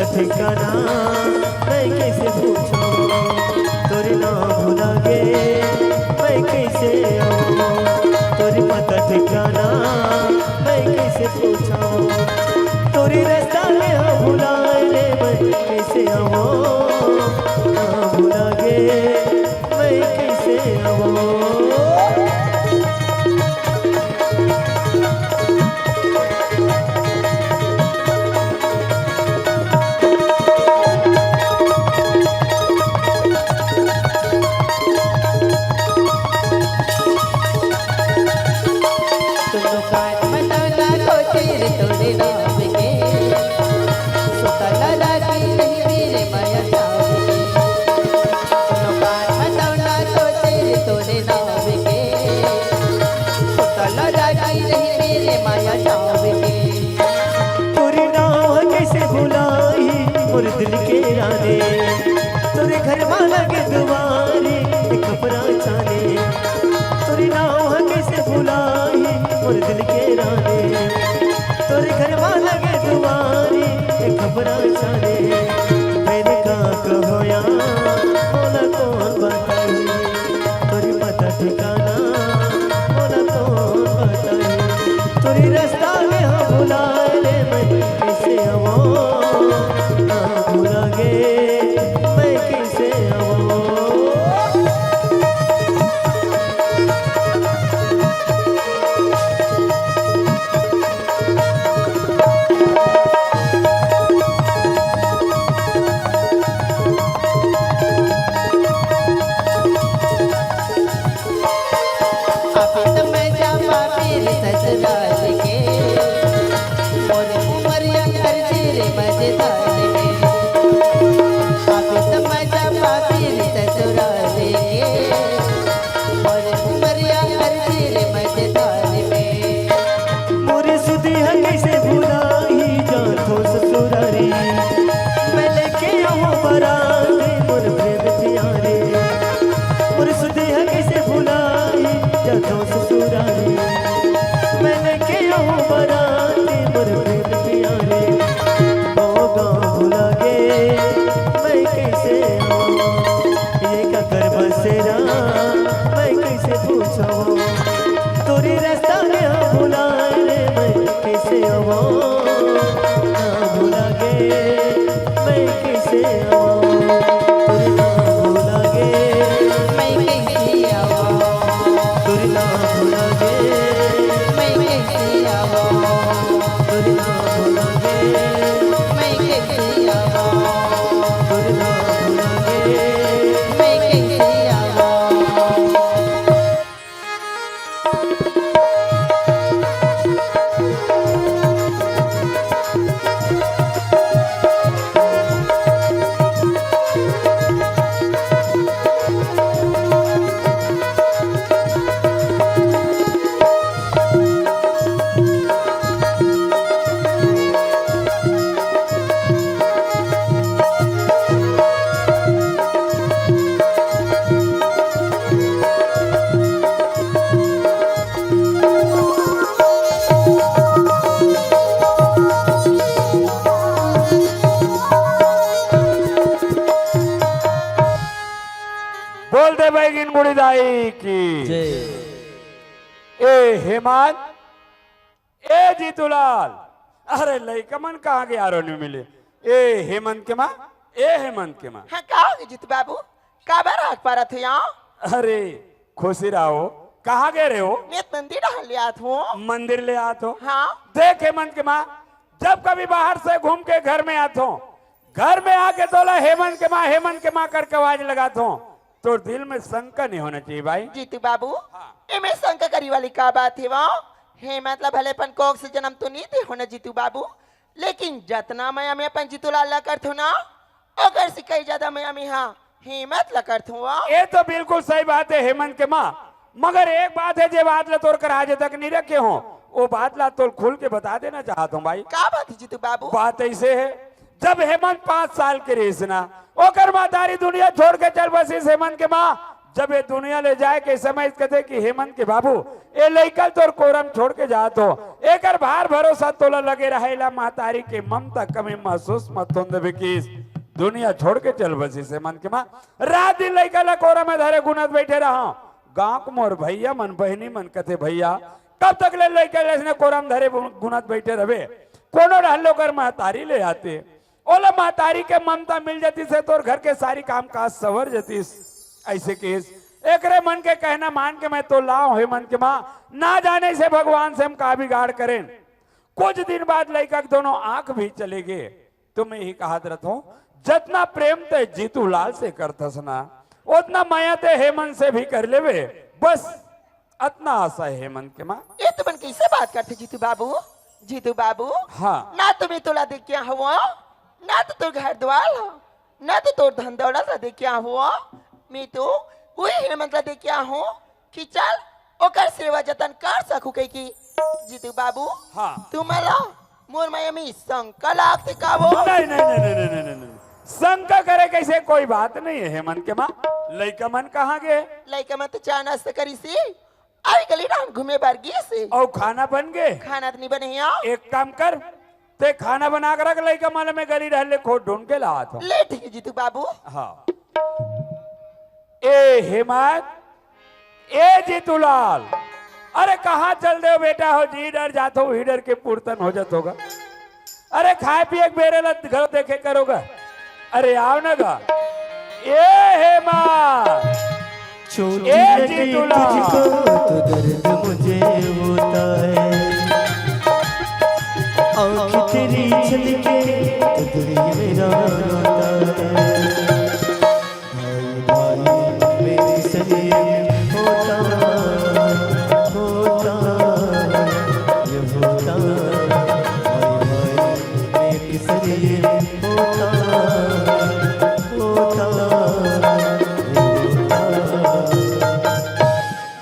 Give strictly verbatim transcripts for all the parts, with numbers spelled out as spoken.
ठिकाना मैं कैसे पूछो, तोर नाम भुला गे मैं कैसे आवो, तोर पता ठिकाना मैं कैसे पूछो, तोर रास्ता ले हाँ भुलाए ले मैं कैसे आवो, नाम भुला गे मैं कैसे आवो। तोर नाम ह कइसे भुलाही मोर दिल के रानी, तोर घर मा लगे दुवारी एक खपरा चाने। तोर नाम ह कइसे भुलाही मोर दिल के रानी, तोर घर मा लगे दुवारी एक खपरा चाने। फेर का कहो यार, मोला कौन बताही? तोर पता ठिकाना मोला कौन बताही? तोर रास्ता में हाँ भुलाए ले मैं कैसे आवो? हाँ भुला गे मैं कैसे आवो? अभी तो मैं जावा मेरे ससुराल के, मोर उमरिया कर तेरे मजेदार के। अभी तो मैं जावा मेरे ससुराल के, मोर उमरिया कर तेरे मजेदार के। मोर सुधिया कइसे भुलाही जाथो ससुरारी, मैं लेके आऊँ बरात मोर प्रेम प्यारे। मोर सुधिया कइसे भुलाही जाथो ससुरारी, मैं लेके आऊँ बरात मोर प्रेम प्यारे। ओ गाँव भुला गे मैं कइसे आऊँ, ये काकर बसेरा मैं कइसे पूछो, तोर रास्ता में हाँ भुलाए ले मैं कइसे आवो? नाम भुला गे मैं कइसे आवो? तोर नाम भुला गे मैं कइसे आवो? तोर नाम भुला गे मैं कइसे आवो? तोर नाम भुला गे मैं कइसे आवो? तोर नाम भुला गे मैं कइसे आवो? बोल दे बैगिन गुड़ी दाई की। जय। ए हेमंत, ए जीतूलाल, अरे लइका मन कहाँ गे यारो, नइ मिले। ए हेमंत के माँ, ए हेमंत के माँ। हाँ, का होगे जीतू बाबू? काबर आग पारत हो यहाँ? अरे खुशी राहो, कहाँ गे रहे हो? मैं मंदिर डहर ले आत हों। मंदिर ले आत हो? हाँ। देख हेमंत के माँ, जब कभी बाहर से घूम के घर में आत हों, घर में आके तोला हेमंत के माँ, हेमंत के माँ करके आवाज लगात हों, तोर दिल में शंका नइ होना चाहिए भाई। जीतू बाबू, हाँ। एमे शंका करी वाली का बात हे वो? हेमंत ला भले अपन कोख से जनम तो नइ दे हों ना जीतू बाबू, लेकिन जतना मया मैं अपन जीतूलाल ला करत हों ना, ओकर से कई जादा मया मैं हा हेमंत ला करत हों वो। ये तो बिल्कुल सही बात हे हेमंत के माँ, मगर एक बात हे, जे बात ला तोर करा आज तक नइ रखे हों, वो बात ला तोल खुल के बता देना चाहत हों भाई। का बात हे जीतू बाबू? बात अइसे हे, जब हेमंत पाँच साल के रहिस ना, ओकर महतारी दुनिया छोड़ के चल बसिस हेमंत के माँ, जब ये दुनिया ले जाए के समय कथे कि हेमंत के बाबू, ये लइका तोर कोरम छोड़ के जात हो, एकर भार भरोसा तोला लगे रहे, एला महतारी के ममता कमी महसूस मत होन देबे किस। दुनिया छोड़ के चल बसिस हेमंत के माँ। रात दिन लइका ला कोरा में धरे गुनत बैठे रहा। गांव के मोर भैया मन, बहिनी मन कथे, "भैया, कब तक ले लइका ले इसने कोरा में धरे गुनत बैठे रहबे? कोनो रहलो कर महतारी ले आते।" ओला महतारी के ममता मिल जतिस हे, तोर घर के सारी काम काज सवर जतिस। ऐसे केस एकरे मन के कहना मान के मैं तो लाव हे मन के माँ, ना जाने से भगवान से हम का बिगाड़ करेन। कुछ दिन बाद लइका के दोनों आंख भी चले गे। तो मैं ही कहत रहत हूँ, जतना प्रेम ते जीतू लाल से करथस ना, ओतना मया ते हेमंत से भी कर लेवे। बस अतना आशा हे हेमंत के माँ। ये तो मन कैसे बात करथे जीतू बाबू? जीतू बाबू, हाँ। ना तो मैं तोला देखे हवं, ना तो तोर घर द्वार ह, ना तो तोर धन दौलत ला देखे हवं। मैं तो उही हेमंत ला देखे हवं कि चल ओकर सेवा जतन कर सकूं कहिके। जीतू बाबू, हाँ। तुमन ला मोर मया में शंका लागथे का वो? नहीं, नहीं, नहीं, नहीं, नहीं, नहीं, नहीं। शंका करे कैसे कोई बात नहीं हे हेमंत के माँ। लइका मन कहाँ गे? लइका मन तो चाय नाश्ता करिस हे, अउ गली डहन घूमे बर गिस हे। अउ खाना बन गे? खाना तो नहीं बने हे। आओ। एक काम कर, ते खाना बना के रख, लइका मन मैं गली डहन ले खोज ढूंढ के लात हूँ। ले ठीक हे जीतू बाबू। हाँ। ए हेमंत, ए जीतूलाल, अरे कहाँ चल देव बेटा हो? जी डर जात हो, वही डर के पुरतन हो जात होगा। अरे खाए पिए के बेरे ला घलो देखे करोगा। अरे आओ ना गा। ए हेमंत, चोट ए लगी जीतूलाल। तुझको तो दर्द मुझे होता है। आँख तेरी छलके तो दिल मेरा रोता है। भाई, भाई, मेरे सरीर होता, होता, ये होता। भाई, भाई, मेरे सरीर होता, होता, ये होता।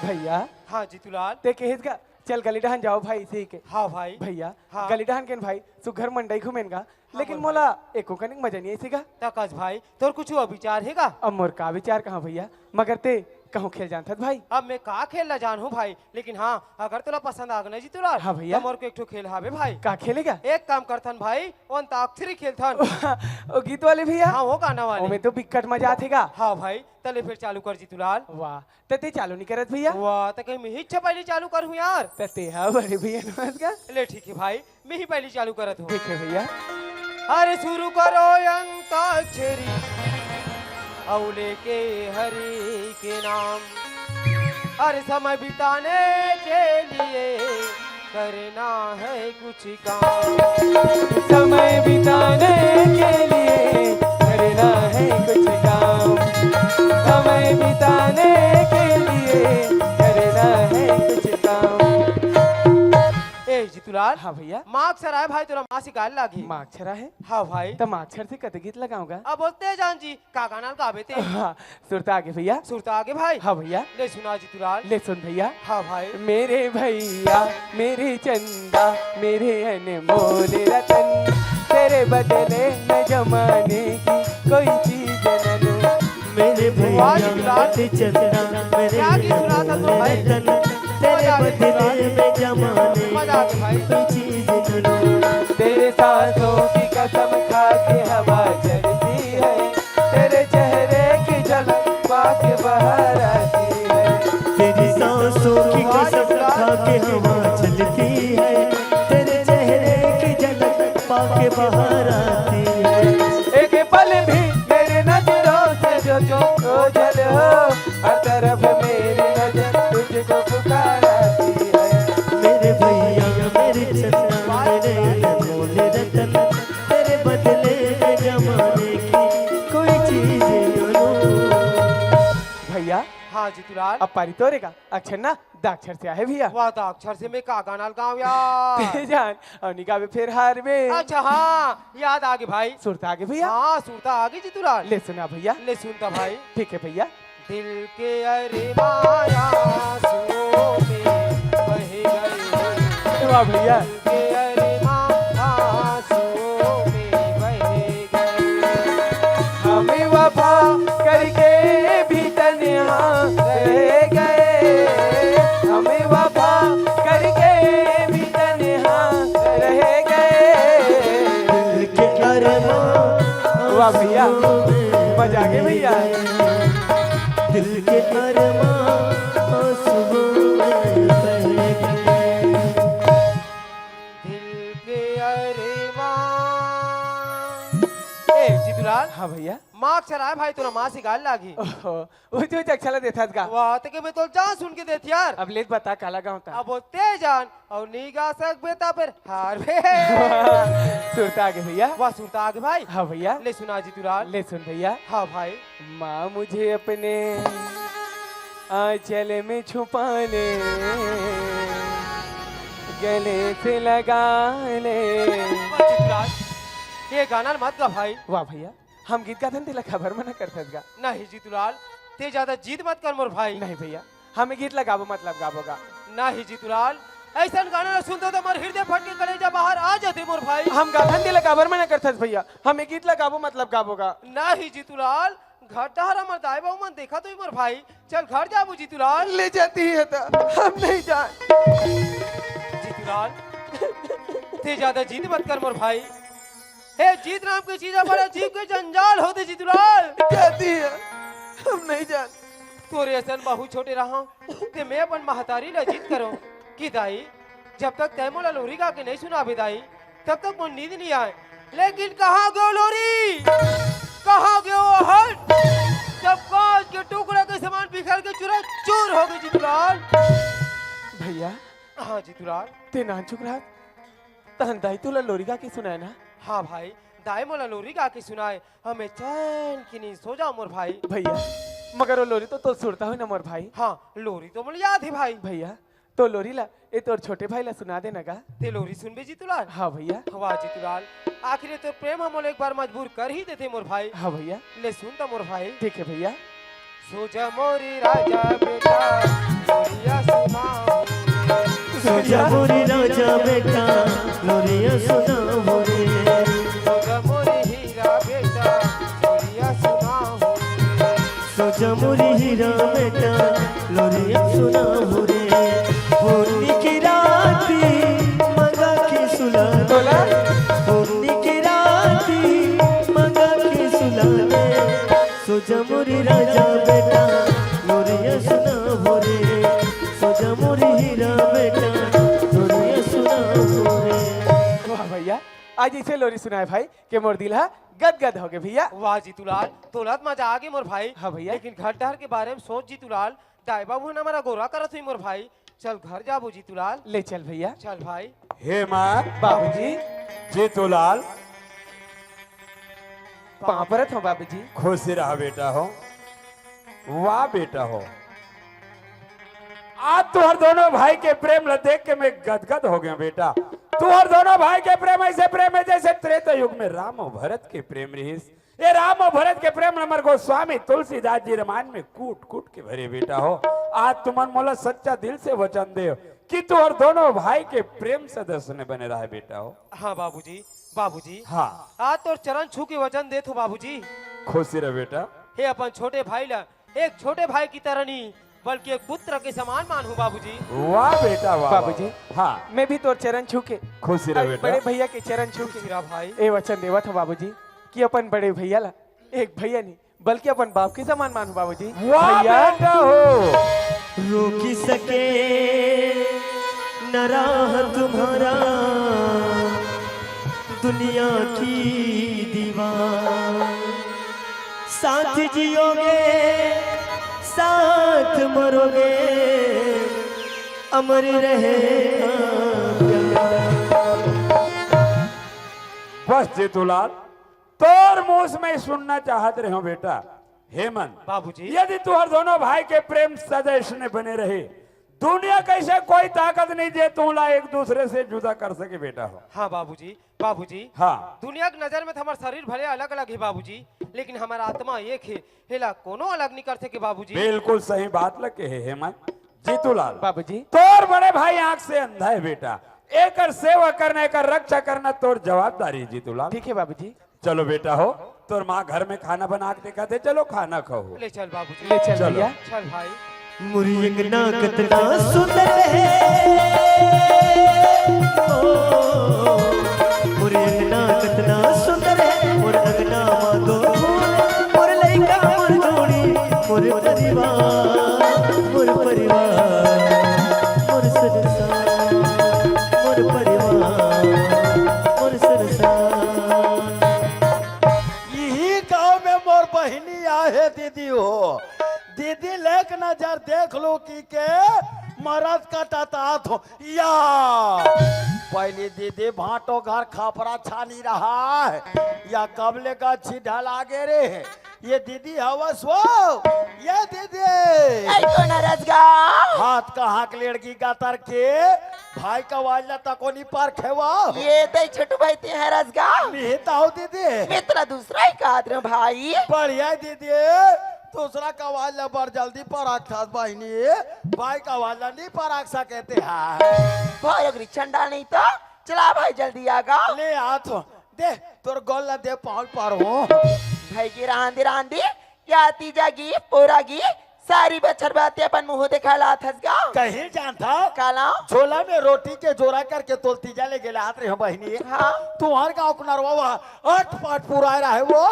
भैया, हाँ जीतूलाल। ते कहेस गा, चल गली डहन जाओ भाई, ठीक हे। हाँ भाई। भैया, हाँ। गली डहन के न भाई, सुघर मंडई घूमेन गा, हाँ, लेकिन बोल मोला भाई। एको कनिक मजा नहीं आइस गा। त कस भाई, तोर कुछ वो विचार हे गा? अब मोर का विचार कहाँ भैया, मगर ते कहूँ खेल जानथस भाई? अब मैं का खेल ला जानहूँ भाई, लेकिन हाँ, अगर तोला पसंद आ गे ना जीतूलाल, हाँ भैया। त मोर को एक ठो खेल हावे भाई। का खेल हे गा? एक काम करथन भाई, अंताक्षरी खेलथन। ओ गीत वाले भैया? हाँ, वो गाना वाले। ओमे तो बिकट मजा आथे गा। हाँ भाई, त ले फिर चालू कर जीतूलाल। वाह, त ते चालू नहीं करत भैया? वाह, त कहीं मैं ही पहिली चालू करहूँ यार। त ते हा बड़े भैया नमस्कार। ले ठीक हे भाई, मैं ही पहिली चालू करत हूँ। ठीक हे भैया। अरे शुरू करो अंताक्षरी, अउ लेके हरि के नाम। अरे समय बिताने के लिए करना है कुछ काम। समय बिताने के लिए करना है कुछ काम। समय बिताने के लिए करना है कुछ काम। ए जीतूलाल। हाँ भैया। मास्क हराए भाई, तोला मास्क निकाल लागी। मास्क हराए? हाँ भाई। त मास्क हर से कते गीत लगाऊंगा? अब बोलते जान जी, का गाना गाबे ते? हाँ, सुरता आगे भैया। सुरता आगे भाई। हाँ भैया। ले सुना जीतूलाल। ले सुन भैया। हाँ भाई। मेरे भैया, मेरे चंदा, मेरे अनमोल रतन, तेरे बदले मैं जमाने की कोई चीज न लूं। मेरे भैया, वाह जीतूलाल। मेरे चंदा, मेरे क्या गीत सुनाता तू भाई? रतन, तेरे मजा आ गया बदले जीतूलाल। मैं जमाने मजा आ गया भाई। की कोई चीज न लूं। तेरे सांसों की कसम खा के हवा चलती है, तेरे चेहरे की झलक पाके बाहर आती है। तेरी सांसों की कसम खा के हवा चलती है, तेरे चेहरे की झलक पाके बाहर आती है। एक पल भी मेरी नजरों से जो जो ओझल हो, हर तरफ मेरी नजर तुझको पुकाराती है। मेरे भैया, मेरे चंदा, मेरे अनमोल रतन, तेरे बदले में जमाने की कोई चीज न लूं। भैया, हाँ जीतूलाल। अब पारी तोरे का, अक्षर ना दाक्षर से आहे भैया। वाह, दाक्षर से मैं का गाना गाऊं यार? ते जान, अउ नहीं गाबे फेर हारबे। अच्छा हाँ, याद आगे भाई। सुरता आगे भैया। हाँ, सुरता आगे जीतूलाल। ले सुना भैया। ले सुनता भाई। ठीक हे भैया। दिल के अरमां आंसुओं में बह गए। वाह भैया। दिल के अरमां आंसुओं में बह गए। हम वफा करके भी तन्हा वाह भैया, मजा आ गया भैया। दिल के अरमां आंसुओं में बह गए। दिल के अरमां। ए, जीतूलाल। हाँ भैया। मास्क चलाए भाई, तोला मास्क निकाल लागी। ओहो, वो जो चक्षला देथस गा। वाह, ते के मैं तो जान सुन के देत यार। अब ले बता काला गाँव था। अब वो ते जान, अउ नी गा सकबे त फेर हारबे। सुरता आगे भैया। वाह, सुरता आगे भाई। हाँ भैया। ले सुना जीतूलाल। ले सुन भैया। हाँ भाई। माँ मुझे अपने आंचल में छुपा ले, गले से लगा ले। वाह जीतूलाल, ये गाना मत गा भाई। वाह भैया, हम गीत गाथन तेला काबर मना करथस गा? नहीं जीतूलाल, ते ज्यादा जिद मत कर मोर भाई। नहीं भैया, हम ये गीत ला गाबो मतलब गाबो गा। नहीं जीतूलाल, अइसन गाना ला सुनथों त मोर हृदय फट के कलेजा बाहर आ जाथे मोर भाई। हम गाथन तेला काबर मना करथस भैया, हम ये गीत ला गाबो मतलब गाबो गा। नहीं जीतूलाल, घर डहर हमर दाई बाबू मन देखत होही मोर भाई, चल घर जाबो जीतूलाल। ले जाती है तो हम नहीं जान। जीतूलाल, ते ज्यादा जिद मत कर मोर भाई। हे जीत नाम के चीज बड़ा जीव के जंजाल होथे जीतूलाल। जाती है, हम नहीं जान। तोरे असन बहुत छोटे रहंव, ते मैं अपन महतारी ला जिद करों कि दाई, जब तक तैं मोला लोरी गा के नहीं सुनाबे दाई, तब तक मोर नींद नहीं आए। लेकिन कहाँ गयो लोरी? कहाँ गयो हट? सब कांच के टुकड़ा के समान बिखर के चूरा चूर हो गए जीतूलाल। भैया। हाँ जीतूलाल। ते नानचुक रहत तहन दाई तोला लोरी गा के सुनाए ना? हाँ भाई, दाई मोला लोरी गा के सुनाए, हमें चैन की नींद सो जाओ मोर भाई। भैया, मगर वो लोरी तो तोर सुरता होही ना मोर भाई। हाँ, लोरी तो मोला याद हे भाई। भैया, तो लोरी ला, ए तोर छोटे भाई ला सुना देना गा। ते लोरी सुनबे जीतूलाल? हाँ भैया। वाह जीतूलाल, आखिर ये तोर प्रेम ह मोला एक बार मजबूर कर ही देथे मोर भाई। हाँ भैया। ले सुन त मोर भाई। ठीक है भैया। सो जा मोरी राजा बेटा, लोरिया सुनाओ। सो जा मोरी राजा बेटा, लोरिया सुनाओ रे। सो जा मोरी हीरा बेटा, लोरिया सुनाओ। सो जा मोरी हीरा बेटा, लोरिया सुनाओ रे। पुन्नी की राती मंगा के सुला दे। बोला। पुन्नी की राती मंगा के सुला दे। सो जा मोरी राजा बेटा, लोरिया सुनाओ रे। सो जा मोरी हीरा बेटा, लोरिया सुनाओ रे। वाह भैया, आज ऐसे लोरी सुनाए भाई के मोर दिल हा गदगद हो गए भैया। वाह जीतूलाल, तोला त मजा आ गए मोर भाई। हाँ भैया। लेकिन घर डहर के बारे में सोच जीतूलाल, दाई बाबू ह ना मोला गोरा करत होही मोर भाई। चल घर जाबो जीतूलाल। ले चल भैया। चल भाई। हे माँ। बाबूजी। जीतूलाल। पाँव परत हों बाबूजी। खुशी रहा बेटा हो। वाह बेटा हो। आज तुहर दोनों भाई के प्रेम ला देख के मैं गदगद हो गया बेटा। तुहर दोनों भाई के प्रेम ऐसे प्रेम है जैसे त्रेता युग में राम और भरत के प्रेम रहिस। ये राम और भरत के प्रेम ला हमर गोस्वामी तुलसीदास जी रामायण में कूट कूट के भरे बेटा हो। आज तुमन मोला सच्चा दिल से वचन देव कि तुहर दोनों भाई के प्रेम सदा सुने बने रहे बेटा हो। हाँ बाबूजी, बाबूजी। हाँ। आज तोर चरण छू के वचन देत हों बाबूजी। खुशी रह बेटा। हे अपन छोटे भाई ला एक छोटे भाई की तरह नहीं, बल्कि एक पुत्र के समान मानहूँ बाबूजी। वाह बेटा, वाह, वाह, बाबूजी, वाह। हाँ। मैं भी तोर चरण छू के, खुशी रह अरे बेटा। बड़े भैया के चरण छू के खुशी रह भाई। ए वचन देवत हों बाबूजी कि अपन बड़े भैया ला एक भैया नहीं, बल्कि अपन बाप के समान मानहूँ बाबूजी। वाह भैया। बेटा हो। रोक सके न राह तुम्हारा दुनिया की दीवार। साथ जियोगे, साथ मरोगे, अमर रहेगा प्यार। बस जीतूलाल, तोर मुंह से मैं सुनना चाहत रहे हों बेटा। हेमंत, बाबूजी। यदि तुहर दोनों भाई के प्रेम सदा इसने बने रहे, दुनिया के ऐसे कोई ताकत नहीं जे तुमला एक दूसरे से जुदा कर सके बेटा हो। हाँ बाबूजी, बाबूजी। हाँ। दुनिया के नजर में तो हमर शरीर भले अलग-अलग हे बाबूजी, लेकिन हमर आत्मा एक हे, हेला कोनो अलग नहीं कर सके बाबूजी। बिल्कुल सही बात ल कहे हेमंत। जीतूलाल। बाबूजी। तोर बड़े भाई आंख से अंधा हे बेटा, एकर सेवा करना, एकर रक्षा करना तोर जवाबदारी हे जीतूलाल। ठीक हे बाबूजी। चलो बेटा हो, तोर माँ घर में खाना बना के देखत हे, चलो खाना खाओ। ले चल बाबूजी। ले चल चलो। भैया। चल भाई। मोरी अंगना कतना सुंदर हे, ओ, मोरी अंगना कतना सुंदर हे, मोर अंगना मा दो मोर परिवार, मोर परिवार, मोर संसार, मोर परिवार, मोर संसार। इही गांव में मोर बहिनी आहे दीदी हो। दीदी लेक नजर देख लो कि के मरद कटत आत हो। या पहली दीदी भांटो घर खपरा छानी रहा है। या कब ले गच्छी ढला गे रे? ये दीदी हवस वो, ये दीदी। ऐ कोन हरस गा? हाथ कहाँ के लेड़गी गतर के, भाई का वाला तको नी परखेवा। ये तै छोटू भाई ते हरस गा? मिहित हो दीदी। मैं तोला दूसरा ही कहत रहे भाई। बढ़िया दीदी, दूसरा का वाला बर जल्दी परखथस बहिनी, भाई का वाला नी परख सके ते हा। भाई अगर चंडा नहीं तो चला भाई जल्दी आगा। ले आत हो। दे, तोर गोल ला दे, पाँव पर हो। भाई की रांदी रांदी, या तीजा गी, पोरा गी, सारी बछर बाते अपन मुंह देखा लाथस गा। कहीं जानता? काला? झोला में रोटी के जोरा करके तोल तीजा ले गेला हाथ रे हो बहिनी। हाँ। तुहर गांव के नरवा वहाँ अट पाट पुराए रहे वो।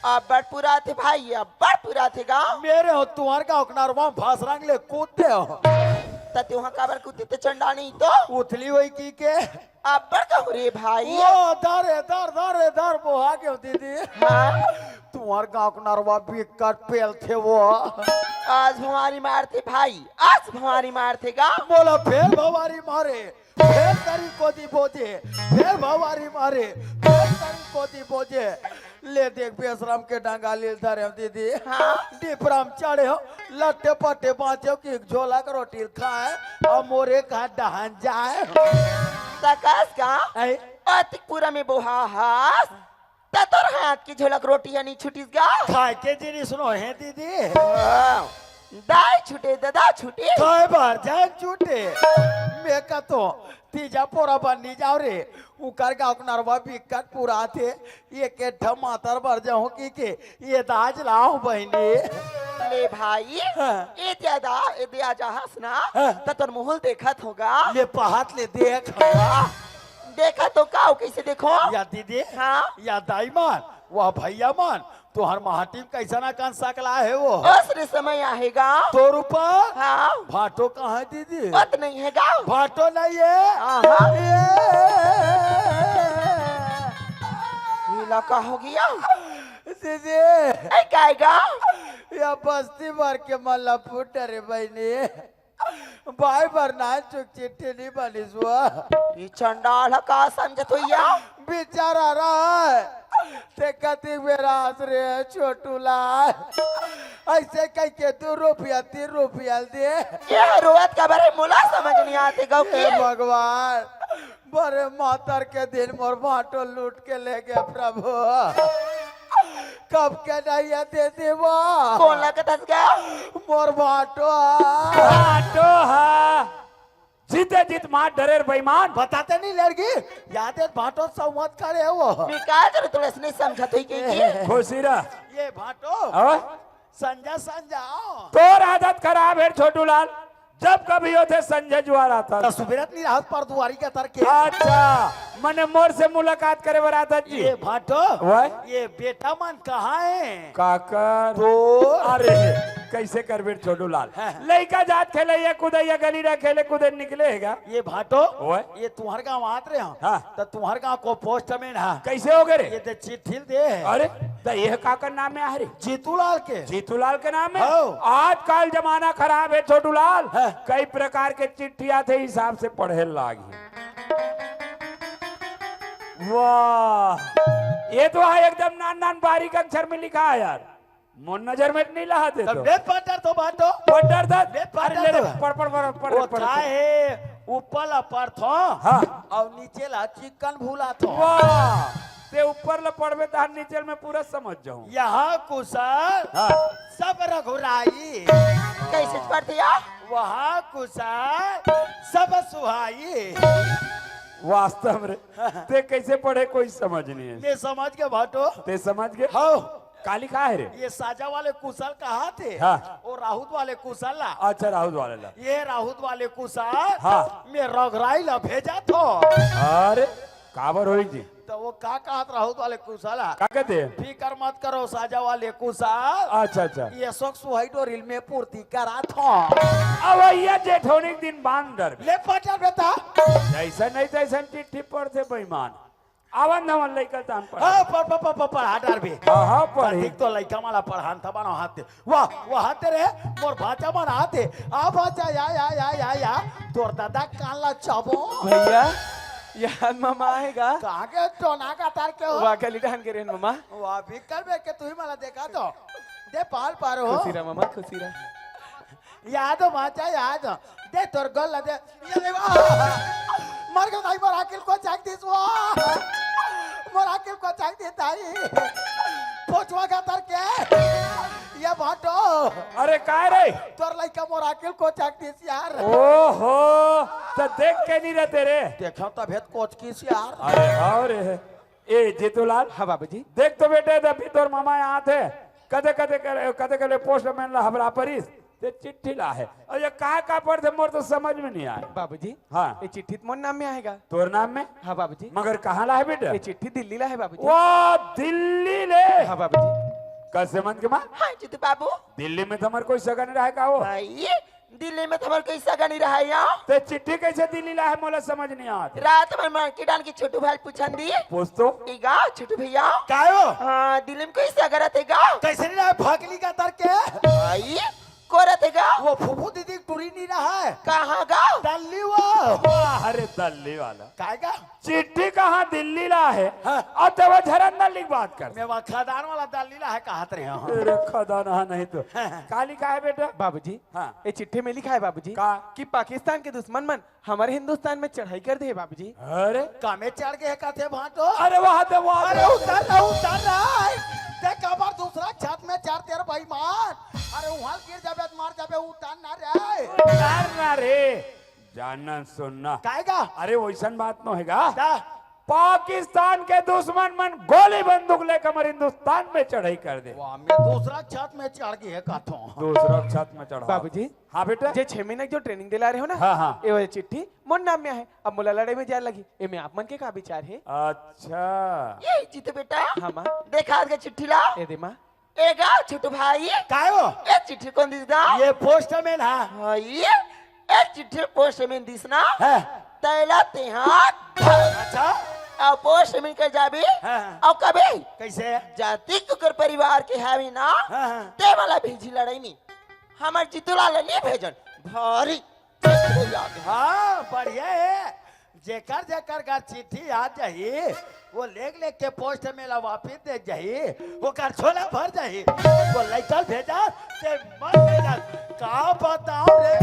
अब्बड़ पुराथे भाई, अब्बड़ पुराथे गा। मेरे हो तुहर गांव के नरवा भासरंग ले कूद दे हो। त तुहा काबर कूदे ते चंडा नहीं तो? उथली होई की के? अब्बड़ कहूँ रे भाई। ओ, दर, दर, दर, दर, बोहा के दीदी। हाँ? तुहर गांव के नरवा बिकट पेलथे वो। आज भवारी मारथे भाई, आज भवारी मारथे गा। मोला फेर भवारी मारे, फेर तरी कोती बोजे, फेर भवारी मारे, फेर तरी कोती बोजे। ले देख बेसरम के डंगा लील धरे हो दीदी। हाँ। डिपरम चढ़े हो, लट्टे पट्टे बाँचे हो कि झोला के रोटी खाए, और मोरे कहा डहन जाए। तकस का? ऐ? अतिक पूरा में बोहा हास, त तोर हाथ की झोला के रोटी या नहीं छुटिस गा? खाए के जिनिस नो है दीदी। हाँ। दाई छुटे, ददा छुटे। खाए बार जान छुटे। मैं का तो तीजा पोरा बन्नी जाओ रे। उकर गाँव के नरवा बिकट पुराथे। ये के ठा मातर बर जाऊं की के ये दाज लाओ बहिनी। ले भाई, हाँ। ये दादा, ये दे आजा हंसना। हाँ। त तोर मुहल देखत होगा। ले पहात ले देख। देखत हो का, कैसे देखो? या दीदी, हाँ। या दाई मान, वाह भैया मान, तुहर माटी में कैसन अकन सकला हे वो? असरे समय आहे गा। तोर ऊपर? हाँ। भाटो कहाँ है दीदी? पत नहीं है गा। भाटो नहीं है? आहा। ये। नीला का हो गया? दीदी। ऐ काय गा? या बस्ती भर के मला फुट रे बहिनी। भाई बर नान चुक चिट्ठी नहीं बनिस हुआ। ये चंडाल ह का समझत होइया? बेचारा रहा है। ते कतिक बेरा हंस रे छोटू लाल। ऐसे कह के दो रुपया, तीन रुपया दे। ये रोवत का बारे मोला समझ नहीं आते गौ की। हे भगवान, बरे मातर के दिन मोर भाटो लूट के ले गए प्रभु। कब के नहीं है दे देवा। कौन लगत हस गया? मोर भाटो। भाटो हा। जीते जीत मार डरेर बेईमान। बताते नहीं लड़की, याद है भाटो संवत करे वो। मैं का जरूर तोला नहीं समझत होई के, के? खुशी रह। ये भाटो। हाँ? संजा, संजा। तोर आदत खराब है छोटू लाल, जब कभी होथे संजा जुआर आता। त सुबेरत नहीं रहत पर दुआरी के तर के। अच्छा, मने मोर से मुलाकात करे बर आता जी। ये भाटो, वाह। ये बेटा मन कहाँ है? काकर। तो? अरे, कैसे करबे छोटू लाल? हाँ। लइका जात खेलैया कूदैया गली रह खेले कूदे निकले है गा। ये भाटो, ओए। ये तुम्हार गाँव आत रहे हो? हाँ। त तुम्हार गाँव को पोस्टमैन है। कैसे हो गए रे? ये दे चिट्ठी दे है। अरे, त ये काकर नाम में आ रे? जीतू लाल के। जीतू लाल के नाम में? हाँ। आजकल जमाना खराब है छोटू लाल। हाँ। कई प्रकार के चिट्ठी आथे, हिसाब से पढ़े लागी। वाह, ये तो है एकदम नान नान बारीक अक्षर में लिखा है यार। मोर नजर में नहीं लहा दे तब तो। ले पटर तो बाटो। पटर दा। ले अरे पटर ले रे, तो। पढ़, पढ़, पढ़, पढ़, वो पढ़। काहे ऊपर ला पढ़थो हाँ। और नीचे ला चिकन भूला थो। वाह, ते ऊपर ला पढ़बे तहार नीचे में पूरा समझ जाऊं। यहाँ कुशल हाँ। सब रघुराई। कैसे पढ़ते यार? वहाँ कुशल सब सुहाई। वास्तव में ते कैसे पढ़े कोई समझ नहीं है। मैं समझ के भाटो। ते समझ गए? हाँ। का लिखा है रे? ये साजा वाले कुशल कहा थे? हाँ। वो राहुत वाले कुशल ला। अच्छा, राहुत वाले ला। ये राहुत वाले कुशल हाँ। मैं रघुराई ला भेजा थो। अरे, काबर होई जी? त वो का कहत रहूं तोला कुशल? का कहते? फिकर मत करो साजा वाले कुशल। अच्छा अच्छा। ये सोक सुहाई डोरिल में पूर्ति करात हो। अब ये जेठौनी के दिन बांध डरबे। ले पटर बेटा। जैसा नहीं तैसा चिट्ठी पढ़ते बेईमान। आवन धवन लइका तान पढ़। हाँ, पढ़, पढ़, पढ़, पढ़, पढ़ा डरबे। हाँ, हाँ, पढ़ी। अधिक तो लइका माला पढ़ान था बना हाथ दे। वाह, वाह, तेरे, मोर भाचा मन आते। आ भाचा, या, या, या, या, या। तोर दादा कान ला चाबो। भैया, यार मामा आएगा। कहाँ के टोना का तार के हो? वाह, गली डान के रेन मामा। वाह, भी कर बे के तू ही मला देखा तो। दे पाल पारो। खुशी रहा मामा, खुशी रहा। याद हो भाचा, याद हो। दे तोर गल दे। ये ले, आह! मर गयो दाई, मोर आकिल को चाक दिस, वाह! मोर आकिल को चाक दे दाई। पोचवा का तर के। ये भाटो। अरे काय रे? तोर लइका मोर आकिल को चाक दिस यार। ओहो, त देख के नहीं रहते रे। देखा त भेद कोच किस यार। अरे हाँ रे। ए जीतूलाल। हाँ बाबूजी। देख तो बेटे, अभी तोर मामा यहाँ थे। कदे कदे कर, कदे कदे पोस्टमैन ला हबरा परिस। ते चिट्ठी ला है। और ये का का पढ़ दे, मोर तो समझ में नहीं आए। बाबूजी। हाँ। ये चिट्ठी तो मोर नाम में आएगा। तोर नाम में? हाँ बाबूजी। मगर कहाँ ला है बेटा? ये चिट्ठी दिल्ली ला है बाबूजी। वो दिल्ली ले। हाँ बाबूजी। कैसे मन के माँ? हाँ जीतू बाबू। दिल्ली में तो हमारे कोई सगा नहीं रहा है का वो? भाई, दिल्ली में तो हमार कोई सगा नहीं रहा है यहाँ। ते चिट्ठी कैसे दिल्ली ला है, मोला समझ नहीं आत। रात में मार्केट आन के छोटू भाई पूछन दी। पूछ तो। ई गाँव छोटू भैया। कायो? हाँ, दिल्ली में कोई सगा रहते गाँव। कैसे नहीं रहा है, भकली का तर के? भाई, को रहते गाँव? वो फूफू दीदी टूरी नहीं रहा है। कहाँ गाँव? दल्ली वो। वाह, अरे दल्ली वाला। काय का? चिट्ठी कहाँ दिल्ली ला है? हाँ। और तब झरन न लिख बात कर। मैं वहाँ खदान वाला दल्ली ला है, कहत रहे हो। अरे खदान हाँ नहीं तो। काली का है बेटा? बाबूजी। हाँ। ये चिट्ठी में लिखा है बाबूजी का? कि पाकिस्तान के दुश्मन मन हमारे हिंदुस्तान में चढ़ाई कर दे बाबूजी। अरे कामे चढ़ गए कहते भाटो। अरे वहां दे, वहां अरे दे। उतर ना, उतर ना। देख अबर दूसरा छत में चढ़ तेरे बेईमान। अरे वहां गिर जाबे त मर जाबे, उतर ना रे। उतर ना रे। जानना सुनना। कायगा? अरे वैसन बात नो हेगा। का? पाकिस्तान के दुश्मन मन गोली बंदूक लेकर हमर हिंदुस्तान में चढ़ाई कर दे। वाह, मैं दूसरा छत में चढ़ गई है कहता हूँ। दूसरा छत में चढ़ा। बाबूजी। हाँ बेटा। जे छह महीने की जो ट्रेनिंग दिला रहे हो ना, हाँ, हाँ। ये वाली चिट्ठी मोर नाम में है। अब मोला लड़ाई में जाए लगी। ये में आप मन के का विचार है? अच्छा। ये जीते बेटा। हाँ माँ। देखा आज का चिट्ठी ला। ये दे माँ। ए गा छोटू भाई। काय हो? ए चिट्ठी कोन दिस गा? ये पोस्टमैन हा। हाँ, ये ए चिट्ठी पोस्टमैन दिस ना। हाँ। तैला तेहा। अच्छा। अब पोस्टमैन कर जाबी। हाँ। अब कभी? कैसे? जाति कुकर परिवार के हावी ना। हाँ, हाँ। ते वाला भेजी लड़ाई में। हमार जीतूलाल नहीं भेजन। भारी। हाँ, बढ़िया है। जेकर जेकर घर चिट्ठी आ जाही, वो लेख लेख के पोस्ट में ला वापिस दे जाही, ओकर झोला भर जाही। वो लइका भेजा, ते मत भेजा। का बताओ रे?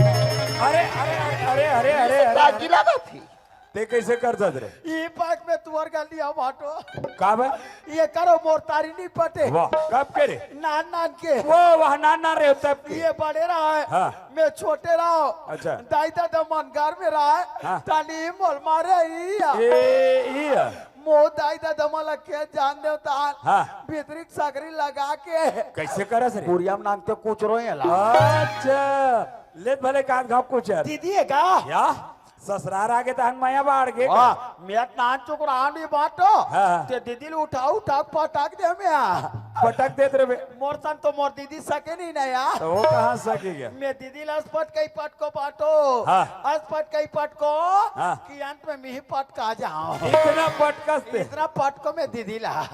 अरे, अरे, अरे, अरे, अरे, अरे, अरे। ताकि लगा थी। ते कैसे कर दे रे? ई पाक में तुअर गलिया बाटो। का बा? ये करो मोर तारी नहीं पटे। वाह, कब के रे? नान नान के। वो वह नान नान रहे तब के। ये बड़े रहा है। हाँ। मैं छोटे रहा हूँ। अच्छा। दाई दादा मन घर में रहा है। हाँ। ताली मोल मारे ही है। ए, ई है। मो दाई दादा मला के जान देवता। हाँ। भीतरी सगरी लगा के। कैसे करस रे? बुढ़िया में नांगते कुछ रोए ला। अच्छा। ले भले कान घाप कुछ है। दीदी है का? या? ससुरार आगे तहन मया बाढ़ गे का? वाह, मैं नान चुक रहा नहीं बाटो। हाँ। ते दीदी ले उठा उठा पटक दे मैं। पटक देत रे बे। मोर सन तो मोर दीदी सके नहीं ना यार। तो वो कहाँ सके गया? मैं दीदी ला अस पटकई पटको बाटो। हाँ। अस पटकई पटको। हाँ। कि अंत में मिही पटका जाओ। इतना पटकस ते। इतना पटको मैं दीदी ला।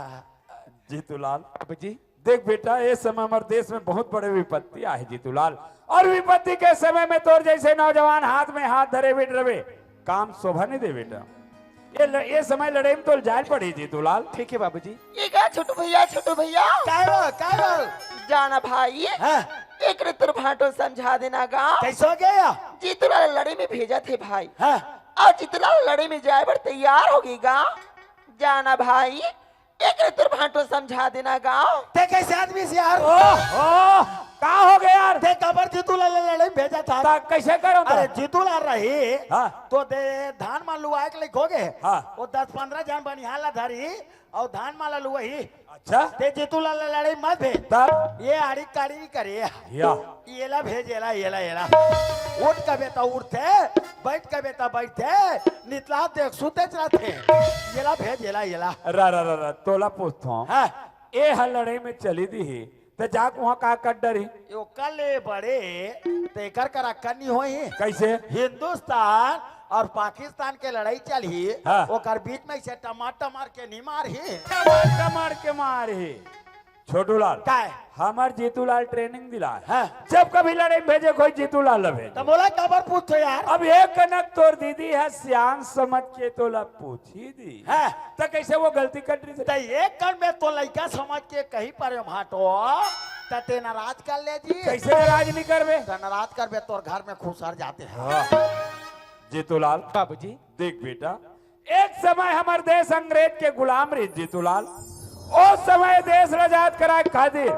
जीतूलाल। अब जी। देख बेटा, ये समय हमारे देश में बहुत बड़े विपत्ति आए जीतूलाल, और विपत्ति के समय में तोर जैसे नौजवान हाथ में हाथ धरे बैठ रहे, काम शोभा नहीं दे बेटा। ये ल-, ये समय लड़े में तो जाए पड़ी जीतूलाल। ठीक है बाबूजी। ये का छोटू भैया, छोटू भैया। काय हो, काय हो? जाना भाई। हाँ। एक रे तोर भाटो समझा देना गा। कैसे हो गया? जीतूलाल लड़े में भेजा थे भाई। हाँ। और जीतूलाल लड़े में जाए बर तैयार हो गई गा। जाना भाई। एक रे तोर भाटो समझा देना गाँव। ते कैसे आदमी से यार? ओह, ओह, का हो गया यार? ते काबर जीतू लाल ला लड़ई भेजत हस? त कइसे करंव त? अरे जीतू लाल रही, हाँ। तो दे धान मा लुवाए के लइक हो गे। हाँ। वो दस पंद्रह झन बनिहार ला धरी अउ धान मा ला लुवाही। अच्छा। ते जीतू लाल ला लड़ई मत भेज। तब? ये आड़ी काड़ी नइ करे। या। येला भेज, येला, येला, येला। उठ कबे त उठथे, बइठ कबे त बइठथे, नितला देख सुतेच रहिथे। येला भेज, येला, येला। रा, रा, रा, रा, तोला पूछथंव। हाँ। ए ह लड़ई में चली दिही, त जाके उहाँ का कर डरही? ओकर ले बड़े, तेकर करा कनी होही। कइसे? हिंदुस्तान अउ पाकिस्तान के लड़ई चलही, हाँ। ओकर बीच में इसे टमार टमार के नइ मारही। टमार टमार के मारही। छोटू लाल, काय? हमर जीतू लाल training दिलाय। हाँ। जब कभी लड़ई में भेजे कोई जीतू लाल ला भेजे। त मोला काबर पूछथो यार? अब एक कनक तोर दीदी ह सियान समझ के तोला पूछ ही दी। हाँ। त कइसे वो गलती कर रही? त एक कन में तो लइका समझ के कही परे भाटो, त ते नाराज कर ले जी। कइसे नाराज नइ करबे? त नाराज करबे तोर घर में खुसर जाथे। हाँ। जीतू लाल। बाबूजी। देख बेटा, एक समय हमर देश अंग्रेज के गुलाम रहिस जीतू लाल। ओ समय देश ल आजाद कराय खातिर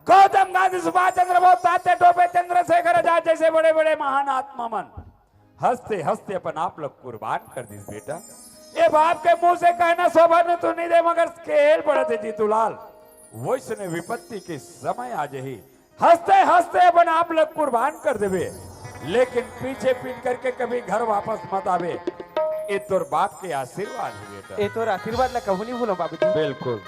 गौतम गांधी, सुभाष चंद्र बोस, तात्या टोपे, चंद्रशेखर आजाद जइसे बड़े-बड़े महान आत्मा मन हंसते-हंसते अपन आप ल कुर्बान कर दिस बेटा। ये बाप के मुंह से कहना शोभा न तो नइ दे, मगर खेल पड़त हे जीतू लाल। वइसने विपत्ति के समय आ जाही, हंसते हंसते अपन आप ल कुर्बान कर देबे, लेकिन पीछे पीट करके कभी घर वापस मत आबे। ये तोर बाप के आशीर्वाद हे बेटा। ये तोर आशीर्वाद ला कभू नइ भूलंव बाबूजी। बिल्कुल।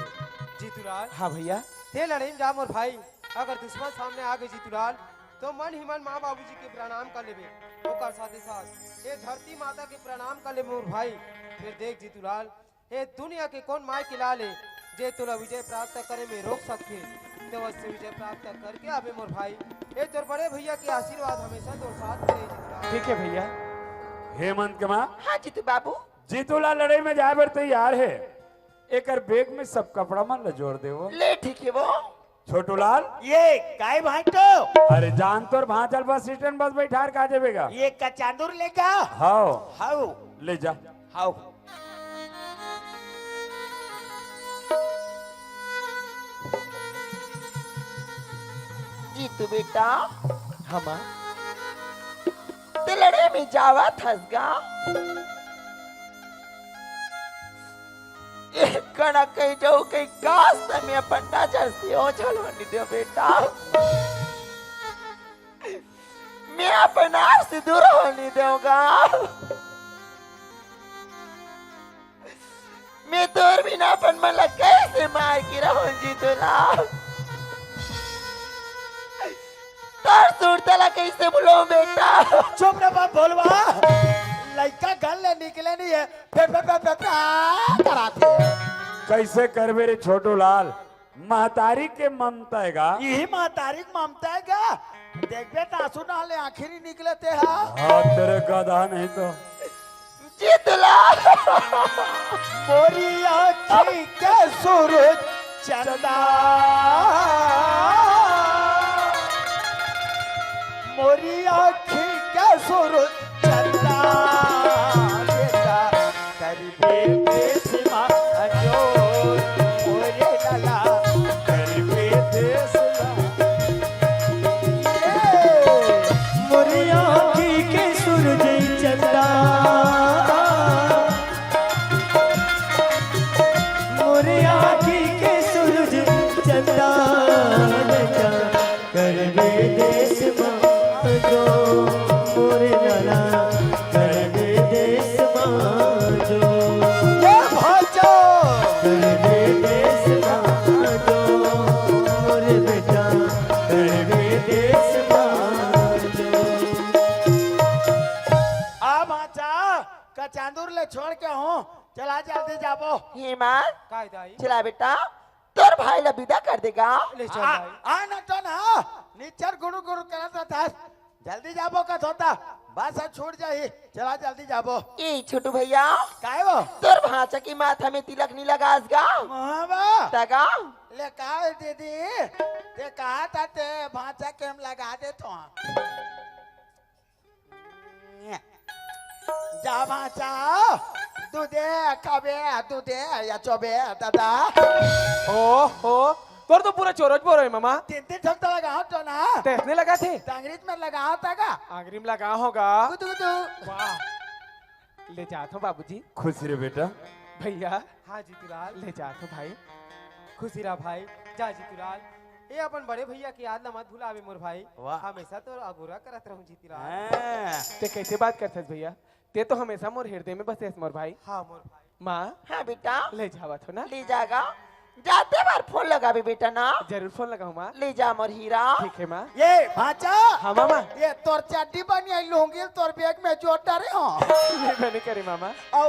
जीतूलाल। हाँ भैया। ते लड़ई में जा मोर भाई, अगर दुश्मन सामने आ गे जीतूलाल, तो मन ही मन माँ बाबूजी के प्रणाम कर लेबे। ओकर साथे साथ ये धरती माता के प्रणाम कर लेबे मोर भाई। फिर देख जीतूलाल, ए दुनिया के कोन माय के लाल हे, जे तोला विजय प्राप्त करे में रोक सकथे? ते अवश्य विजय प्राप्त करके आबे मोर भाई। ए तोर बड़े भैया के आशीर्वाद हमेशा तोर साथ में रहे जीतूलाल। ठीक हे भैया। हेमंत के माँ, हाँ जीतू बाबू। जीतूलाल लड़ई में जाय बर तैयार हे, एकर bag में सब कपड़ा मन ला जोर देवो। ले ठीक हे वो। छोटूलाल। ये काय भांटो? अरे जान तोर भांचल बस stand बस बइठार का जेबे गा? ये कचांदुर लेगा? हाव। हाव। ले जा। हाव। जीतू बेटा। हाँ माँ। ते लड़ई में जावत हस गा? एक कना कहीं जाऊँ, कहीं काश त मैं अपन नजर से ओझल होने देंव बेटा। मैं अपन आप से दूर होने देंव गा। मैं तोर बिना अपन मन ला कइसे मार के रहूं जीतूलाल? तोर सुरता ला कइसे भूलंव बेटा? चुप रे बाप भोलवा, लइका घर ले निकले नइ हे, फे, फे, फे, फे, फे, कराथे। कइसे करबे रे छोटूलाल? महतारी के ममता हे गा। इही महतारी के ममता हे गा। देखबे त आंसू नहा ले आखिरी निकलथे हा। हाँ, तेरे गधा नहीं तो। जीतूलाल। मोरी आँखी के सूरज चंदा। मोरी आँखी के सूरज चंदा। बेटा, करबे देश मा अंजोर, मोरे लाला, करबे देश मा। मोरे आँखी के सूरज चंदा, मोरे आँखी के सूरज चंदा, बेटा, करबे देश मा जो, मोरे लाला, करबे देश मा जो। ये भांचा। करबे देश मा जो, मोरे बेटा, करबे देश मा जो। आ भांचा, कचांदुर ले छोड़ के हूँ, चला जल्दी जाबो। हे माँ, काय दाई? चला बेटा। तोर भाई ला बिदा कर दे गा। ले चल आ, भाई। आ ना तो ना, निच्चर गुरु गुरु करत रहिथस। जल्दी जाबो कथों त, बस अब छूट जाही। चला जल्दी जाबो। ए छोटू भैया। काय वो? तोर भांचा के माथा में तिलक नइ लगास गा। हाँ बा। त गा। ले काय दीदी, ते कहा था ते भांचा के हम लगा देथों। जा भांचा, दूधे खाबे, दूधे याचोबे दादा। ओहो, तोर तो पूरा चोरोच बोरो हे मामा। तीन तीन ठोक तो लगावत हो ना। तइसने लगाथे। टंगरीच में लगावत हे का? आंगरी में लगावत हों गा। गुदु गुदु। वाह। ले जात हों बाबूजी। खुश रहे बेटा। भइया। हाँ जीतूलाल। ले जात हों भाई। खुशी रहा भाई। जा जीतूलाल, ए अपन बड़े भइया के याद ला मत भुलाबे मोर भाई। वाह। हमेशा तोर अगोरा करत रहूं जीतूलाल। हाँ। तैं कइसे बात करथस भइया? तैं तो हमेशा मोर हिरदे में बसे हस मोर भाई। हाँ मोर भाई। माँ। हाँ बेटा। ले जावत हों ना? ले जागा। जाते बार फोन लगाबे बेटा ना। जरूर फोन लगाहूं माँ। ले जा मोर हीरा। ठीक हे माँ। ए भांचा। हाँ मामा। ए तोर चड्डी बनियान लुंगी ल तोर बैग में जोर डारे हों। ले बने करे मामा। अउ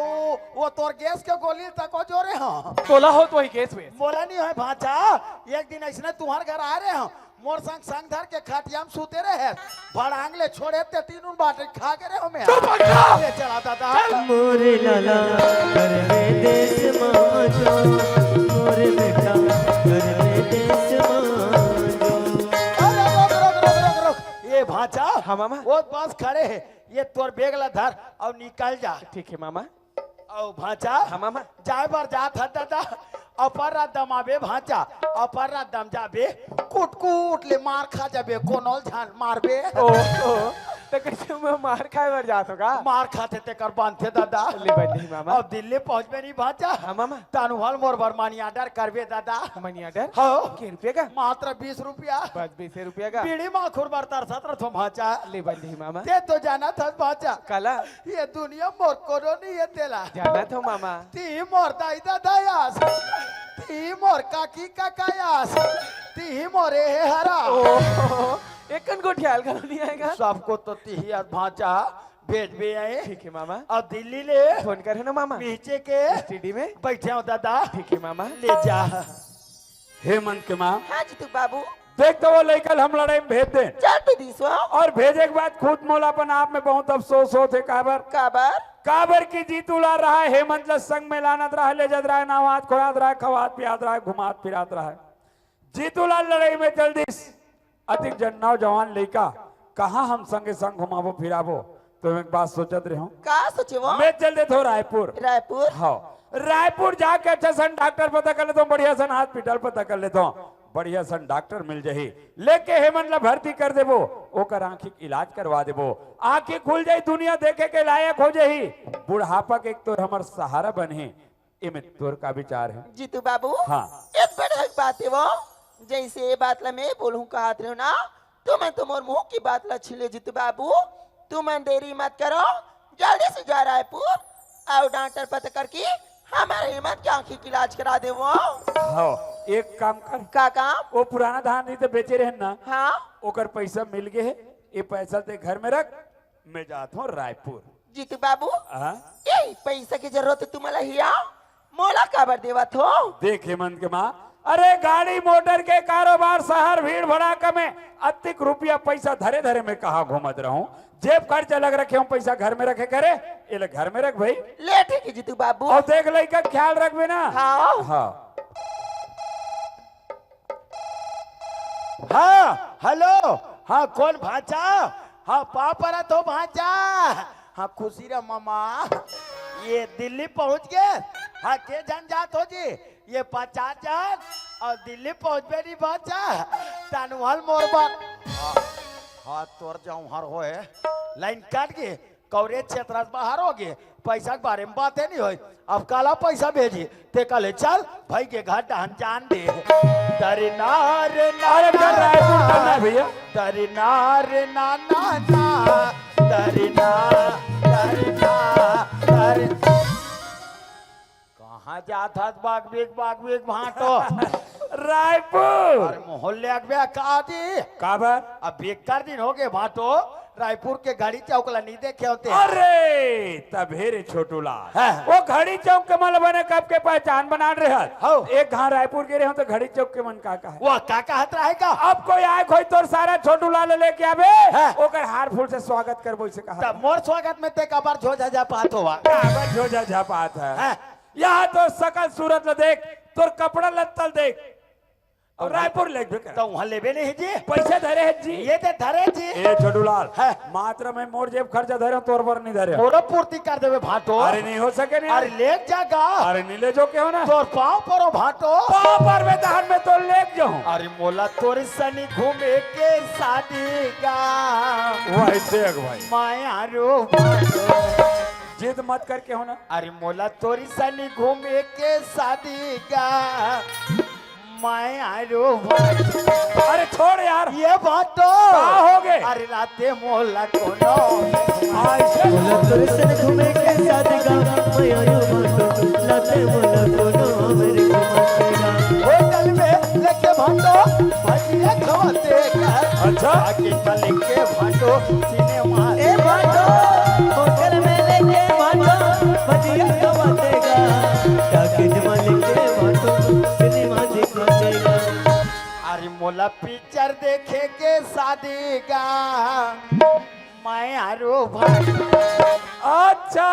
ओ तोर गैस के गोली ल तको जोरे हों। तोला होत होही गैस वैस। मोला नइ होय भांचा। एक दिन अइसने तुंहर घर आय रहेंव, मोर संग संग धर के खटिया में सुते रहे, भड़ांग ले छोड़े ते तीनों बाटे खा के रहे हों मैं। चुप बकरा। ले चला दादा। चल। मोरे लाला, घर में देश मा जो, मोरे बेटा, घर में देश मा जो। अरे रुक, रुक, रुक, रुक, रुक। ए भांचा। हाँ, मामा। ओ बस खड़े हे, ए तोर बैग ला धर अउ निकल जा। ठीक हे, मामा। अउ भांचा, हाँ, मामा। जाय बर जात हस दादा, अपर रात दमाबे भांचा, अपर रात दम जाबे, कुट कुट ले मार खा जाबे, कोनो ल झन मारबे। ओ, ओ, त कइसे मैं मार खाय बर जात हों का? मार खाथे तेकर बनथे दादा। ले बन नहीं मामा। अउ दिल्ली पहुंचबे नहीं भांचा। हाँ, मामा। तनु हल मोर बर मनी ऑर्डर करबे दादा। Money order? हाँ। के रुपया का? मात्र बीस रुपया। बस बीस रुपया का? बीड़ी माखुर बर तरसत रथों भांचा। ले बन नहीं मामा। तैं तो जानत हस भांचा। काला? ए दुनिया मोर कोनो नइ हे तेला। जानत हों मामा। तिही मोर दाई ददा अस, तिही मोर काकी काका अस, तिही मोर ए हे हरा। ओ, एकन गोठियाल घलो नइ आय गा। सबको तो तिही अस भांचा भेजबे आए। ठीक हे मामा। अउ दिल्ली ले फोन करे ना मामा। नीचे के एसटीडी में। बइठे हों दादा। ठीक हे मामा। ले जा। हेमंत के माँ। हाँ जीतू बाबू। देख तो ओ लइका ल हम लड़ई में भेज देन। चल तो दिस ओ। अउ भेजे के बाद खुद मोला अपन आप में बहुत अफसोस होत हे। काबर? काबर? काबर कि जीतू लाल रहा हे, हेमंत ल संग में लानत रहा हे, ले जात रहा हे, नहावत खोवात रहा हे, खवात पियात रहा हे, घुमात फिरात रहा हे। जीतू लाल लड़ई में चल दिस। अतिक जन नौजवान लइका कहाँ हम संगे संग घुमाबो फिराबो? त मैं एक बात सोचत रहेंव। का सोचे वो? मैं चल देथों रायपुर। रायपुर? हाँ, रायपुर जाके अच्छा सन डॉक्टर पता कर लेथों, बढ़िया सन हॉस्पिटल पता कर लेथों, बढ़िया सन डॉक्टर मिल जाही, लेके हेमंत ला भर्ती कर देबो, ओकर आँखी के इलाज करवा देबो, आँखी खुल जाही, दुनिया देखे के लायक हो जाही, बुढ़ापा के एक तो हमर सहारा बनही। एमे तोर का विचार हे? जीतू बाबू, हाँ। एक बड़े एक बात हे वो, जइसे ए बात ला मैं बोलहूँ कहत रहेंव ना, तुमन तो मोर मुंह के बात ला छीन ले जीतू बाबू, तुमन देरी मत करो, जल्दी से जा रायपुर अउ डॉक्टर पता करके हमर हेमंत के आँखी के इलाज करा देवो। हाँ, एक काम कर। का काम? ओ पुराना धान नहीं तो बेचे रहेन ना, हाँ। ओकर पइसा मिल गे हे, ए पइसा ल घर में रख, मैं जात हों रायपुर। जीतू बाबू, हाँ? ए पइसा के जरूरत तुमला हिया, मोला काबर देवत हो? देख हेमंत के माँ, अरे गाड़ी मोटर के कारोबार, शहर भीड़ भड़ाका में अतिक रुपया पइसा धरे धरे मैं कहाँ घूमत रहूं? जेब खर्चा लग रखे हों, पइसा घर में रखे करे, एला घर में रख भई। ले ठीक हे जीतू बाबू। अउ देख लइका के ख्याल रखबे ना। हाँ। हाँ। हाँ, हेलो। हाँ, कोन भांचा? हाँ, पाँव परत हों भांचा। हाँ, खुशी रह ममा। ए दिल्ली पहुंच गे। हाँ, के झन जात हो जी? ए पचास झन अउ दिल्ली पहुंचबे नहीं भांचा। तनु हल मोर बर। हाँ, हाँ, तोर जौंहर होय। लाइन कट गे। कवरेज क्षेत्र से बाहर हो गे, पइसा के बारे में बाते नहीं होय। अब काला पइसा भेजी, ते कले चल भई के घर डहन जान दे। दरी ना रे ना अरे, ना फिर रायपुर ना, चलना है भैया। दरी ना रे ना ना ना, दरी ना, दरी ना, दरी। कहाँ जात हस बाग बिग, बाग बिग भांटो? रायपुर। अरे मोहल्ले अगबे का दी? काबर? अब बेकार दिन हो गे भांटो, रायपुर के घड़ी चौक ला नहीं देखे होते। अरे तभे रे छोटू लाल, हाँ। वो घड़ी चौक के मन बने कब के पहचान बना रहे हस। हौ। एक घां रायपुर गे रहे हों तो घड़ी चौक के मन का कहा? वो का कहत रहे का? अब कोई आय कोई तोर सारा छोटू लाल लेके आबे, हाँ। ओकर हार फूल से स्वागत करबो इसे कहा। तब मोर स्वागत में ते काबर झोझा झपात होवा? काबर झोझा झपात हे? हाँ। यहाँ तो सकल सूरत ल देख, तोर कपड़ा लत्ता ल देख। अउ रायपुर लेगबे कर। त उहाँ लेबे नहीं जी। पइसा धरे हे जी। ए ते धरे जी। ए छोटू लाल, हैं। मात्र में मोर जेब खर्चा धरे हों, तोर बर नहीं धरे हों। मोरो पूर्ति कर देबे भांटो। अरे नहीं हो सके नहीं। अरे लेग जा गा। अरे नहीं ले जो के हो ना। तोर पाँव परों भांटो। पाँव परबे तहन में तोर लेग क्यों? अरे मोला तोर सनी घूमे के शादी गा। वही देख भाई। माया रो भाटो। जिद मत करके हो ना। अरे मोला तोर सनी घूमे के शादी गा। माया रो भाटो। अरे छोड़ यार। ये भाटो। का हो गे? अरे लाते मोला कोनो। ऐसे मोला तोर सन घूमे के शादी गा, माया रो भाटो, लाते मोला कोनो मेरे घुमा के गा। होटल में लेके भाटो, भजिया खवाते गा। अच्छा। आगे चल के भाटो, सिनेमा। ए भाटो, होटल में लेके भाटो, भजिया खवाते गा। आगे जमा लेके भाटो, सिनेमा दिखाते गा। अरे मोला पिक्चर देखे के शादी गा। मैं हरू भाई। अच्छा,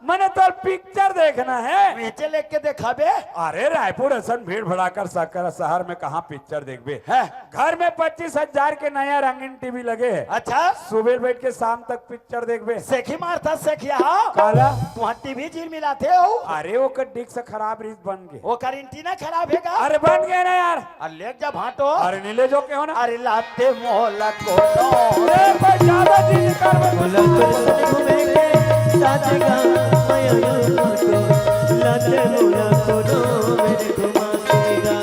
मने तोर पिक्चर देखना है? बेचे लेके देखाबे। अरे रायपुर असन भीड़ भड़ाकर सकरा शहर में कहाँ पिक्चर देखबे? हैं? घर में पच्चीस हजार के नया रंगीन टीवी लगे है। अच्छा। सुबह बैठ के शाम तक पिक्चर देखबे। सेखी मारता सेखिया, हाँ? काला? तुहां टीवी जिन मिलाते हो? अरे ओकर डिस्क खराब रिहिस, बन गे। ओकर एंटीना खराब हे का? अरे बन गे ना यार। अरे ले जा भाटो। अरे नहीं ले जो के हो ना। अरे लाते मोला कोनो। अरे भाई ज्यादा जी निकाल मत। मोला तोर सन घूमे के शादी गा, माया रो भाटो, लाते मोला कोनो मेरे घुमा के गा।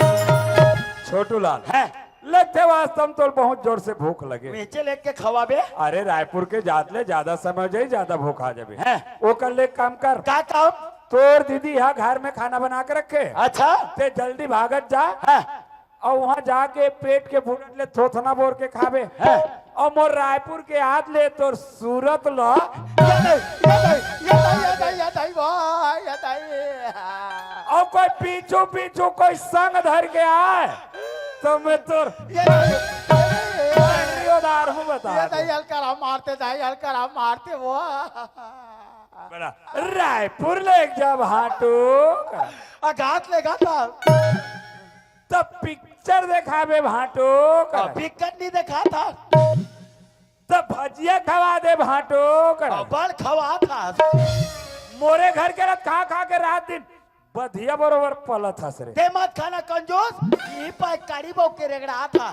छोटू लाल। हैं? लगथे वास्तव में तोर बहुत जोर से भूख लगे। बेचे लेके खवाबे। अरे रायपुर के जात ले ज्यादा समय हो जाही, ज्यादा भूख आ जाबे। हैं? ओकर ले काम कर। का काम? तोर दीदी हा घर में खाना बना के रखे। अच्छा। ते जल्दी भागत जा। हैं? अउ उहां जाके पेट के भूख ले थोथना बोर के खाबे। हैं? अउ मोर रायपुर के आत ले तोर सूरत ल। ये नहीं, ये नहीं, ये नहीं, ये नहीं, ये नहीं, वाह, ये नहीं। अउ कोई पीछू पीछू कोई संग धर के आए तो मैं तोर ये नहीं, ये नहीं, ये नहीं। उधार हूं बता ये दे। नहीं, हल्का राम मारते, नहीं, हल्का राम मारते वो। बड़ा रायपुर ले जा भाटो। अघात लेगा था। तब पिक्चर देखाबे भाटो कर। पिक्चर नहीं देखा था। तब भजिया खवा दे भाटो कर। बड़ खवा था। मोरे घर के रत खा खा के रात दिन बधिया बरोबर पलत हस रे। ते मत खाना कंजूस, ई पाय काड़ी बहू के रेगड़ा था।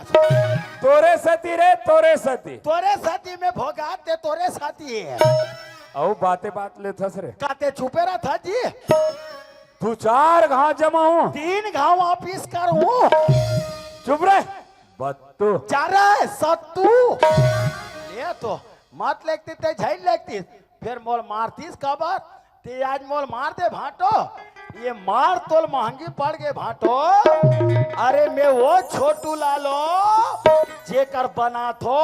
तोरे सती रे, तोरे सती। तोरे सती में भोगा ते तोरे सती है। अउ बाते बात लेथस रे। काते छुपे रहा था जी। दू चार घाव जमाहूं। तीन घाव वापिस करहूं। चुप रे, बत्तू। जा रे, सत्तू। ले तो, मत लेगती ते झैल लेगती। फेर मोल मारतीस काबर? ते आज मोल मार दे भाटो। ये मार तोल महंगी पड़ गे भाटो। अरे मैं वो छोटू लालो, जेकर बनाथो,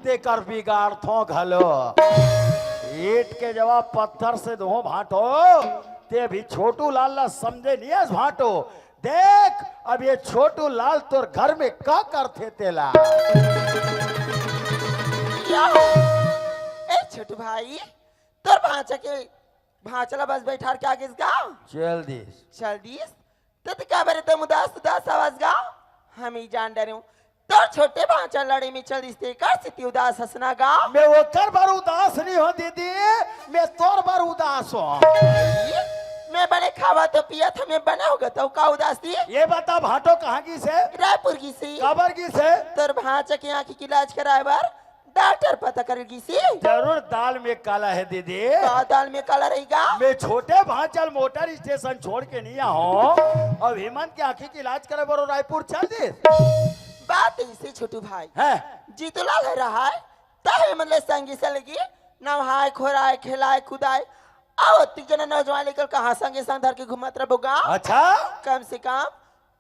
तेकर बिगाड़थो घलो। ईंट के जवाब पत्थर से दो भाटो। ते भी छोटू लाल ला समझे नहीं हस भाटो। देख, अब ये छोटू लाल तोर घर में का करथे तेला। ए छोटू भाई, तोर भांचा के, भांचा ला बस बैठार के आगेस गा? चल दिस। चल दिस? त ते काबर एकदम उदास उदास आवाज गा? हम ही जान डरे हूँ। तोर छोटे भांचा लड़े में चल दिस, तेकर सेती उदास हस ना गा? मैं ओकर बर उदास नहीं हो दीदी, मैं तोर बर उदास हो। मैं बने खावा तो पिया था, मैं बने होगा तो का उदासी? ये बता भाटो कहाँ गिस हे? रायपुर गिस हे। काबर गिस हे? तोर भांचा के आँखी के इलाज कराए बर डॉक्टर पता करे गिस हे। जरूर दाल में काला हे दीदी। का दाल में काला रही गा? मैं छोटे भांचा ल मोटर स्टेशन छोड़ के नहीं आहों। अब हेमंत के आँखी के इलाज करे बर रायपुर चल दिस। बात ऐसे छोटू भाई। हैं? जीतू लाल हे रहा हे, त हेमंत ले संगी सलगी, नहाए खोराए, खेलाए कुदाए, अउ अतिक जना नौजवान लेकर कहाँ संगे संग धर के घूमत रबो गा? अच्छा। कम से कम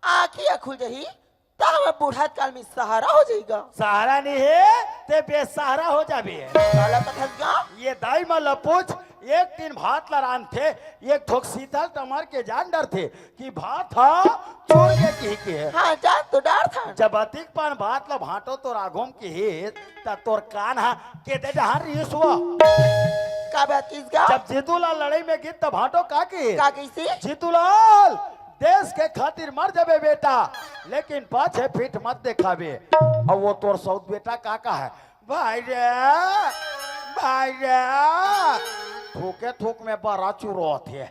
आँखी ह खुल जाही, त हमर बूढ़त काल में सहारा हो जाही गा। सहारा नहीं हे, ते बेसहारा हो जाबे। काला कथस गा? ये दाई मन ल पूछ, एक टीन भात ल रांधथे, एक थोक सीतल टमर के जान डरथे कि भात ह चूर गे किही के। हाँ, जान तो डरथन। जब अतिक पान भात ल भाटो तोर आघू म किहिस, त तोर कान ह केदे डहर रिहिस वो? का बात किस गा? जब जीतू लाल लड़ई में गिस त भाटो का किहिस? का कहिसे? जीतू लाल, देश के खातिर मर जाबे बेटा, लेकिन पाछे पीठ मत देखाबे। अउ वो तोर सौत बेटा का कहे, भाई रे, भाई रे, थूके थूक में बरा चुरोथे।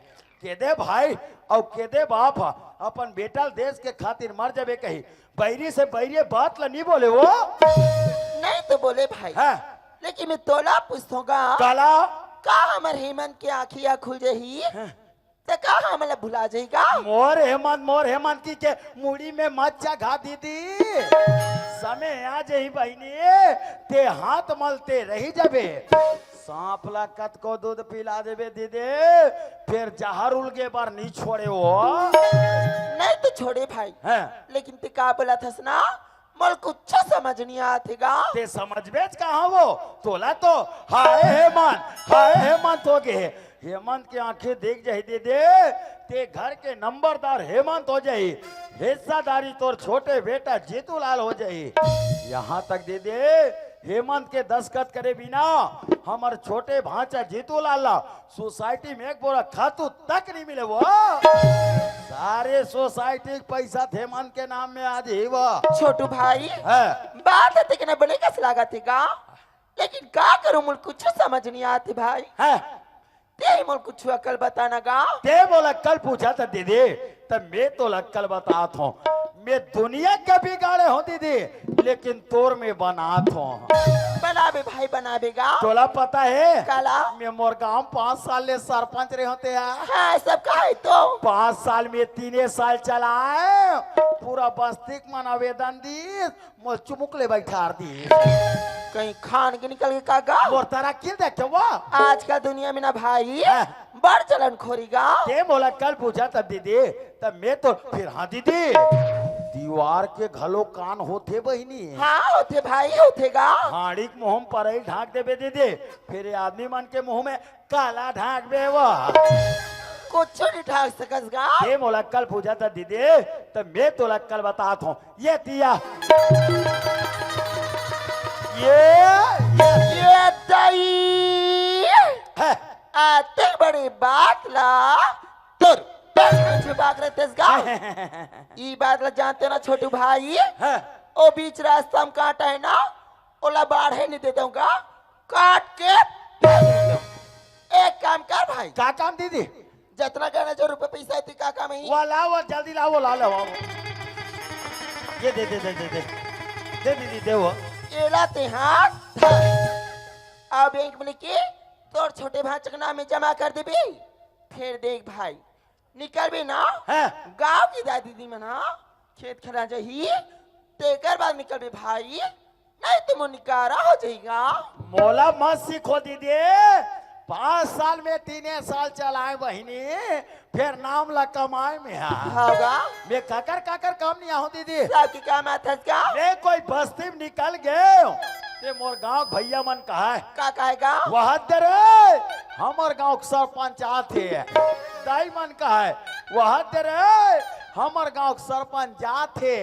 केदे भाई, अउ केदे बाप ह अपन बेटा ल देश के खातिर मर जाबे कही, बैरी से बैरी बात ल नी बोले वो। नहीं तो बोले भाई। हाँ। लेकिन मैं तोला पूछथों गा, काला? का हमर हेमंत के आँखिया खुल जाही? हाँ। त का हमला भुला जाही गा? मोर हेमंत, मोर हेमंत कहिके मुड़ी में मत चघा दीदी। समय आ जाही बहिनी, ते हाथ मलते रही जाबे। सांप ला कतको दूध पिला देबे दीदी, फेर जहर उलगे बर नी छोड़े वो। नहीं तो छोड़े भाई। हाँ। लेकिन ते का बोलत हस ना, मोला कुछो समझ नइ आत हे गा। ते समझबेच कहाँ वो? तोला तो हाय हेमंत, हाय हेमंत हो गे हे। हेमंत के आँखी दिख जाही दीदी, ते घर के नंबरदार हेमंत हो जाही, हिस्सादारी तोर छोटे बेटा जीतूलाल हो जाही। यहाँ तक दीदी, हेमंत के दस्तखत करे बिना हमर छोटे भांचा जीतूलाल ला सोसाइटी में एक बोरा खातू तक नहीं मिले वो। सारे सोसाइटी के पैसा हेमंत के नाम में आ जाही वो। छोटू भाई, हाँ। बात ह तेकने बने कस लागत हे गा, लेकिन का करूं, मोला कुछो समझ नइ आत हे भाई। हाँ। ते ही मोला कुछो अकल बता ना गा। ते मोला अकल पूछत हस दीदी, त मैं तोला अकल बतात हूँ। मैं दुनिया के बिगाड़े हूँ दीदी, लेकिन तोर मैं बनात हूँ। बनाबे भाई, बनाबे गा। तोला पता हे? काला? मैं मोर गांव पाँच साल ले सरपंच रहे हों ते यार। हाँ, सब का हे तो। पाँच साल में तीने साल चलाए, पूरा बस्ती के मन आवेदन दीस, मोर चुमुक ले बैठार दीस। कहीं खान के निकल गे का गा? मोर तरक्की ल देखे वो। आजकल दुनिया में ना भाई, हाँ। बड़ चलन खोरी गा। ते मोला अकल पूछत हस दीदी, त मैं तो फिर हाँ दीदी, दीवार के घलो कान होथे बहिनी। हाँ, होथे भाई, होथे गा। हाड़ी के मुँह में परई ढांक देबे दीदी, फिर ये आदमी मन के मुँह में काला ढांकबे वो। कुछो नइ ढांक सकस गा। ते मोला अकल पूछत हस दीदी, त मैं तोला अकल बतात हूँ। ये दिया। ये, ये, ये दई। है। अतेक बड़े बात ला तोर पेट में छुपा के रखतेस गा। ई बात ला जानते ना छोटू भाई? है। ओ बीच रास्ता में कांटा हे ना, ओला बाढ़े नइ दे देवं गा, काट के फेंक देवं। एक काम कर भाई। का काम दीदी? जतना गहना जो रुपया पैसा हे, ते का काम हे? वो ला, वो जल्दी ला, वो ला, ला, वो। ये दे, दे, दे, दे, दे। दे दीदी, दे वो। एला ते हाथ धर। अब बैंक में लेके तोर छोटे भांचा के नाम में जमा कर देबे। फिर देख भाई, निकलबे ना, हाँ। गांव के दाई दीदी मन ह खेत खार जाही, तेकर बाद निकलबे भाई, नहीं तो मोर निकारा हो जाही गा। मोला मत सिखो दीदी, पाँच साल में तीने साल चलाए बहिनी, फेर नाम ला कमाए में हा। हाँ गा। मैं काकर काकर काम नइ आहूं दीदी। सब के काम आथस गा। मैं कोई बस्ती में निकल गेंव, ते मोर गांव के भइया मन कहय। का कहय गा? वहा दे रे, हमर गांव के सरपंच आथे। दाई मन कहय, वहा दे रे, हमर गांव के सरपंच जाथे।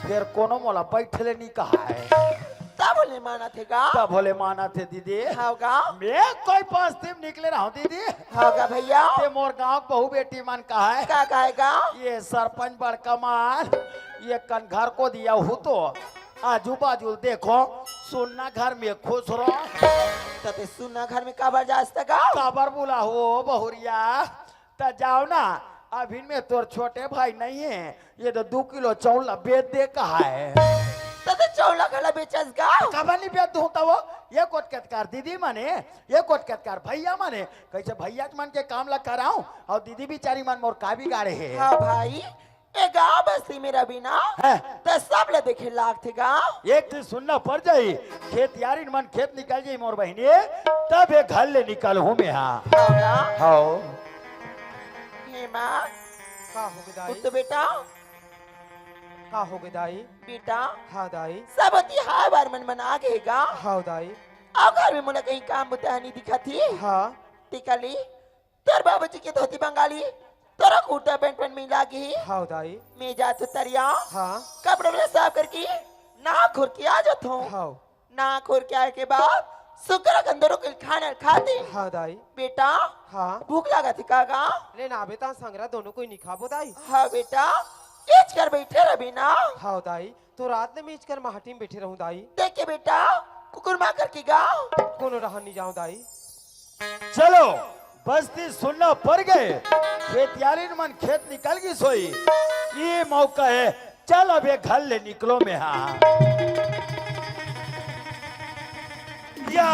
फेर कोनो मोला बइठे ले नइ कहय। तब ले मानथे गा। तब ले मानथे दीदी। हाँ गा। मैं कोई बस्ती में निकले रहूं दीदी। हाँ गा भइया। ते मोर गांव के बहू बेटी मन कहय। का कहय गा? ये सरपंच बड़का मन, ये कन घर कोती आहू तो आजू बाजू देखो, सुन्ना घर में खुश रहो। त ते सुन्ना घर में काबर जास त गा? काबर बुलाहूं बहुरिया? त जाव ना, अभी में तोर छोटे भाई नइ हे, ये तो दू किलो चाउर ला बेच दे कहय। त ते चाउर ला घला बेचस गा? काबर नइ बेच दूं त वो? ये कोत कतकार दीदी मन हे, ये कोत कतकार भइया मन हे, कइसे भइया मन के काम ला कराहूं, अउ दीदी बिचारी मन मोर का बिगाड़े हे? हाँ भाई, ए गांव बस्ती में रबी ना, हैं। त सब ला देखे लागथे गा। एक दिन सुन्ना पर जाही, खेतियारिन मन खेत निकल जाही मोर बहिनी, तब ए घर ले निकलहूं में हा। हाँ गा। हव। हे माँ, का होगे दाई? उठ तो बेटा। का होगे दाई? बेटा। हाँ दाई। सब तिहार बार मन मना गे गा। हाँ दाई। अउ घर में मोला कहीं काम बुता नइ दिखत हे। हाँ। ते काली, तोर बाबूजी के धोती बंगाली, तोर कुर्ता पैंट मन मिला गे। हाँ दाई। मैं जाथों तरिया। हाँ। कपड़ा वाला साफ करके नहा खोर के आ जाथों। हाँ। नहा खोर के आए के बाद सुकरा कंदरो के खाना खाते। हाँ दाई। बेटा। हाँ। भूख लागत हे का गा? ले ना बेटा, संगरा दोनों कोई नइ खाबो दाई। हाँ बेटा, एच कर बइठे रबी ना। हाँ दाई, तो रात ले मैं एच कर माटी में बइठे रहूं दाई। देखे बेटा, कुकुर माकर के गा। कोनो रहन नइ जावं दाई। चलो, बस्ती सुन्ना पड़ गे, खेतियारिन मन खेत निकल गिस होही। ये मौका हे, चल अब ये घर ले निकलो में हा। या,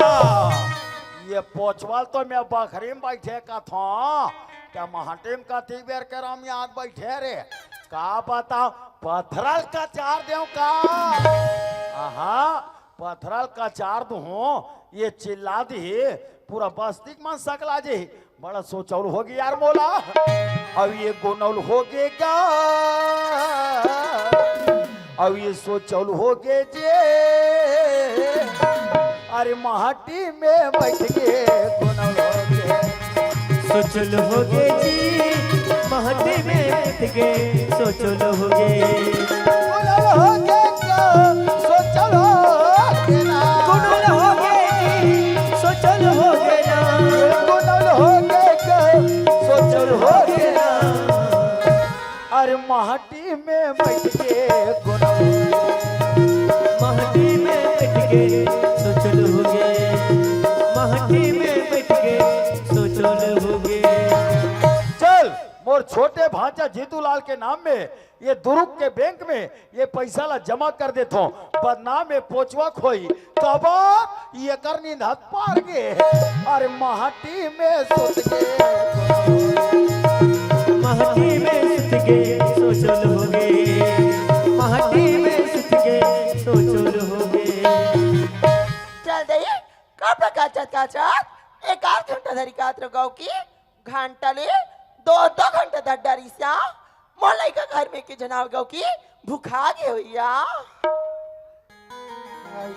ये पोचवाल तो मैं बखरी में बैठे कथों, क्या महटी में कतिक बेर के रमियात बैठे रे? का बताओ, पथरल कचार देव का? आहा, पथरल कचार दूहूं, ये चिल्ला दिही, पूरा बस्ती के मन सकला जी। बड़ा सोचौल होगे यार मोला, अब ये गोनौल होगे का, अब ये सोचौल होगे जे, अरे महटी में बैठ के गोनौल होगे। सोचौल होगे जी, महटी में बैठ के सोचौल होगे। गोनौल होगे का, सोचौल होगे ना। गोनौल होगे जी, सोचौल होगे ना। गोनौल होगे का, सोचौल होगे ना। अरे महटी में बैठ के गोनौल, महटी में बैठ के सोचौल होगे, महटी में बैठ के सोचौल होगे। चल, मोर छोटे भांचा जीतू लाल के नाम में ये दुरुग के बैंक में ये पैसा ला जमा कर देथों, बदनाम ये पोचवा खोई, काबर येकर नींद हत पार गे। अरे महटी में सुत के, महटी में सुत के सोचौल होगे, महटी में सुत के सोचौल होगे। चल दई, कब तक काचत काचत एक आध घंटा धरी कात रहो गौकी, घंटा ले दो दो घंटा धर डारिस या। मोर लइका घर में के जनाव गौकी भुखा गे होही या। अई,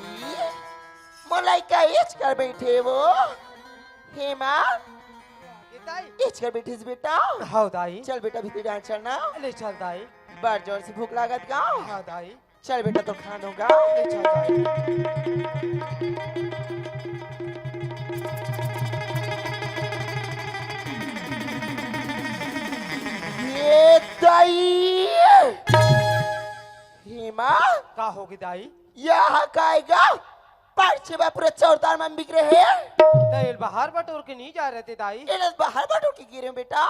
मोर लइका इच कर बैठे वो। हेमा, ए दाई। इच कर बैठिस बेटा। हव दाई। चल बेटा, भीतरी डाहर चल ना। ले चल दाई। बड़ जोर से भूख लागत गा। हाँ दाई। चल बेटा, तो खाना दूंगा। ले चल दाई। ये दाई। हेमा। का होगे दाई? यहाँ का आएगा? पाछे बा पूरा चौरदार मन बिक रहे। त एला बाहर बटोर के नहीं जा रहे थे दाई। एला बाहर बटोर के गिरे बेटा।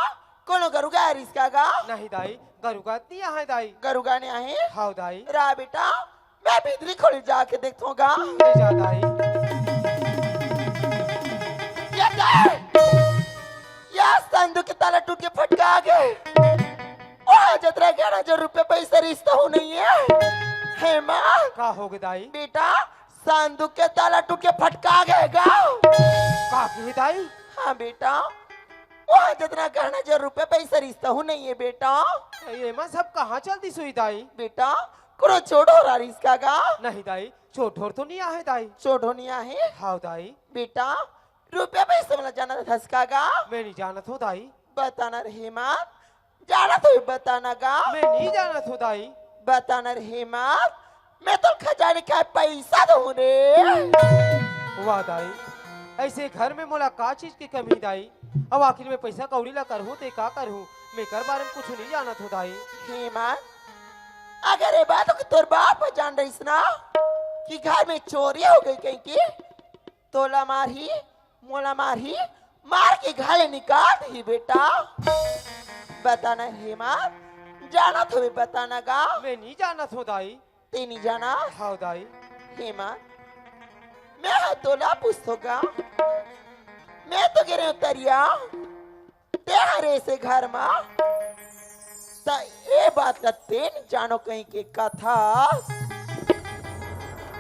कोनो गरु गाय रिस का गा? नहीं दाई, गरु गाय नहीं आहे दाई। गरु गाय नहीं आहे? हाव दाई। रा बेटा, मैं भीतरी खोली जाके देखथों गा। ले जा दाई। ये दे! या संदूक के ताला टूट के फटका गे। ओ, जतरा ग्यारह हजार रुपया पैसा रिस त हूँ नहीं है। हेमा। का होगे दाई? बेटा, संदूक के ताला टूट के फटका गे गा। का कहे दाई? हाँ बेटा, ओ, जतरा ग्यारह हजार रुपया पैसा रिस त हूँ नहीं है बेटा। एमा सब कहाँ चल दिस होही दाई? बेटा, कोनो चोर डोर आ रिस का गा? नहीं दाई, चोर डोर तो नहीं आहे दाई। चोर डोर नहीं आहे? हाव दाई। बेटा, रुपया पैसा वाला जानत हस का गा? मैं नहीं जानत हूँ दाई। बताना रे हेमा, जानत होही बताना गा? मैं नहीं जानत हूँ दाई। बताना रे हेमा, मैं तो खजाने का पैसा दूँ रे। वाह दाई, ऐसे घर में मोला का चीज की कमी दाई? अब आखिर में पैसा कौड़ी ला करहूँ ते का करहूँ, मैं एकर बारे में कुछ नहीं जानत हूँ दाई। हेमा, अगर ये बात के तोर बाप ह जान रहिस ना कि घर में चोरी हो गई कहीं की, तोला मारही, मोला मारही, मार के घर ले निकाल दिही बेटा। बताना हेमा, जानत होबे बताना गा। मैं नहीं जानत हूँ दाई। ते नहीं जाना? हाव दाई। हेमा, मैं ह तोला पूछथों गा। मैं तो गे रहेंव तरिया, ते हरे से घर मा, त ए बात ला ते नहीं जानो कहीं के कथा।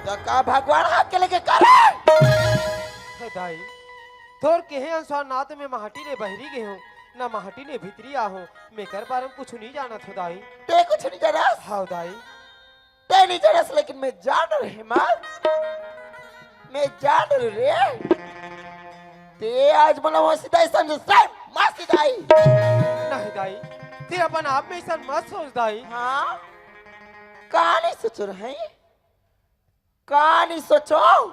त का भगवान हा के लेके करे? हे दाई, तोर केहे अनुसार ना तो मैं महटी ले बहरी गे हूँ, ना महटी ले भीतरी आ हूँ। मैं एकर बारे में कुछ नहीं जानत हूँ दाई। ते कुछ नहीं जानस? हाव दाई। ते नहीं जानस, लेकिन मैं जान रहे माँ, मैं जान रहे। ते आज मोला मौसी दाई समझे, सही मौसी दाई। नहीं दाई, ते अपन आप में ऐसा मत सोच दाई। हाँ, का नहीं सोच रहे? का नहीं सोचो?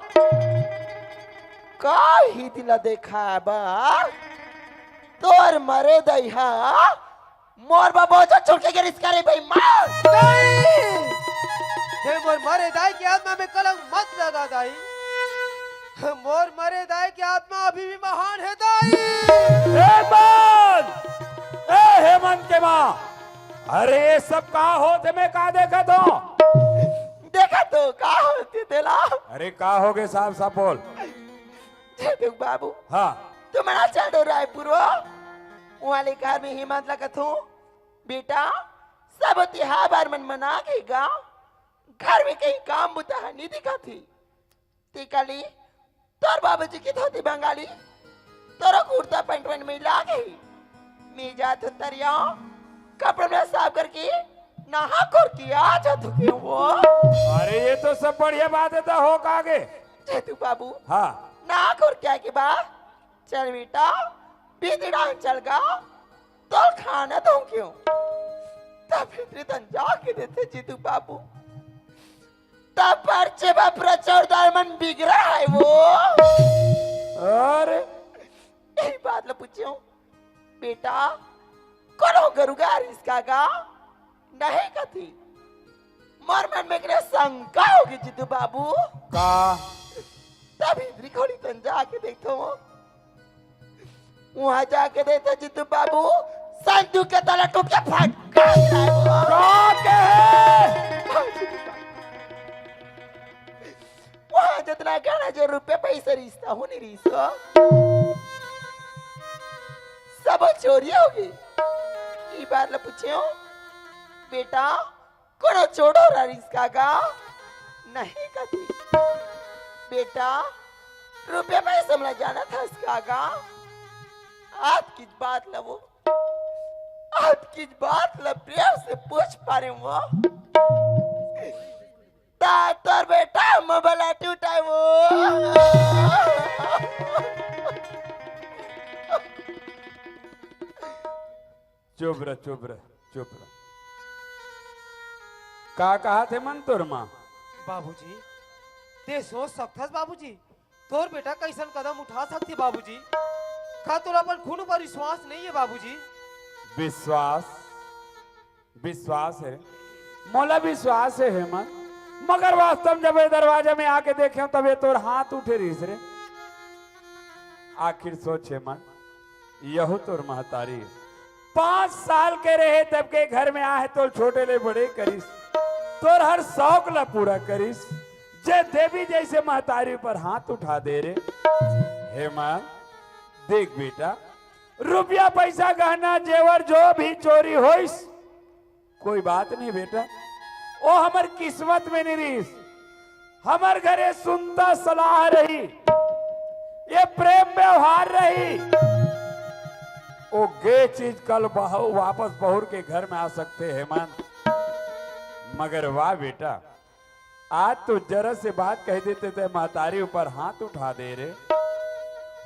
का ही दिला देखा बा? तोर मरे दई हा मोर बर बोझा छोड़ के गिरिस करे बेईमान। नहीं! हे मोर मरे दाई के आत्मा में कलंक मत लगा दाई। मोर मरे दाई के आत्मा अभी भी महान हे दाई। हेमंत! ए हेमंत के माँ, अरे ये सब का होत हे, मैं का देखत हँव? देखत हँव का होत हे तेला? अरे का होगे, साफ साफ बोल। जीतू बाबू, हाँ। तुमन चल दो रायपुर वो, उहाँ ले घर में हेमंत ला कथों, बेटा, सब तिहार बार मन मना गे गा, घर में कहीं काम बुता ह नइ दिखत हे। तेकर ले तोर बाबूजी के धोती बंगाली, तोरो कुर्ता पैंट वैंट मैला गे। मैं जात हँव तरिया, कपड़ा में साफ करके, नहा खोर के आ जात हँव वो। अरे ये तो सब बढ़िया बात हे, त हो का गे? जीतू बाबू, हाँ। नहा खोर के आए के बाद, चल बेटा, भीतरी डाहन चल गा, तोला खाना दूँ कहिके। त भीतरी तन जाके देखथे जीतू बाबू, त परछी बाप रे चौरदार मन बिगरा हे वो। अरे। यही बात ला पूछेंव, बेटा, कोनो गरुगा रिहिस का गा? नहीं कथे। मोर मन में एकरे शंका होगे जीतू बाबू। का? तभी भीतरी खोली तन जाके देखथँव। उहाँ जाके देखथँव जीतू बाबू, संदूक के ताला टूट के फटका गिरा हे वो। का कहे? उहाँ जतना गहना जे रुपया पैसा रिहिस, तहूँ नइ रिहिस। सबो चोरी होगे। ई बात ला पूछेंव, बेटा, कोनो चोर डोर रिहिस का गा? नहीं कथे। बेटा, रुपया पैसा मन ला जानत हस का गा? आज के बात ला वो, आज के बात ला प्रेम से पूछ पारेंव वो। त तोर बेटा मोबाइल टूटाय वो। चुप रह, चुप रह, चुप रह। का कहत हे मन तोर माँ? बाबूजी, तें सोच सकथस बाबूजी, तोर बेटा कइसन कदम उठा सकथे बाबूजी? का तोला अपन खून ऊपर विश्वास नइ हे बाबूजी? विश्वास? विश्वास हे, मोला विश्वास हे हेमंत, मगर वास्तव में जब ये दरवाजा में आके देखेंव तब ये तोर हाथ उठे रिहिस रे। आखिर सोच हेमंत, यहू तोर महतारी हे। पाँच साल के रहे तब के घर में आहे, तोला छोटे ले बड़े करिस, तोर हर शौक ला पूरा करिस, जे देवी जइसे महतारी ऊपर हाथ उठा दे रे। हेमंत, देख बेटा, रुपया पैसा गहना जेवर जो भी चोरी होइस, कोई बात नहीं बेटा, वो हमर किस्मत में नइ रिहिस। हमर घरे सुनता सलाह रही, ये प्रेम व्यवहार रही, वो गे चीज कल बहू वापस बहुर के घर में आ सकथे हेमंत। मगर वाह बेटा, आज तो जरा से बात कह देते त महतारी ऊपर हाथ उठा दे रे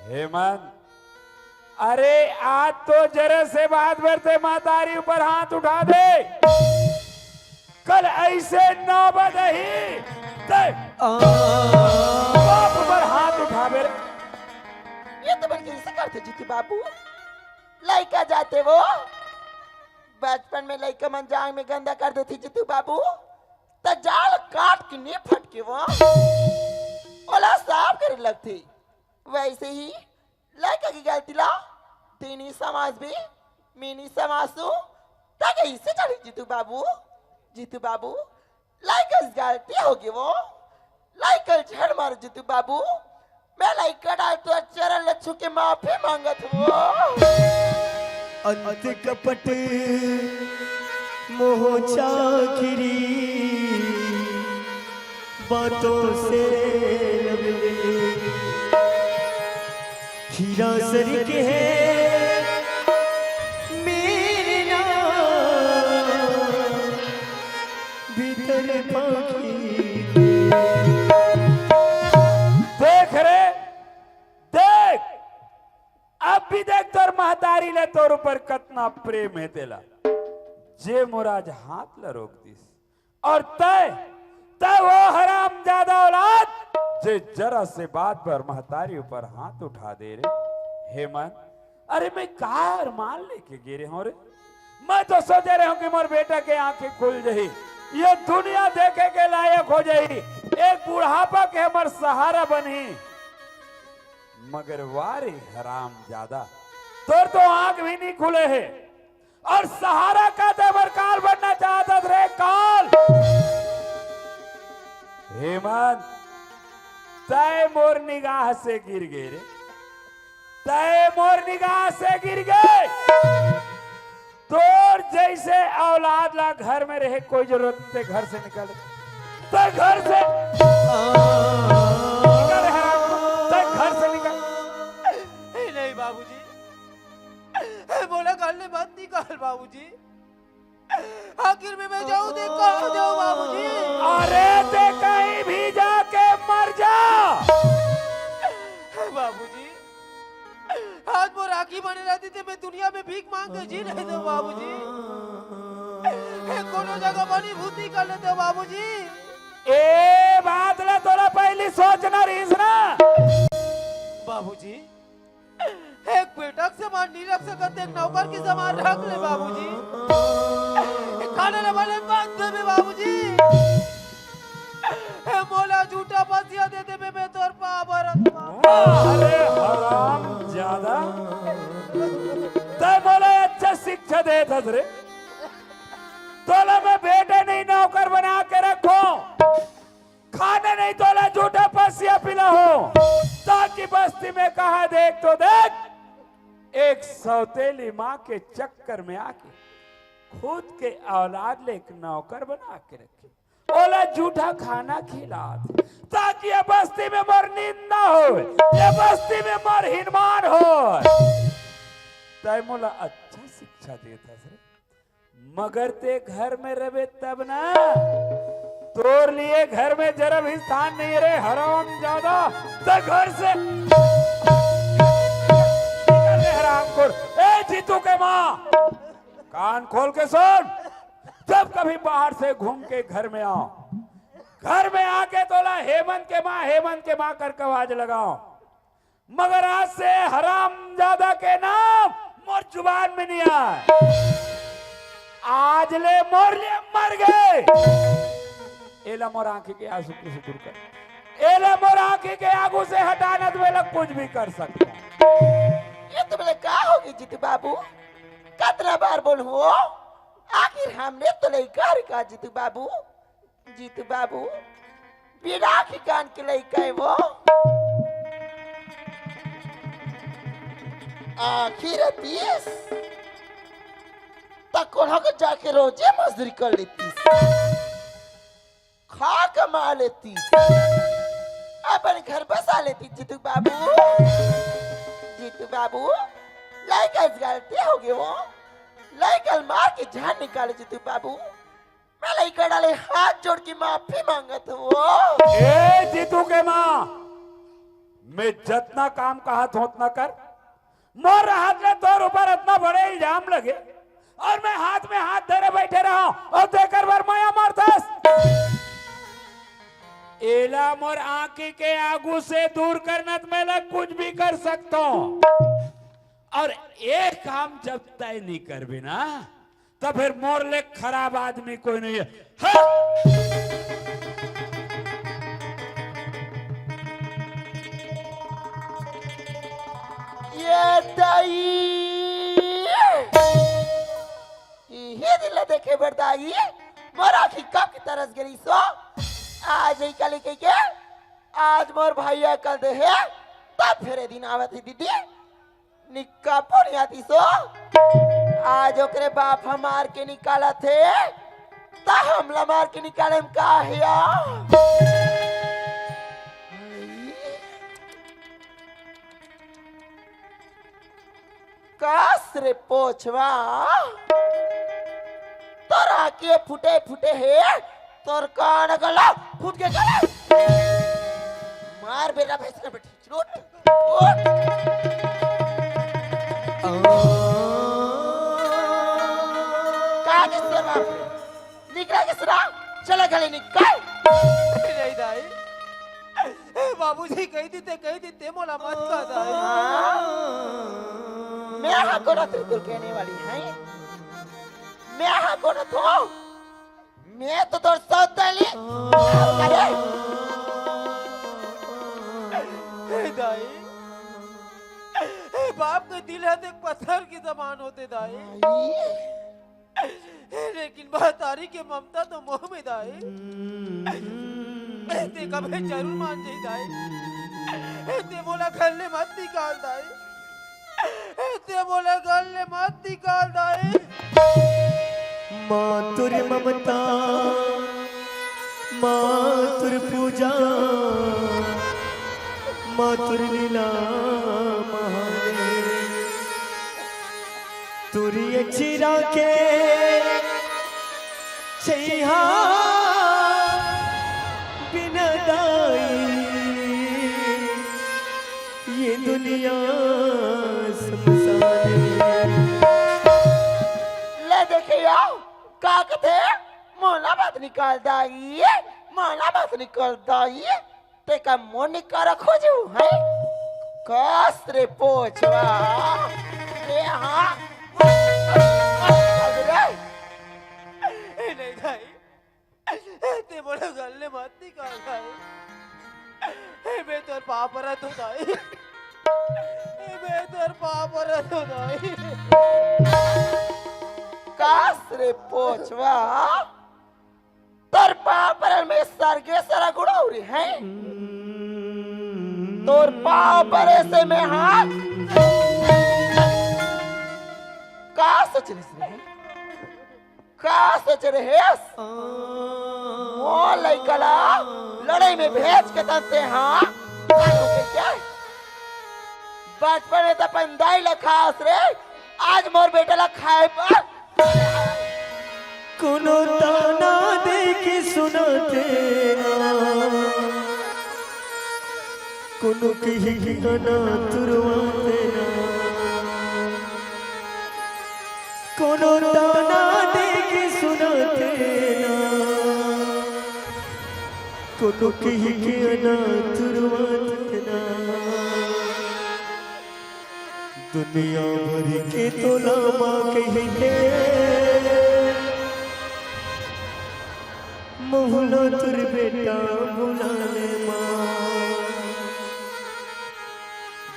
हेमंत। अरे आज तो जरा से बात बर ते महतारी ऊपर हाथ उठा दे, कल अइसे नौबत आही ते बाप ऊपर हाथ उठाबे रे। ये तो बड़ कइसे करथे जीतू बाबू, लइका जाते वो बचपन में लइका मन जांग में गंदा कर देथे जीतू बाबू, त जांग ल काट के नइ फटके वो, ओला साफ करे लगथे। वइसे ही लइका के गलती ला तें नइ समझबे, मैं नइ समझहूं, त कइसे चलही जीतू बाबू? जीतू बाबू, लइका से गलती होगे वो, लइका ल झन मार जीतू बाबू, मैं लइका डाहर तोर चरण ल छू के माफी मांगत हंव। अंत कपट मोह चाकिरी बातों से लबले। खीरा सरीखे मेरे नाम भीतर पाखी। देख रे, देख, अब भी देख तोर महतारी ले तोर ऊपर कतना प्रेम हे तेला, जे मोर आज हाथ ला रोक दिस। अउ तैं, तैं वो हरामजादा औलाद, जे जरा से बात बर महतारी ऊपर हाथ उठा दे रे। हेमंत, अरे मैं का अरमान लेके गे रेहेंव रे? मैं तो सोचे रेहेंव कि मोर बेटा के आंखी खुल जाही, ये दुनिया देखे के लायक हो जाही, एक बुढ़ापा के हमर सहारा बनही। मगर वाह रे हरामजादा, तोर तो आंख भी नहीं खुले हे। अउ सहारा का तैं मोर काल बनना चाहत हस रे काल। हेमंत, तैं मोर निगाह से गिर गे रे, तैं मोर निगाह से गिर गे। तोर जइसे औलाद ला घर में रहे कोई जरूरत नहीं, तैं घर से निकल, तैं घर से निकल, हराम, तैं घर से निकल। ए, नहीं बाबूजी, ए, मोला घर ले मत निकाल बाबूजी। आखिर में मैं जाऊं ते कहां जाऊं बाबूजी? अरे तैं कहीं भी जाके मर जा। बाबूजी, आज मोर आंखी बने रहती ते मैं दुनिया में भीख मांग के जी लेतेंव बाबूजी। ए, कोनो जगह बनी भूती कर लेतेंव बाबूजी। ए बात ला तोला पहली सोचना रहिस ना। बाबूजी, एक बेटा के समान नहीं रख सकत, एक नौकर के समान रख ले बाबूजी। एक खाने ले वाले बात देवे बाबूजी। ए, मोला जूठा फंसिया दे देबे, मैं तोर पाँव परत हंव। अरे हरामजादा, तैं मोला अच्छा शिक्षा देत हस रे। तोला मैं बेटा नहीं नौकर बना के रखों, खाना नहीं तोला जूठा फंसिया पिलाहूं, ताकि बस्ती में कहा देख तो देख, एक सौतेली माँ के चक्कर में आके खुद के औलाद ले एक नौकर बना के रखे, ओला जूठा खाना खिलात, ताकि ये बस्ती में मोर निंदा होय, ये बस्ती में मोर हिनमान होय। तैं मोला अच्छा शिक्षा देत हस रे, मगर तैं घर में रहबे तब ना, तोर लिए घर में जरा भी स्थान नहीं रे हरामजादा। तैं घर से निकल रे हरामखोर। ए जीतू के माँ, कान खोल के सुन, जब कभी बाहर से घूम के घर में आंव, घर में आके तोला हेमंत के माँ, हेमंत के माँ करके आवाज लगांव, मगर आज से हरामजादा के नाम मोर जुबान में नहीं आय। आज ले मोर लिए मर गे। एला मोर आंखी के आंसू से दूर कर, एला मोर आंखी के आगू से हटा ना, त मैं एला कुछ भी कर सकता। ये तो बोले का होगे जीतू बाबू, कतना बार बोलहूं, आखिर हमने तो लइका हरे का जीतू बाबू। जीतू बाबू, बिना आंखी कान के लइका हे वो। आंखी रहतीस, त कोल्हा के जाके रोजे मजदूरी कर लेतीस, खा कमा लेतीस, अपन घर बसा लेतीस जीतू बाबू। जीतू बाबू, लइका से गलती होगे वो, लइका ल मार के जान निकाले जीतू बाबू। मैं लइका डाले हाथ जोड़ के माफी मांगत हंव। ए जीतू के माँ, मैं जतना काम कहत हंव ओतना कर। मोर रहत ले तोर ऊपर अतना बड़े इल्जाम लगे अउ मैं हाथ में हाथ धरे बइठे रहंव अउ तेकर बर मया मारथस। एला मोर आंखी के आगू से दूर करना, त मैं एला कुछ भी कर सकथंव। अउ ए काम जब तैं नइ करबे ना, त फेर मोर ले खराब आदमी कोई नहीं हे। हाँ? ये दाई, इही दिन ला देखे बर दाई, मोर आंखी कब के तरस गे रिहिस ओ। आज ही कल कहिके, आज मोर भाई अकल दे हे, तब फेर ए दिन आवत हे दीदी। निक्का पुनिया दिसो, आज ओकरे बाप ह मार के निकालत हे, त हमला मार के निकाले म का हे या? कस रे पोछवा, तोर आँखी फूटे फूटे हे, तोर कान गला फूट के गला। मार बेरा भैंस के बेटी। उठ, उठ। का के सेवा? निकला के सरा? चला गले निकल। नहीं दाई, ए, बाबूजी कहि दिते, कहि दिते, मोला मत कह दाई। हाँ? मैं हा कोनो त्रिकुल कहने वाली है। मैं हा कोनो तो मैं तो तोर सौतेली। अरे। हे दाई, पत्थर के समान होथे दाई। माई। लेकिन महतारी के ममता तो मोह में दाई। ते कभे जरूर मान जाही दाई। ते मोला घर ले मत निकाल दाई। ते मोला घर ले मत निकाल दाई। मातुर ममता, मातुर पूजा, मातुर लीला महाने। तुरिय चिरा के छैहा बिना दाई, ये दुनिया संसार। ले देखियो, का कथे? मोला मत निकाल दाई, मोला मत निकाल दाई। ते का मोर निकारा खोजू है? कस रे पोछवा। ए हाँ। ए नहीं दाई। ते मोला घर ले मत निकाल दाई। ए मैं तोर पाँव परत हो दाई। ए मैं तोर पाँव परत हो दाई। कस रे पोछवा। तोर पाँव परल में सरगे सरा गुड़ौरी है। तोर पाँव परे से मैं हाथ। का सोच रहिस रे? का सोच रहिस? मोर लइका ला लड़ाई में भेज के तंते हाँ। का हो गई क्या? बचपन में तो अपन दाई ला खास रे, आज मोर बेटा ला खाए पर कोनो ताना दे के सुनाथे ना, कोनो किही के गाना तुरवाथे ना, कोनो ताना दे के सुनाथे ना, कोनो किही के गाना तुरवाथे ना। दुनिया भर के तोला माँ कहिथे, मोहला तोर बेटा बुला ले माँ।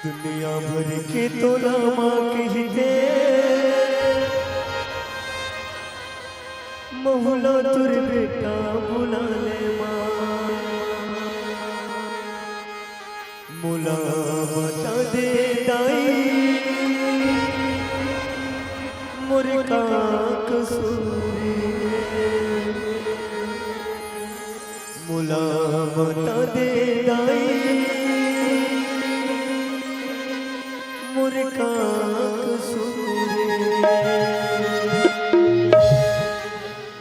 दुनिया भर के तोला माँ कहिथे, मोहला तोर बेटा बुला ले माँ। मोला बता दे दाई, मोर का कसूर हे? मोला बता दे दाई, मोर का कसूर हे?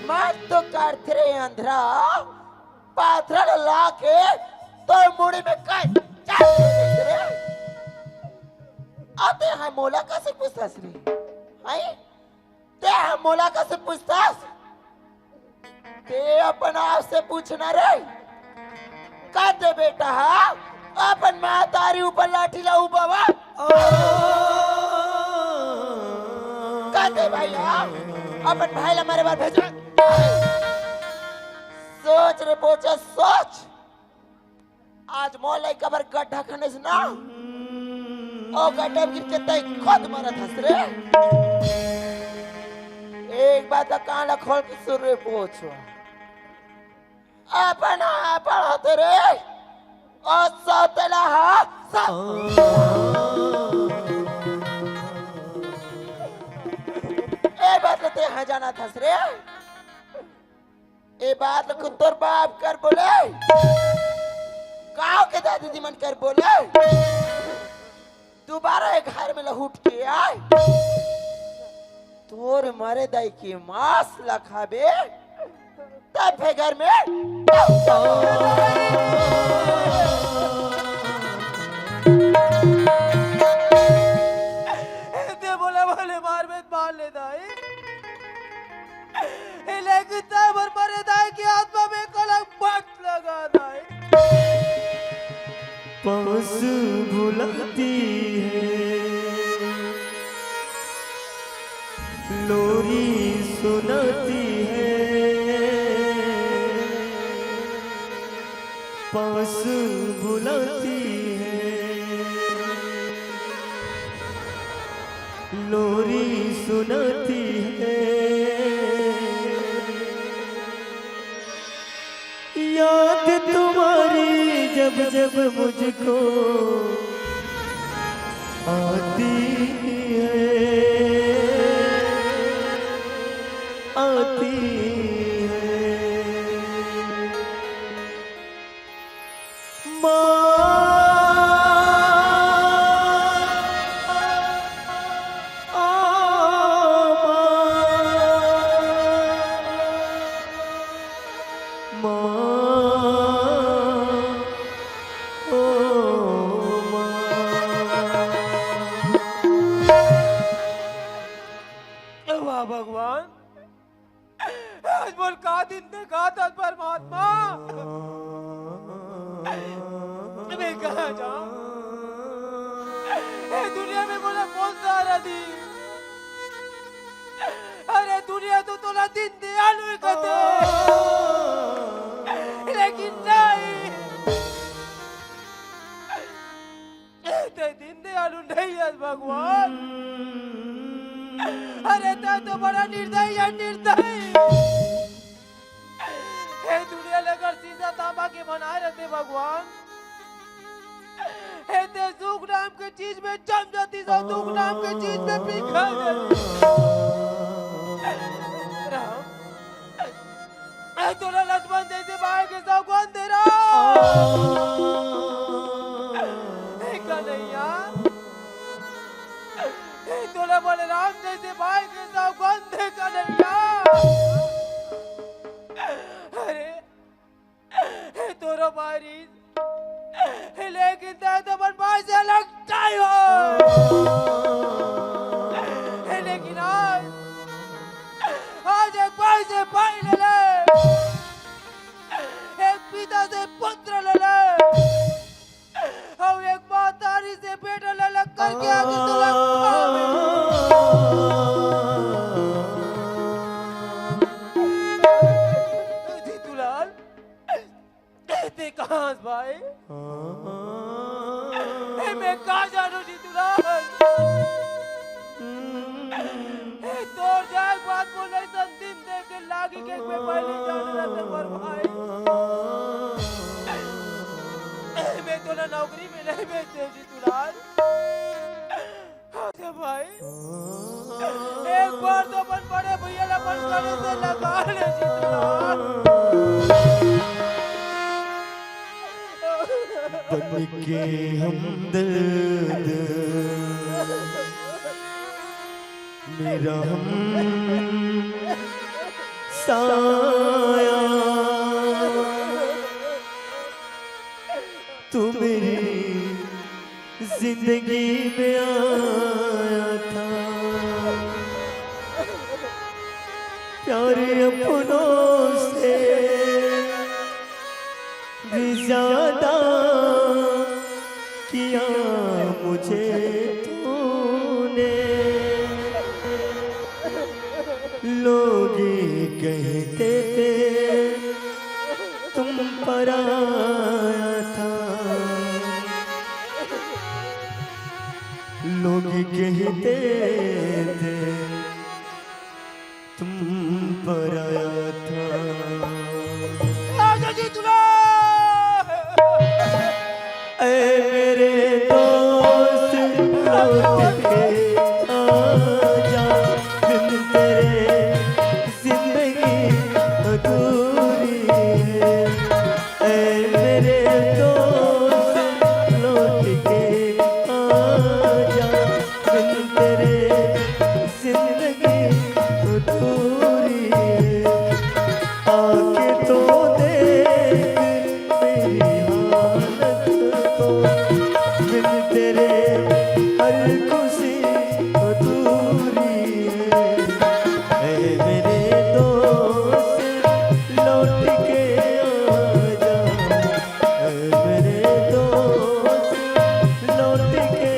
मत तो करथे रे अंधरा, पाथरा ला लाके तोर मुड़ी में कस चाट दे रे। अते हा मोला कसे पूछथस रे? हाय? ते हा मोला कसे पूछथस? ते अपन आप से पूछना रे। का ते बेटा हा अपन महतारी ऊपर लाठी ला उबावा? का ते भाई हा अपन भाई ला मारे बर भेजा? सोच रे पोछा, सोच। आज मोर लइका बर गड्ढा खनेस ना, ओ गड्ढा में गिर के तैं खुद मरत हस रे। एक बात ला कान ला खोल के सुन रे पोछो, अपन आप पढ़त रे, ओ सौतेला हा स- ए बात ला तैं हा जानत हस रे। ए बात ल तोर बाप कर बोले, गांव के दादी जी मन कर बोले, दोबारा ए घर में लहुट के आए, तोर मरे दाई के मांस ल खाबे, तब हे घर में। दे बोला बोले मार में मार ले दाई। ए लेकिन तब हर मरे दाई के आत्मा में कलंक मत लगा दाई। पास बुलाती है, लोरी सुनाती है, पास बुलाती है। लोरी सुनाती है। याद तुम्हारी जब जब मुझको आती है, आती है। माँ, ओ माँ, माँ, ओ माँ। वाह भगवान, आज मोर का दिन देखात हस परमात्मा। मैं कहाँ जाऊँ? ए दुनिया में मोला कोन सहारा दी? अरे दुनिया तो तोला दीन दयालु ही कथे, लेकिन नहीं, तैं दीन दयालु नहीं हस भगवान। अरे तैं तो बड़ा निर्दयी है, निर्दयी। ए दुनिया ल अगर शीशा तांबा के बनाए रहिते भगवान, ए तैं सुख नाम के चीज में जम जातिस अउ दुख नाम के चीज में पिघल जातिस। राम, ए तोला लक्ष्मण जैसे भाई के सौगंध दे रहा। ए कन्हैया, ए तोला बलराम जैसे भाई के सौगंध दे कन्हैया। अरे, ए तोरो भाई रिहिस, लेकिन तैं तो अपन भाई से अलग नहीं हो। लेकिन आज, आज एक भाई से भाई ले ले, एक पिता से पुत्र ले ले, अउ एक महतारी से बेटा ले ले करके आगे तो लगता है। जीतूलाल, तैं कहाँ हस भाई? ए, मैं का जानों जीतूलाल? ए, तोर जाए के बाद मोला अइसन दिन देखे लागी के मैं पहिली जाने रहते मोर भाई। ए, मैं तोला नौकरी में नहीं भेज देंव जीतूलाल। अच्छा भाई, एक बार तो अपन बड़े भैया ला अपन गले से लगा ले जीतूलाल। बन के हमदर्द मेरा हम साया, तू मेरी जिंदगी में आया था, प्यार अपनों से भी ज्यादा किया मुझे तूने। लोग कहते थे तुम पराया था, लोग कहते थे तुम पराया था। आजा जीतूलाल। ऐ मेरे दोस्त, लौट के आजा, बिन तेरे जिंदगी अधूरी है। ऐ मेरे दोस्त, लौट के आजा, बिन तेरे जिंदगी अधूरी है। आके तो देख मेरी हालत को, बिन तेरे हर खुशी अधूरी है। ऐ मेरे दोस्त, लौट के आजा, ऐ मेरे दोस्त, लौट के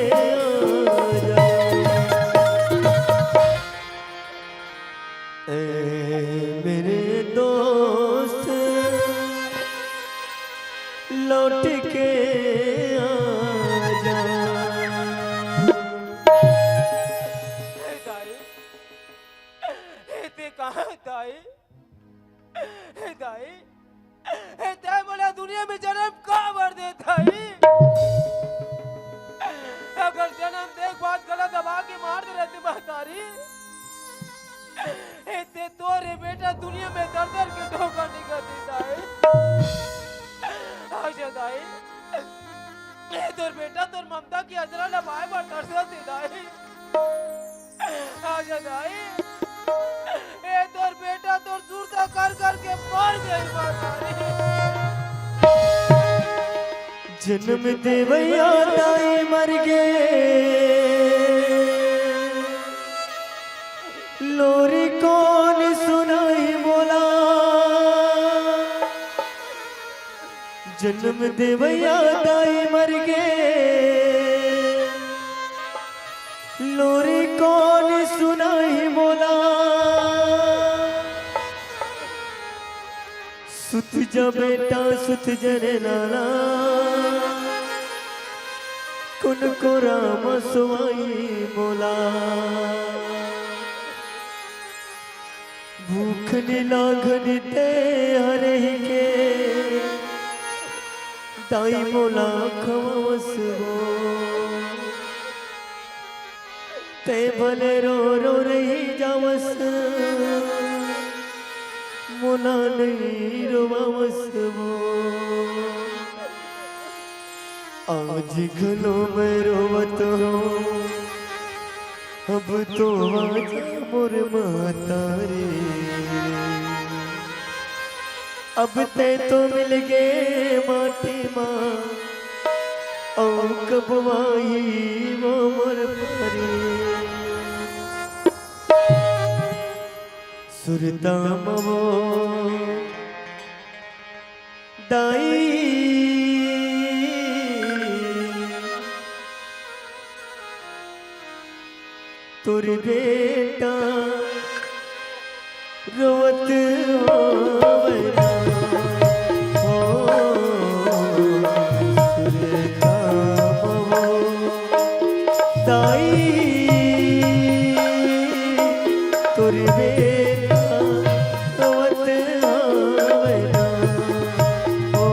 आजा। ऐ मेरे दोस्त, लौट के आजा। में जन्म काबर देत हई? अगर जन्म देख बाद गला दबा के मार दे रहती महतारी, ए ते तोरे बेटा दुनिया में दर दर के धोखा निकल देता है। आजा दाई, ए तोर बेटा तोर ममता की अजरा लबाए बर तरसत हे दाई। आजा दाई, ए तोर बेटा तोर सुरता कर कर के मर गई महतारी। जन्म देवैया दाई मर गे, लोरी कौन सुनाई मोला। जन्म देवैया दाई मर गे, लोरी कौन सुनाई मोला। सुत जा बेटा, सुत जा रे लाला, कुन कोरा म सोवाई मोला। भूख निलाघन ते हरही के, दाई मोला खवावस वो। ते भले रो रो रही जावस, मोला नहीं रोवावस वो। आज घलो मैं रोवत हूँ, अब तो आजा मोर महतारी। अब ते तो मिल गे माटी मा, अउ कब आही वो मोर पारी। सुरता म वो दाई, तोर बेटा रोवत होवे ना। ओ, सुरता म वो दाई, तोर बेटा रोवत होवे ना। ओ,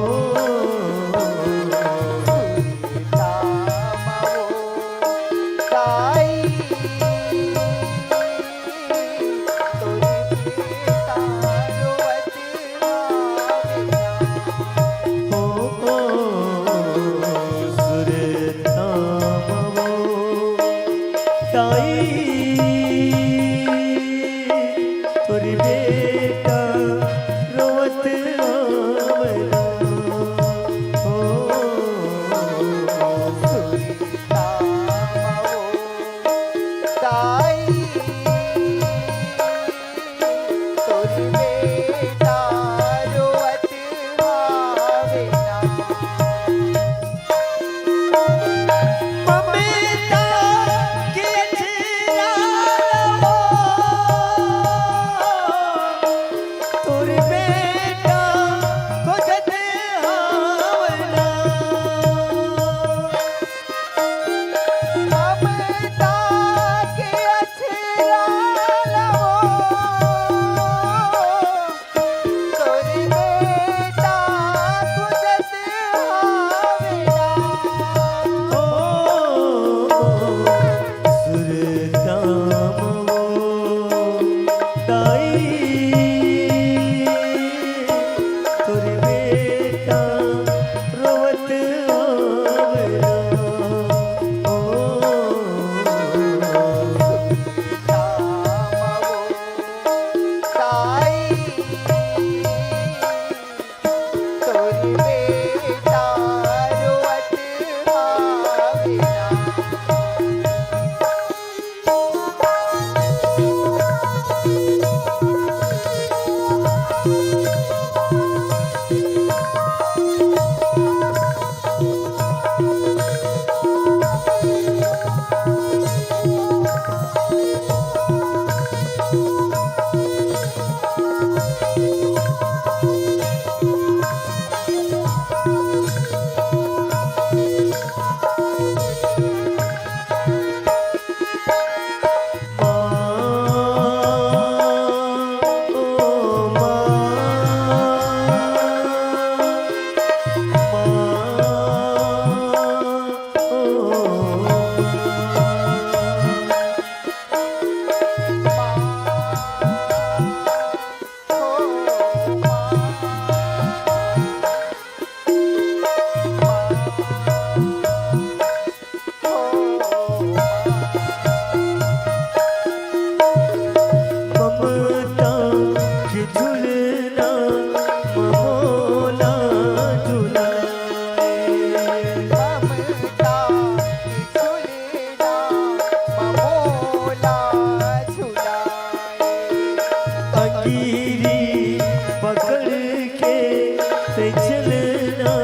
ना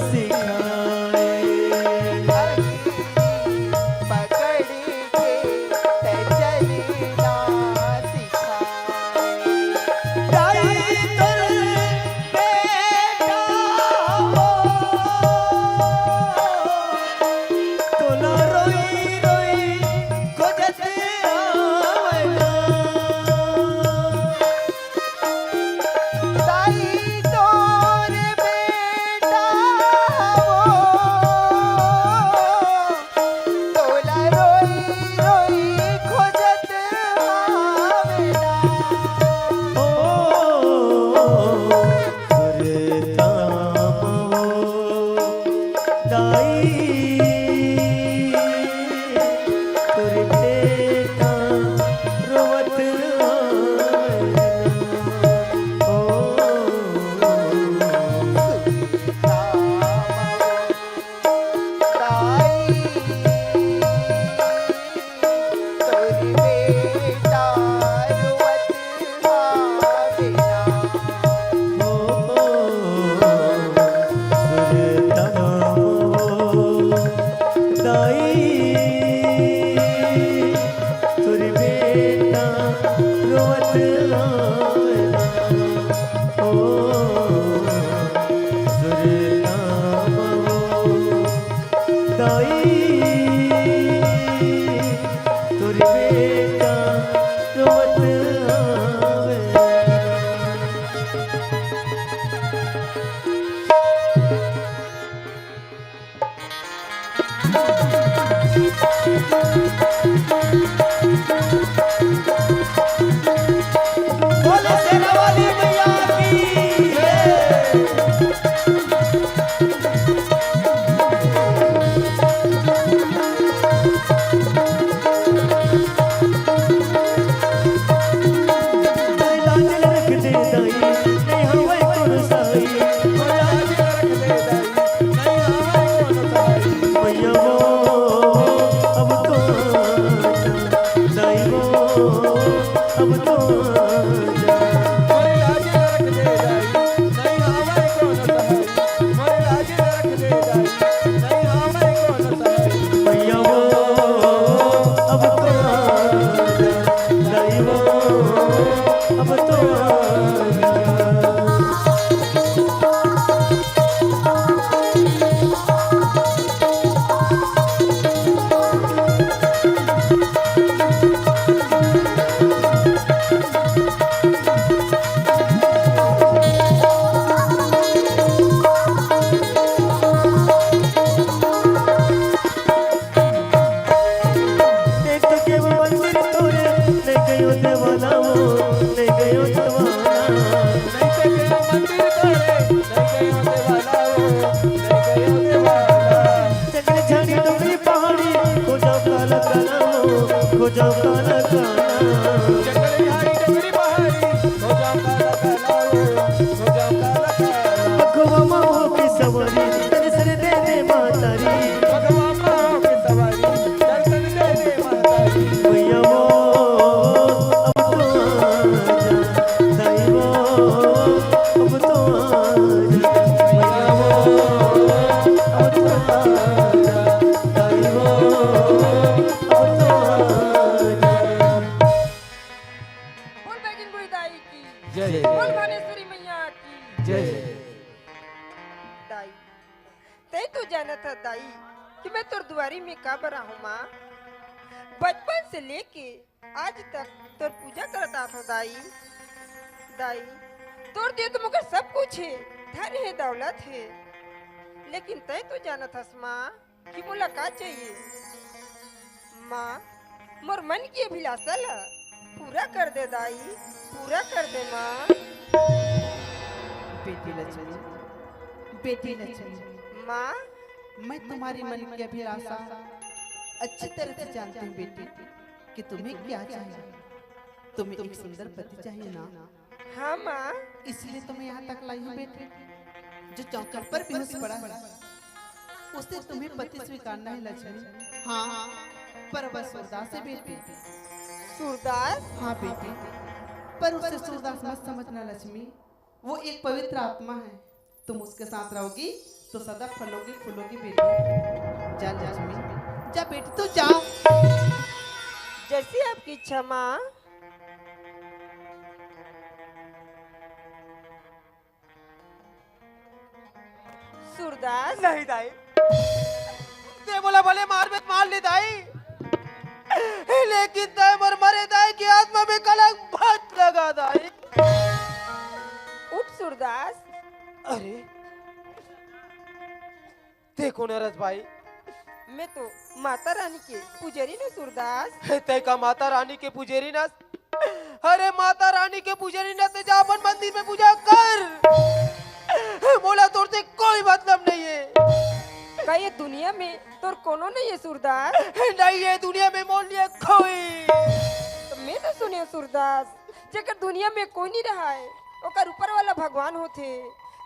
सिखाए। पकड़ के ते चलना सिखाए। दाई तोर बेटा हो, तोला रोई रोई खोजत आवना। दाई तोर बेटा हो, तोला रोई रोई खोजत आवेला। ओ सुरता मवो दाई, तोर बेटा रोवत आवेला। ओ सुरता मवो दाई, तोर बेटा रोवत आवेला। ओ सुरता मवो दाई, तोर बेटा रोवत आवेला। ओ सुरता मवो दाई, तोर बेटा रोवत आवेला। बोलो शेरा वाली मैया की जय। लाज रख दे दाई, नहीं हवे कोनो सहाई। लाज रख दे दाई, नहीं हवे कोनो सहाई। मैया वो, अब तो आजा, दाई वो, अब तो आजा। मोरे लाज रख दे दाई, नहीं हवे कोनो सहाई। मोरे लाज रख दे दाई, नहीं हवे कोनो सहाई। मैया वो, अब तो आजा, दाई वो, अब तो आजा। देख के वो मंदिर तोरे, ले गयो देवाला वो, ले गयो देवाला। देख के वो मंदिर तोरे, ले गयो देवाला वो, ले गयो देवाला। जंगल झाड़ी डोंगरी पहाड़ी, खो जाओ काला काला वो, खो जाओ काला काला। जंगल झाड़ी डोंगरी पहाड़ी, खो जाओ काला काला वो, खो जाओ काला काला। भगवा माँ हो के सवारी, दर्शन दे दे माता री। भगवा माँ हो के सवारी, दर्शन दे दे माता री। मैया वो, अब तो आजा, दाई वो, अब तो आजा। मैया वो, अब तो आजा, दाई वो, अब तो आजा। बोल बैजनाथ दाई की जय। बोल भानेश्वरी मैया की जय। दाई, तैं तो जानत ह दाई कि मैं तोर दुआरी में काबर आहूँ माँ। बचपन से लेके आज तक तोर पूजा करत आत हूँ दाई। दाई, तोर दिए तो मोकर सब कुछ हे, धन हे, दौलत हे, लेकिन तैं तो जानत हस माँ कि मोला का चाहिए। माँ, मोर मन की अभिलाषा ला पूरा कर दे दाई, पूरा कर दे माँ। बेटी लक्ष्मी, बेटी लक्ष्मी। माँ। मैं तुम्हारी मन की अभिलाषा अच्छी तरह से जानती हूँ बेटी, कि तुम्हें क्या चाहिए। तुम्हें एक सुंदर पति चाहिए ना? हाँ माँ। इसलिए तो मैं यहाँ तक लाई हूँ बेटी। जो चौखट पर बेहोश पड़ा है, उसे तुम्हें पति स्वीकारना है लक्ष्मी। हाँ, पर वह सूरदास है बेटी। सूरदास? हाँ बेटी, पर उसे सूरदास मत समझना लक्ष्मी। वो एक पवित्र आत्मा है, तुम उसके साथ रहोगी तो सदा फलोगी फूलोगी बेटी। जा लक्ष्मी, जा बेटी, तू जा। जैसी आपकी इच्छा माँ। सूरदास। नहीं दाई, ते मोला भले मार में मार ले दाई, लेकिन ते मोर मरे दाई के आत्मा में कलंक मत लगा दाई। उठ सूरदास। अरे, देखो नरस भाई, मैं तो माता रानी के पुजेरी नों सूरदास। हे, तै का माता रानी के पुजेरी नस? अरे, माता रानी के पुजेरी नस ते जा अपन मंदिर में पूजा कर। मोला तोर से कोई मतलब नहीं है। का ये दुनिया में तोर कोनो नहीं है सूरदास? नहीं है दुनिया में मोर लिए कोई। तो मैं तो सुने सूरदास, जेकर दुनिया में कोई नहीं रहा है, ओकर ऊपर वाला भगवान होथे।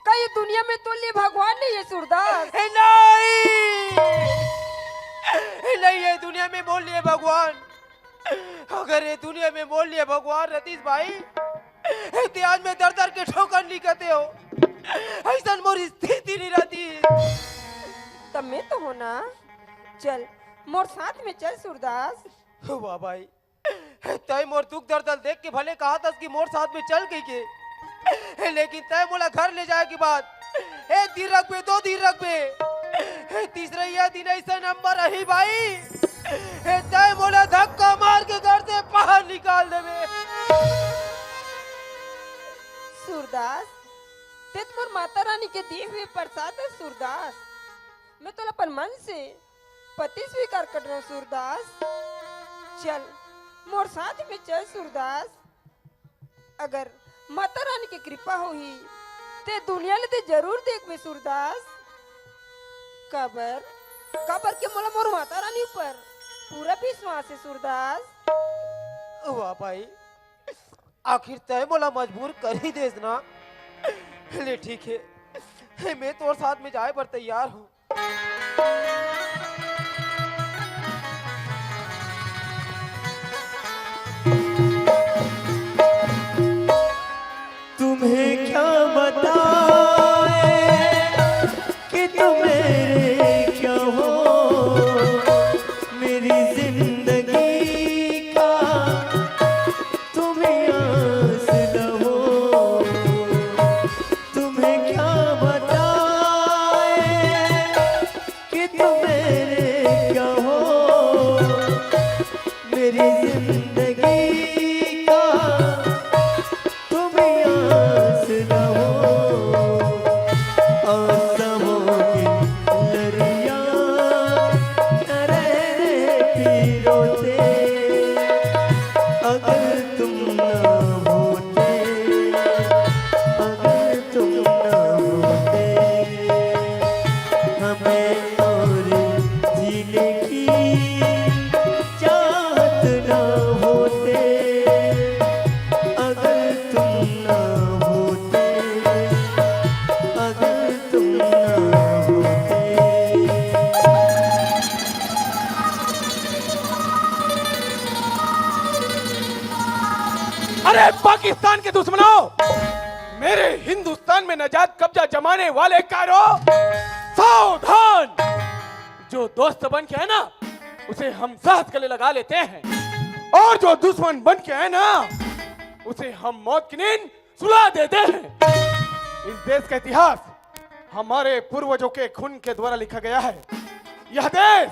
का ये दुनिया में तोर लिए भगवान नहीं है सूरदास? हे नहीं, हे नहीं, ये दुनिया में मोर लिए भगवान, अगर ये दुनिया में मोर लिए भगवान रहतीस भाई, हे ते आज मैं दर दर के ठोकर नहीं कहते हो, ऐसन मोर स्थिति नहीं रहती। तब मैं तो हो ना, चल मोर साथ में चल सूरदास। वाह भाई, तै मोर दुख दर्द ल देख के भले कहत हस कि मोर साथ में चल कहिके, लेकिन तै मोला घर ले जाए के बाद एक दिन रखबे, दो दिन रखबे, तीसरइया दिन ऐसा नंबर आही भाई, तै मोला धक्का मार के घर से बाहर निकाल देबे। सूरदास, ते तो मोर माता रानी के दिए हुए प्रसाद है सूरदास। मैं तोला अपन मन से पति स्वीकार कर रहा हूँ सूरदास। चल, मोर साथ में चल सूरदास। अगर माता रानी के कृपा होही, ते दुनिया ले ते जरूर देखबे सूरदास। काबर, काबर के मोला मोर माता रानी ऊपर पूरा विश्वास है सूरदास। वाह भाई, आखिर तै मोला मजबूर कर ही देस ना। ले ठीक है, मैं तोर साथ में जाए बर तैयार हूँ। तुम्हें क्या बताएं कि तुम मेरे क्या हो, मेरी जिंदगी का तुम्हें आस न हो। तुम्हें क्या बताएं कि तुम मेरे क्या हो, मेरी जिंदगी का तुम आस न हो। आसमां की लरियां न रहते फिर रोते, अगर तुम ना होते, अगर तुम ना होते, हमें और जीने की चाहत ना होते, अगर तुम ना होते, अगर तुम ना होते। अरे पाकिस्तान के दुश्मनों, मेरे हिंदुस्तान में नाजायज कब्जा जमाने वाले कायरो, सावधान! जो दोस्त बन के है ना, उसे हम साहस गले लगा लेते हैं, और जो दुश्मन बन के है ना, उसे हम मौत की नींद सुला देते हैं। इस देश का इतिहास हमारे पूर्वजों के खून के द्वारा लिखा गया है। यह देश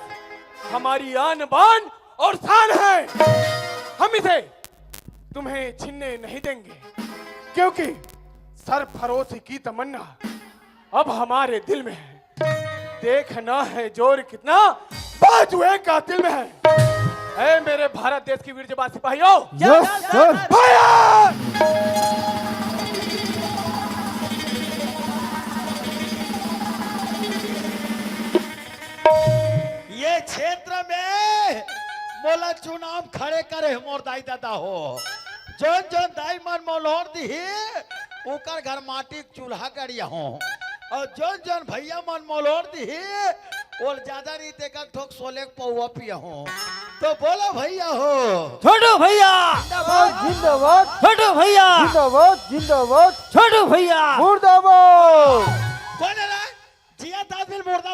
हमारी आन बान और शान है। हम इसे तुम्हें छीनने नहीं देंगे, क्योंकि सरफरोशी की तमन्ना अब हमारे दिल में है। देखना है जोर कितना बाजुए कातिल में है। ऐ मेरे भारत देश की वीर जवान सिपाहियों, यस सर। Fire! ये क्षेत्र में मोला चुनाव खड़े करे हे मोर दाई ददा हो। जोन जोन दाई मन मोलोर दिही, ओकर घर माटी के चूल्हा गड़िया हो। और जोन जोन भैया मन मोलोर दिही, ओल ज्यादा नहीं ते एक ठोक सोले के पौवा पिया हो। तो बोलो भैया हो। छोटू भैया। जिंदाबाद, जिंदाबाद। छोटू भैया। जिंदाबाद, जिंदाबाद। छोटू भैया। मुर्दाबाद।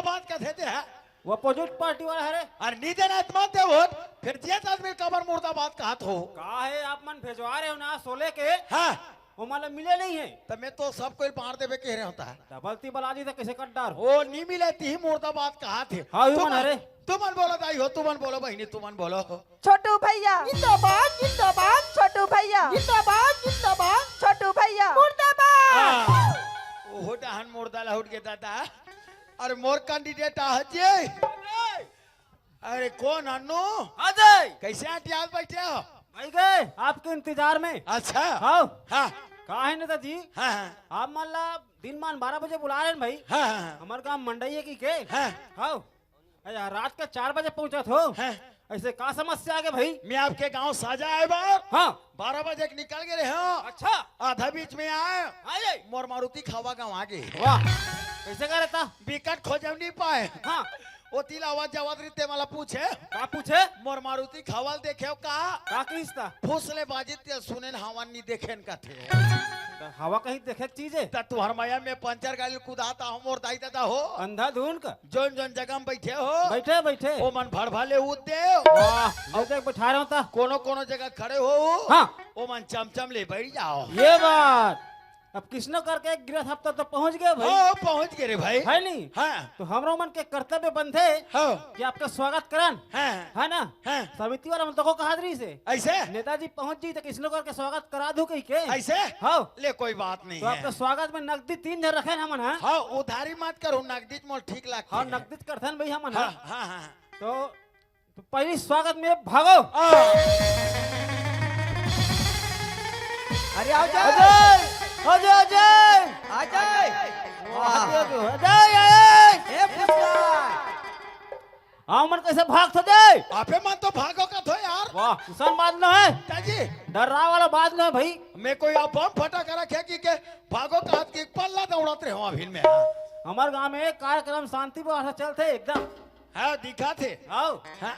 बात कथे ते, हाँ? वो अपोजिट पार्टी वाला हरे। अरे नी देना त मत दे वोट, फिर जेठ आदमी काबर मुर्दाबाद कहत हो? का हे, आप मन भेजवा रहे हो ना शोले के? हाँ। वो मतलब मिले नहीं है। त मैं तो सब कोई बांट देबे कह रहे होता है। डबल तिबल आदमी तो कैसे कट डार हो? ओ नी मिले तिही मुर्दाबाद कहत हे। हाँ, यू तुमन, हरे। तुमन बोलो दाई हो, तुमन बोलो बहिनी, तुमन बोलो। छोटू भैया जिंदाबाद, जिंदाबाद। छोटू भैया जिंदाबाद, जिंदाबाद। छोटू भैया मुर्दाबाद। आ, ओहो डहन मुर्दा ला उठ के दादा। अरे मोर कैंडिडेट आ जी। अरे कौन अन्नू? हाँ जी। कैसे अटियात बैठे हो? भाई गए आपके इंतजार में। अच्छा। हाँ। हाँ। का है नेताजी? हाँ, हाँ। आप मन ला दिन मान बारह बजे बुला रहे हैं भाई। हाँ, हाँ, हाँ। हमारे गांव मंडई है कि के? हाँ। हाँ। अरे यार, रात के चार बजे पहुंचत हो। हैं? ऐसे का समस्या आ गया भाई? मैं आपके गांव साजा आए बार। हाँ। बारह बजे के निकल गए रहे हो। अच्छा। आधा बीच में आए। हाँ जी। मोर मारुति खवा गंवा गे। वाह। कैसे का रहता? बिकट खोजब नहीं पाए। हाँ। ओ तिला आवाज जवाब रीते वाला पूछे। का पूछे? मोर मारुति खवा ल देखे हो का? का किस्ता? फुसले बाजी ते सुने न हवा नी देखे न कथे। त हवा कहीं देखे के चीज है? त तुहर मया में पंचर गाड़ी कुदाता हो मोर दाई दादा हो। अंधाधुन का। जोन जोन जगह में बैठे हो। बैठे, बैठे। ओ मन भड़भले उद देव। वाह, ले देख बैठा रहा हूँ ता। कोनो कोनो जगह खड़े हो। हाँ। ओ मन चमचम ले बैठ जाओ। ये बात। अब किसनो करके गिरस हफ्ता तो पहुंच गए भाई। हाँ, पहुंच गए रे भाई। है नहीं? हाँ। तो हमरो मन के कर्तव्य बंधे हाँ। कि आपका स्वागत करन। हाँ। है ना? हाँ। समिति वाला मन तो को कहा रही से। ऐसे? नेताजी पहुंच जी तो किसनो करके स्वागत करा दू कही के। ऐसे? हाँ। ले कोई बात नहीं तो है। आपका स्वागत में नकदी तीन हजार रखे हैं हमन, हाँ? हाँ, उधारी मत करो, नकदी मोल ठीक लगथे। हाँ, नकदी करथन भाई हमन, हाँ, हाँ? हाँ, हाँ। तो, तो पहली स्वागत में भागो। आ। अरे आओ जाओ। अजय, अजय, अजय। अजय। वाह। अजय, अजय। ए पुष्पा। हमन कैसे भागथो दे? आपे मन तो भागो कथो यार। वाह, असन बात न है। ताजी। डर्रा वाला बात न है भाई। मैं कोई आप बम फटाका रखे कि के भागो कहत कि पल्ला दौड़त रहे हो अभी में। हमार गांव में एक कार्यक्रम शांति व्यवस्था चलथे एकदम। हाँ, दिखा थे। आओ। हाँ।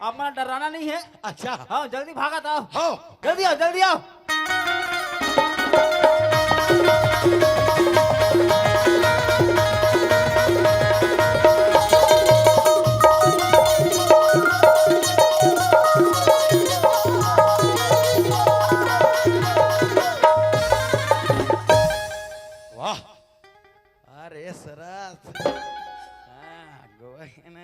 आप मन डराना नहीं है। अच्छा। हाँ, जल्दी भागत आओ। हाँ। जल्दी आओ, जल्दी आओ। वाह। अरे सरस। हाँ, गोहिन।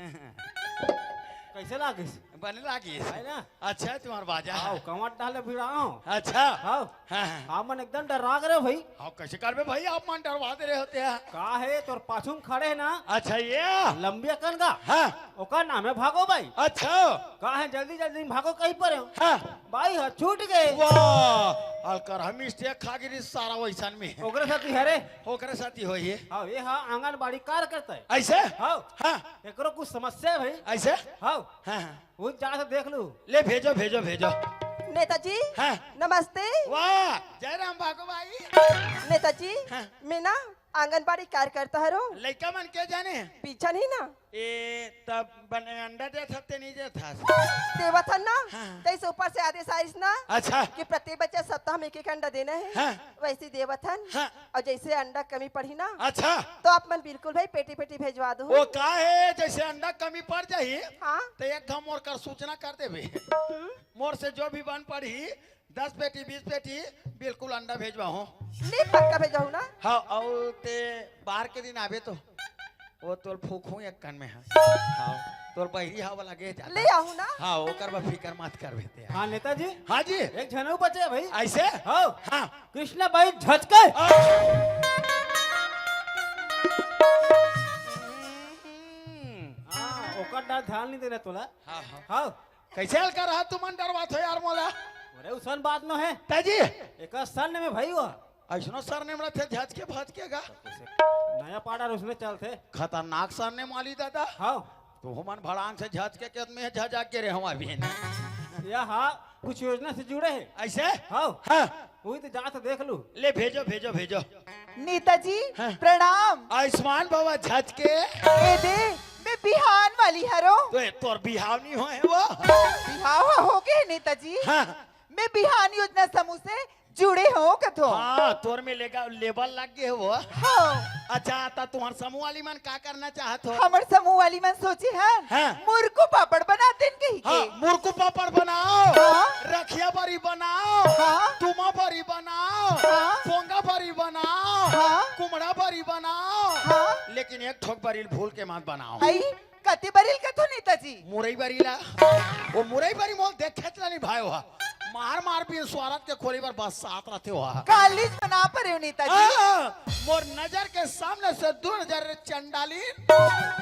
कैसे लागिस? बने लागिस। है ना? अच्छा, तुम्हार बाजा। आओ, कमर डाले भिड़ाओ। अच्छा। हाँ। हाँ, हाँ। आप मन एकदम डरा गए भाई। हाँ, कैसे करबे भाई, आप मन डरवा दे रहे होते हैं। का है, तोर पाछू में खड़े है ना? अच्छा, ये? लंबी अकन का? हाँ। ओकर नाम है भागो भाई। अच्छा। का है, जल्दी जल्दी में भागो कहीं पर हो। हाँ। भाई, हाँ, छूट गए। वाह, अलकर हम मिस्टेक खा गिरी सारा वैसन में। ओकरे साथी हरे। ओकरे साथी होई है। हाँ, ये हाँ आंगनबाड़ी कार्यकर्ता है। ऐसे? हाँ। हाँ। एकरो कुछ समस्या है भाई। ऐसे? हाँ। हाँ, हाँ। वो जा से देख लू। ले भेजो, भेजो, भेजो। नेताजी, हाँ। नमस्ते। वाह, जय राम भागो भाई। नेताजी, हाँ। मैं ना आंगनबाड़ी कार्यकर्ता हरो। लइका मन के जाने? पीछा नहीं ना। ए, तब बने अंडा देत हस ते नहीं देत हस? देवत हन ना। हाँ। तैसे ऊपर से आदेश आइस ना। अच्छा। कि प्रति बच्चा सप्ताह में एक एक अंडा देना है। हाँ। वैसे देवत हन। हाँ। और जैसे अंडा कमी पड़ी ना। अच्छा। तो आप मन बिल्कुल भाई पेटी पेटी भेजवा दो। वो का है, जैसे अंडा कमी पड़ जाही, हाँ। तो एक घम मोर कर सूचना कर देबे। हम्म। मोर से जो भी बन पड़ी, दस पेटी, बीस पेटी, बिल्कुल अंडा भेजवाहूँ। नहीं, पक्का भेजवाहूँ ना। हाँ, अउ ते बाहर के दिन आबे तो, वो तोल फूकहूँ एक कन में, हाँ। हाँ, तोल बहिरी हवा लगे जाता। ले आहूँ ना। हाँ, ओकर बा फिकर मत करबे ते। हाँ, नेताजी। हाँ जी। एक झन अउ बचे भाई। ऐसे? हाँ। हाँ। कृष्णा बाई झचके। आ। हाँ, ओकर डाल ध्यान नहीं देना तोला। हाँ, हाँ। हाँ। कैसे हल्का रहा तुमन डरवात हो यार मोला? अरे, उसन बात न है। ताजी। एक सरनेम है भाई वो। ऐसनो सरनेम रथे झचके भचके गा। नया पार्टनर उसने चलथे। खतरनाक सरनेम वाली दादा। हाँ। तो हमन भड़ांग से झचके के आदमी है, झझक के रे हम अभी। या हाँ, कुछ योजना से जुड़े है। ऐसे? हाँ। हाँ। वही तो जा तो देख लू। ले भेजो, भेजो, भेजो। नेताजी, हाँ। प्रणाम। आयुष्मान बाबा झचके। ए दे, मैं बिहान वाली हरो। तो ए, तोर बिहाव नहीं होए वो? बिहाव हो गए नेताजी। हाँ। मैं बिहान योजना समूह से जुड़े हो कथो। हाँ, तोर में लेगा, लेबल लग गए हो। हाँ। अच्छा, त तुम्हार समूह वाली मन का करना चाहत हो? हमर समूह वाली मन सोचे हन, हाँ। मुरकू पापड़ बना देन कही के। हाँ, मुरकू पापड़ बनाओ, हाँ। रखिया बरी बनाओ, हाँ। तुमा बरी बनाओ, हाँ। पोंगा बरी बनाओ, हाँ। कुमड़ा बरी बनाओ, हाँ। लेकिन एक ठोक बरी ल भूल के मत बनाओ। आई, कते बरी ल कथो नेताजी? मुरई बरी ला। वो मुरई बरी मोल देखे च ला नहीं भाई, वह मार मार भी स्वारथ के खोली बर बस साथ रहते हो। कालीज बना परे हो नेताजी। हाँ, मोर नजर के सामने से दूर नजर रे चंडाली,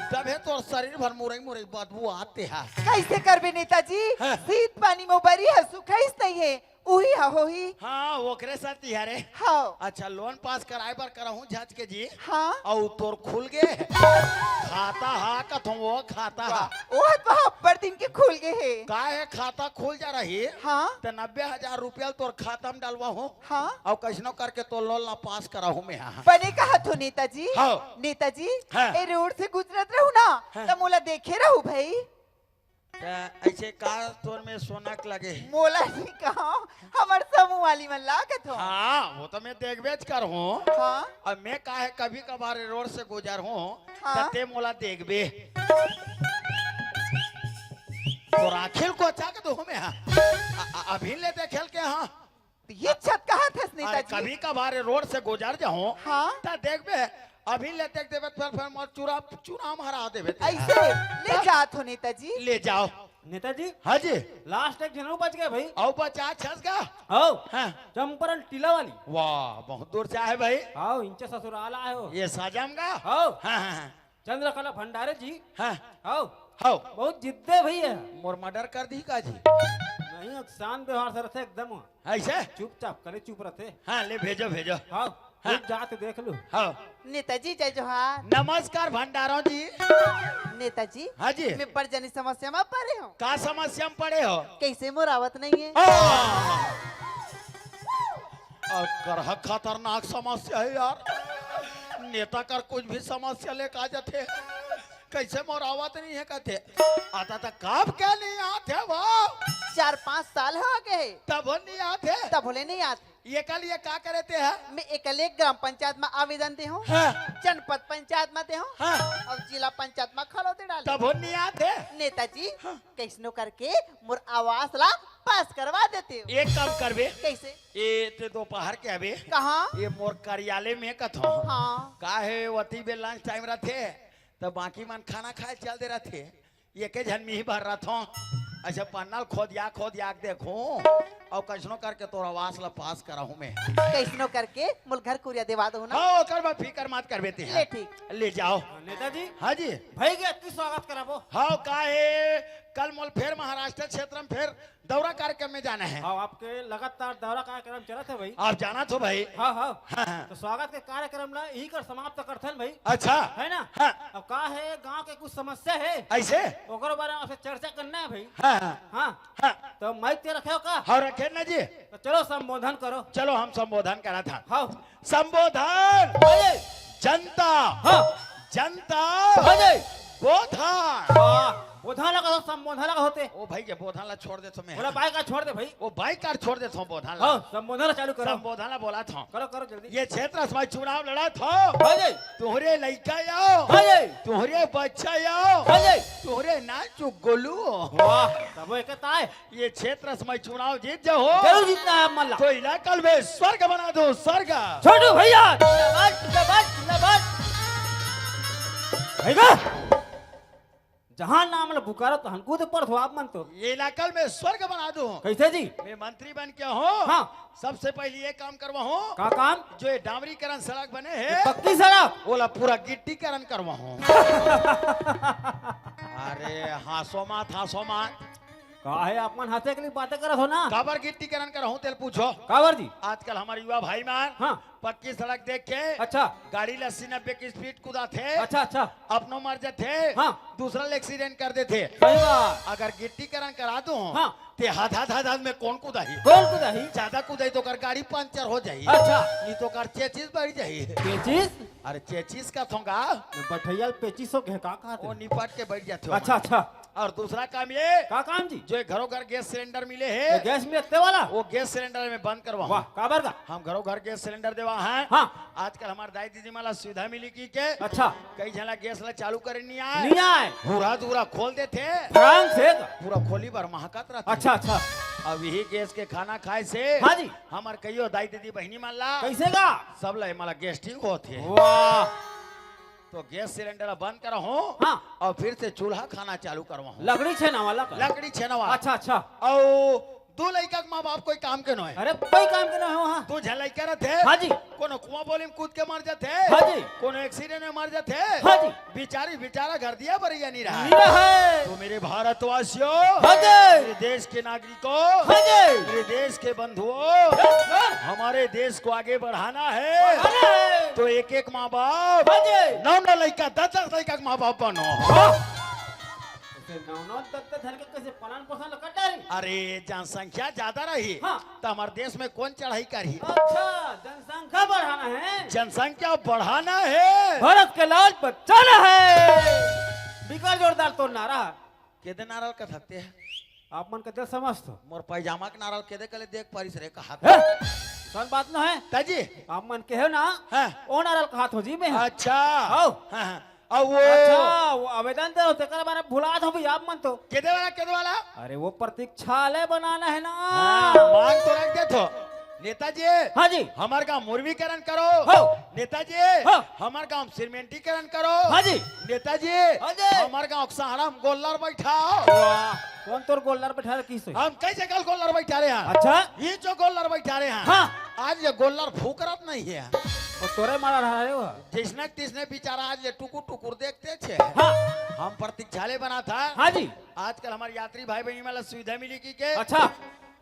तभे तोर शरीर भर मुरई मुरई बदबू आते हैं। कैसे करबे नेताजी? हाँ। शीत पानी में बरी है, सुखाइस नहीं है, उही हा होही। हाँ, ओकरे साथ ही हरे। हाँ। अच्छा, लोन पास कराए बर करहूँ झच के जी। हाँ। अउ तोर खुल गे खाता हा, कथों वो खाता हा। वाह, वो तो अब्बड़ दिन के खुल गे हे। का हे, खाता खुल जा रही? हाँ। त नब्बे हजार रुपया तोर खाता में डलवाहूँ। हाँ। अउ कइसनो करके तोर लोन ला पास कराहूँ मैं हा। बने कहत हो नेताजी। हाँ। नेताजी, हाँ। ए रोड से गुजरत रहू ना, हाँ। त मोला देखे रहू भाई। त ऐसे का तोर में सोना के लगे? मोला नहीं कहा, हमर समूह वाली मन लागत हो। हाँ, वो तो मैं देखबेच करहूँ। हाँ। अब मैं का हे, कभी कभार रोड से गुजरहूँ, हाँ। त ते मोला देखबे। तोर आँखी ल कोचा के दो में, हाँ। अ-, अ-, अभी ले देखेल के, हाँ। त ये छत कहाँ थस अरे, नेताजी? कभी कभार रोड से गुजर जाहूँ, हाँ। त देखबे, अभी ले देख देबे, फेर, फेर मोर चूरा, चूरा म हरा देबे ते। ऐसे ले जात हो नेताजी। ले जाओ। नेताजी, हाँ जी। लास्ट एक झन अउ बच गए भाई। अउ बचा छस गा? हौ। हाँ। चंपारण टीला वाली। वाह, बहुत दूर से आए भाई। हौ, इनचे ससुराल आए हो। ये साजम गा? हौ। हाँ, हाँ, हाँ। चंद्रकला भंडारे जी। हाँ। हौ। हौ। बहुत जिद्दे भैया। मोर मर्डर कर दी का जी? नहीं, अब शांत व्यवहार से रथे एकदम। ऐसे? चुपचाप, कले चुप रथे। हाँ, ले भेजो, भेजो। हौ। हाँ। चुप जात देख लो। हौ। नेताजी, जय जोहार। नमस्कार भंडारों जी। नेताजी, हाँ जी। मैं बड़ जनी समस्या में पड़े हूँ। का समस्या में पड़े हो? कैसे मोर आवत नहीं है? हाँ। अउ करहा खतरनाक समस्या हे यार। नेता कर कुछ भी समस्या लेके आ जाथे। कइसे मोर आवत नहीं है कथे। आता त कब के नहीं आथे वो? चार पाँच साल हो गए। तभो नहीं आथे। तभो ले नहीं आथे। एकर लिए का करे ते ह? मैं एकले ग्राम पंचायत में आवेदन दे हूँ, हाँ। जनपद पंचायत में दे हूँ, हाँ। अउ जिला पंचायत में खलो दे डाले। तभो नहीं आथे। नेताजी, हाँ। कइसनो करके मोर आवास ला पास करवा देते हो। एक काम करबे। कइसे? ए, ते दोपहर के आबे। कहाँ? ये मोर कार्यालय में कथो। हाँ। का हे, वती बे lunch time रथे, त बाकी मन खाना खाए चल दे रथे। एके झन मी भर रथों। अच्छा, पन्ना ल खोदिया, खोदिया के देखूं, अउ कइसनो करके तोर आवास ला पास कराहूं मैं। कइसनो करके मोल घर कुरिया देवा दो ना। हाँ, ओकर बर फिकर मत करबे ते। ले ठीक। ले जाओ। नेताजी। हाँ जी। भाई के अतकी स्वागत कराबो। हाँ, का हे, कल मोल फेर महाराष्ट्र क्षेत्र में फेर दौरा कार्यक्रम में जाना है। हाँ, आपके लगातार दौरा कार्यक्रम चलत हे भाई। आप जानत हो भाई। हाँ, हाँ। हाँ, हाँ। तो स्वागत के कार्यक्रम ला यही कर समाप्त करथन भाई। अच्छा। है ना? हाँ। अब का हे, गांव के कुछ समस्या हे। ऐसे? ओकर बारे में आपसे चर्चा करना हे भाई। हाँ, हाँ। हाँ। हाँ। तो माइक ते रखे हो का? हाँ, रखे ना जी। तो चलो संबोधन करो। चलो हम संबोधन करा था। हाँ। संबोधन। हाँ जी। जनता। हाँ। जनता। हाँ जी। बोधन। वाह, बोधन लगा हो, संबोधन लगा होते। ओ भाई, ये बोधन ला छोड़ दे तो मैं। बोला बाइक ला छोड़ दे भाई। ओ बाइक ला छोड़ दे तो बोधन ला। हाँ, संबोधन ला चालू करो। संबोधन ला बोला था। करो, करो जल्दी। ये क्षेत्र में चुनाव लड़ा था। हाँ जी। तुहरे लइका आओ। हाँ जी। तुहरे बच्चा आओ। हाँ जी। तुहरे नाचू गोलू। वाह, तब एक ताय। ये क्षेत्र में चुनाव जीत जाओ। जरूर जीतना है मल्ला। तो इलाका में स्वर्ग बना दो, स्वर्ग। छोटू भैया, जिंदाबाद, जिंदाबाद, जिंदाबाद। भैया, जहां नाम ल पुकारो, तहन कूद पड़थो आप मन तो। ये इलाका में स्वर्ग बना दो। कैसे जी? मैं मंत्री बन के हूँ। हाँ। सबसे पहले ये काम करवाहूँ। का काम? जो ये डामरीकरण सड़क बने हे, ये पक्की सड़क? ओला पूरा गिट्टीकरण करवाहूँ। अरे, हाँसो मत, हाँसो मत। का हे, आप मन हंसे के लिए बातें करत हो ना? काबर गिट्टीकरण करहूँ, तेल पूछो। काबर जी? आजकल हमर युवा भाई मन हाँ। पक्की सड़क देख के अच्छा। गाड़ी ला अस्सी नब्बे की स्पीड कुदाथे। अच्छा, अच्छा। अपनो मर जाथे। हाँ। दूसरा ले एक्सीडेंट कर देथे। सही बात। अगर गिट्टीकरण करा दूँ, हाँ। ते हद, हद, हद, हद में कौन कुदाही? कौन कुदाही? ज्यादा कुदाही तो ओकर गाड़ी पंचर हो जाही। अच्छा। नहीं तो ओकर चेचिस बैठ जाही। चेचिस? अरे चेचिस कथों गा। बठैया ल पेचिस हो गए, का कहत ओ हे? निपट के बैठ जाथे अच्छा, ओमा। अच्छा। अउ दूसरा काम ये, का काम जी? जो ये घरो घर गैस सिलेंडर मिले हे, ये गैस मिलथे वाला? वो गैस सिलेंडर में बंद करवाहूं। वाह, काबर का? हम घरो घर गैस सिलेंडर देवाहन। हाँ। आजकल हमर दाई दीदी मन ला सुविधा मिली कहिके। अच्छा। कई झन ला गैस ला चालू करे नइ आय। नइ आय। हुरा दूरा खोल देथे। फ्रांस हे का? पूरा खोली भर महकत रहिथे। अच्छा, अच्छा। अब इही गैस के खाना खाय से हाँ जी। हमर कइयो दाई दीदी बहिनी मन ला कइसे का? सब ला एमन ला गैस्ट्रिक होथे। वाह। तो गैस सिलेंडर ला बंद करहूं हाँ। अउ फिर से चूल्हा खाना चालू करवाहूं। लकड़ी छेना वाला का? लकड़ी छेना वाला। अच्छा, अच्छा। अउ दू लइका के माँ बाप कोई काम के नोहे। अरे कोई काम के नोहे वहाँ। दू झन लइका रथे। हाँ जी। कोनो कुआं बोली में कूद के मर जाथे। हाँ जी। कोनो एक्सीडेंट में मर जाथे। हाँ जी। बिचारी बिचारा घर दिया बरइया नइ रहय। नइ रहय। तो मेरे भारतवासियों, हाँ जी। मेरे देश के नागरिकों, हाँ जी। मेरे देश के बंधुओं, हाँ। हमारे देश को आगे बढ़ाना है। बढ़ाना है। तो एक एक माँ बाप, हाँ जी। नौ नौ लइका, दस दस लइका के माँ बाप बनो। हाँ। अइसे नौ नौ दस दस झन के कइसे पालन पोषण ल कर डारी? अरे, जनसंख्या ज्यादा रही, हाँ। त हमर देश में कोन चढ़ाई करही? अच्छा, जनसंख्या बढ़ाना है। जनसंख्या बढ़ाना है। भारत के लाल बचाना है। बिकट जोरदार तोर नारा। केदे नारा ल कथस ते? आप मन के दिल समझ तो। मोर पैजामा के नारा ल केदे कले देख पारिस रे कहात। हैं? कौन बात न है? ताजी। आप मन के हो ना? हाँ। ओ नारा ल कहात हों जी मैं। अच्छा। आओ। हाँ, हाँ। अउ वो अच्छा, वो आवेदन दे, तेकर बारे में भुलात हों भई आप मन तो। केदे वाला, केदे वाला? अरे वो प्रतीक्षालय बनाना है ना। हाँ, मांग तो रख देथों। नेताजी, हाँ जी। हमर गांव मुर्मीकरण करो। हो। नेताजी, हाँ। हमर गांव सीमेंटीकरण करो। हाँ जी। नेताजी, हाँ जी। हमर गांव के सहारा में गोल्लर बैठाओ। वाह, कौन तोर गोल्लर बैठा रखिस हे? हम कई जगह गोल्लर बैठा रहे हैं। अच्छा। ये जो गोल्लर बैठा रहे हैं। हाँ। आज ये गोल्लर फूकरत नइ हे। वो तोरे मारा रहा है वो। जइसने तइसने बिचारा आज ले टुकुर टुकुर देखथे। हाँ। हम प्रतीक्षालय बनाथन। हाँ जी। आजकल हमर यात्री भाई बहिनी मन ला सुविधा मिली कहिके। अच्छा।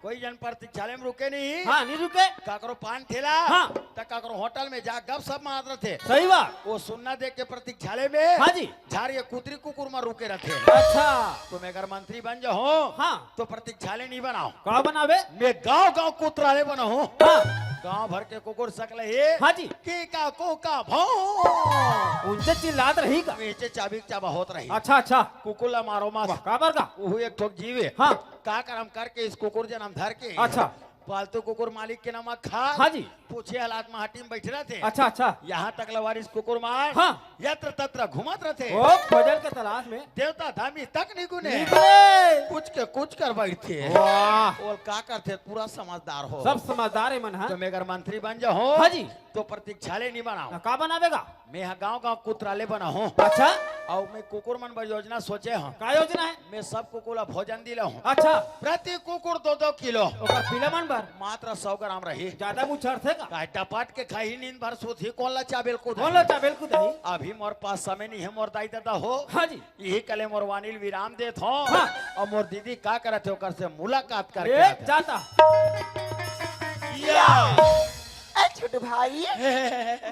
कोई झन प्रतीक्षालय में रुके नइ। हाँ, नइ रुके। काकरो पान ठेला, हाँ। त काकरो होटल में जा गपशप मारत रथे। सही बात। वो सुन्ना देख के प्रतीक्षालय में हाँ जी। झार ये कुतरी कुकुर मन रुके रथे। अच्छा। तो मैं अगर मंत्री बन जाहूं, हाँ। तो प्रतीक्षालय नइ बनाहूं। का बनाबे? मैं गांव गांव कुतरालय बनाहूं। हाँ। गांव भर के कुकुर सकल हे। हाँ जी। कीका कूका भौं। उनसे चिल्लात रही का? नीचे चाबी चाबा होत रही। अच्छा, अच्छा। कुकुर ला मारो मत। वाह, काबर का? उहू एक ठोक जीव हे। हाँ। का करम करके इस कुकुर जनम धर के। अच्छा। पालतू कुकुर मालिक के नमक खा। हाँ जी। पूछे हालात माटी में बैठे रथे। अच्छा, अच्छा। यहाँ तक लवारिस कुकुर मार। हाँ। यत्र तत्र घूमत रथे। ओ, खोजल के तलाश में। देवता धामी तक नइ गुने। नइ गुने। कुछ के कुछ कर बैठथे। वाह। ओल का करथे, पूरा समझदार हो। सब समझदार हे मन, हाँ। तो मैं अगर मंत्री बन जाहूं, हाँ जी। तो प्रतीक्षालय नइ बनाहूं। ना, का बनाबे गा? मैं ह गांव गांव कुतरालय बनाहूं। अच्छा। अउ मैं कुकुर मन बर योजना सोचे हंव। का योजना हे? मैं सब कुकुर ला भोजन दिलाहूं। अच्छा। प्रति कुकुर दो दो किलो। ओकर पिला मन बर? मात्र सौ ग्राम रही। ज्यादा मुंह चढ़थे का? काय टपट के खाही, नींद भर सूतही, कोन ला चाबेल कूदही? कोन ला चाबेल कूदही? अभी मोर पास समय नइ हे, मोर दाई ददा हो। हाँ जी। इही कले मोर वाणी ल विराम देत हंव। हाँ। अउ मोर दीदी का करत हे, ओकर से मुलाकात करके ए, आत हंव। जाता। या। ए छोटू भाई,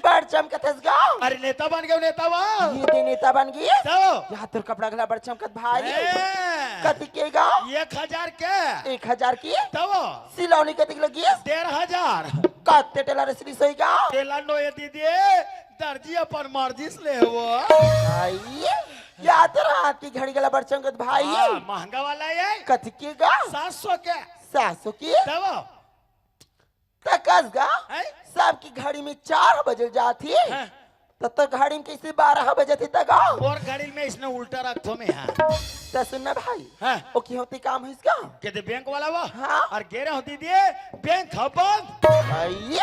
बड़ चमकत हस गा। अरे नेता बन गेंव, नेता बा। ये दे नेता बन गे। तो? या तोर कपड़ा घला बड़ चमकत भाई। ए। कतिक के गा? एक हजार के। एक हजार के? तब? सिलौनी कतिक लगिस? डेढ़ हजार। कते टेलर सिलिस होही गा? टेलर नोहे दीदी, दर्जी अपन मर्जी से ले वो। भाई, या तोर हाथ के घड़ी घला बड़ चमकत भाई। हाँ, महंगा वाला हे। कतिक के गा? सात सौ के। सात सौ के? तब? त कस गा, हैं? सबकी घड़ी में चार बजे जात हे, हैं? त तोर घड़ी में कइसे बारह बजत हे त गा? मोर घड़ी में इसने उल्टा रखथों मैं, हाँ। त सुन ना भाई, हैं? ओ की होती काम हे इसका? केदे बैंक वाला वो? हाँ। अउ गे रहे हों दीदी, बैंक ह बंद। भाई,